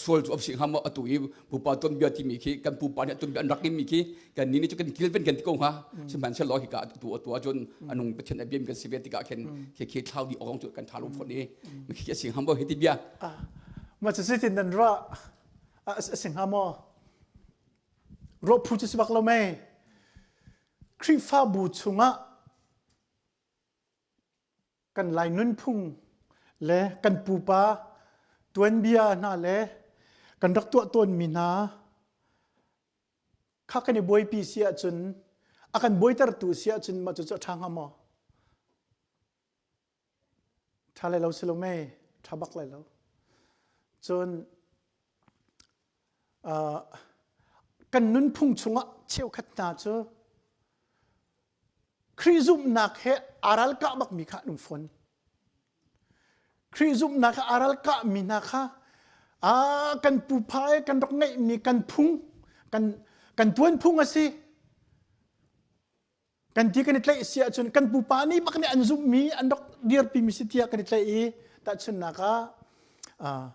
sual cu si hnga maw atu i pupa tuanbia timi khi kan pupa nih tuanbia an rak mi khi kan ni nih cu kan kilven kan ti ko hnga. Sihmanhsehlaw hika atu atu ahcun anung Pathian a biam kan si ve tikah khin khi khi thlau di awk cu kan tha lo phot i khi a si hnga maw hi ti bia. Ma cu tin nan ruah a si hnga maw? Ruah phu cu si bak lo mei. Khrihfabu chungah Kan Lai nunphung le kan pupa tuanbia hna le kan rak tuah tawnmi hna kha kan i buaipi si ahcun a kan buaitertu si ahcun mah cucu a ṭha hnga maw? Ṭha lai lo si lo mei, ṭha bak lai lo. Cun uh, kan nunphung chungah cheukhat hna cu Khrih zumhnak he aa ralkah bakmi kha an um fawn. Khrih zumhnak he aa ralkahmi hna kha aa kan pupa e kan rak ngeihmi kan phung kan kan tuanphung a si. Kan ti kan i tlaih si ahcun kan pupa nih bak nih an zumhmi an rak dirpimi si tiah kan i tlaih i tahchunhnak ah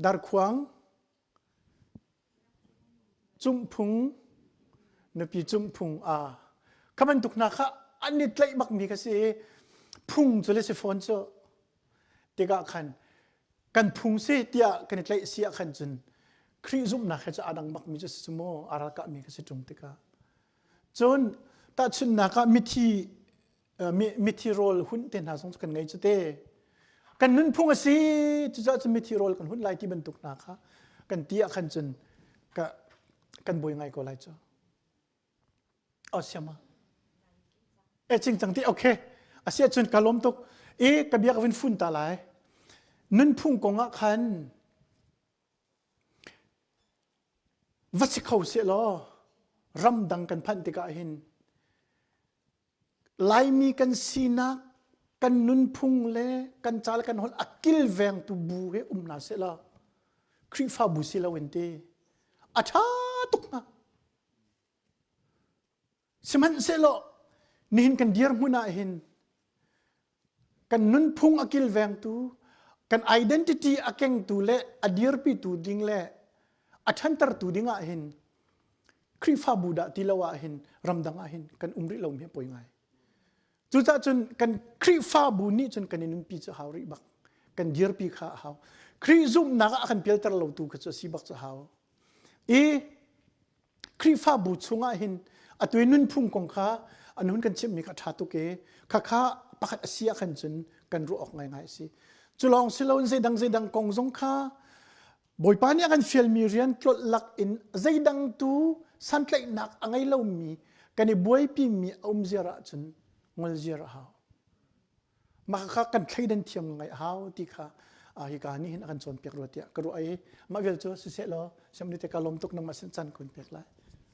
darkhuang Cumhphung, nupi cumhphung aa kha bantuk hna kha an i tlaih bakmi kha si i phung cu le si fawn cu tikah khan kan phung si tiah kan i tlaih si ah khan cun. Khrih zumhnak he cu aa dang bakmi cu si cu mu aa ralkahmi ka si ṭung tikah. Cun tahchunhnak ah mithi mithi rawl hunh te hna zong cu kan ngei cu te. Kan nunphung a si cucaah cun mithi rawl kan hunh lai ti bantuk hna kha kan ti ah khan cun ka kan buai ngai ko lai cu. Oh siama. E ching cang ti okay. Asia cun ka lawm tuk. E ka bia ka vin fun ta lai. Nunphung kong ah khan va si kho seh law ramdang kan phanh tikah hin Laimi kan sinak kan nunphung le kan ca le kan holh a kilvengtu bu he um hna seh law Khrihfabu si loin ti a ṭha tuk hnga. Sihmanhsehlaw nihin kan dirhmun ah hin kan nunphung a kilvengtu, kan identity a kengtu le a dirpitu ding le a ṭhantertu ding ah hin Khrihfabu dah ti lo ah hin ramdang ah hin kan um rih lo mi a poi ngai. Cucaah cun kan Khrihfabu nih cun kan i nunpi cu hau rih bak. Kan dirpi kha a hau. Khrih zumhnak ah a kan pialter lotu kha cu a si bak cu a hau. I Khrihfabu chungah hin atu i nunphung kong kha an hun kan chimhmi kha ṭha tuk i khakha pakhat a si ah khan cun kan ruah awk ngaingai a si. Cu lawng si loin zeidang zeidang kong zong kha Bawipa nih a kan fialmi rian tlolh lak in zeidang tu santlaihnak a ngei lomi kan i buaipimi a um ziar ahcun ngol ziar a hau. Mah kha kan thleidan thiam ngai a hau ti kha hika nih hin a kan cawnpiak rua tiah ka ruah i mah vial cu siseh law siam te ka lawm tuk nangmah sin caan kun pek lai.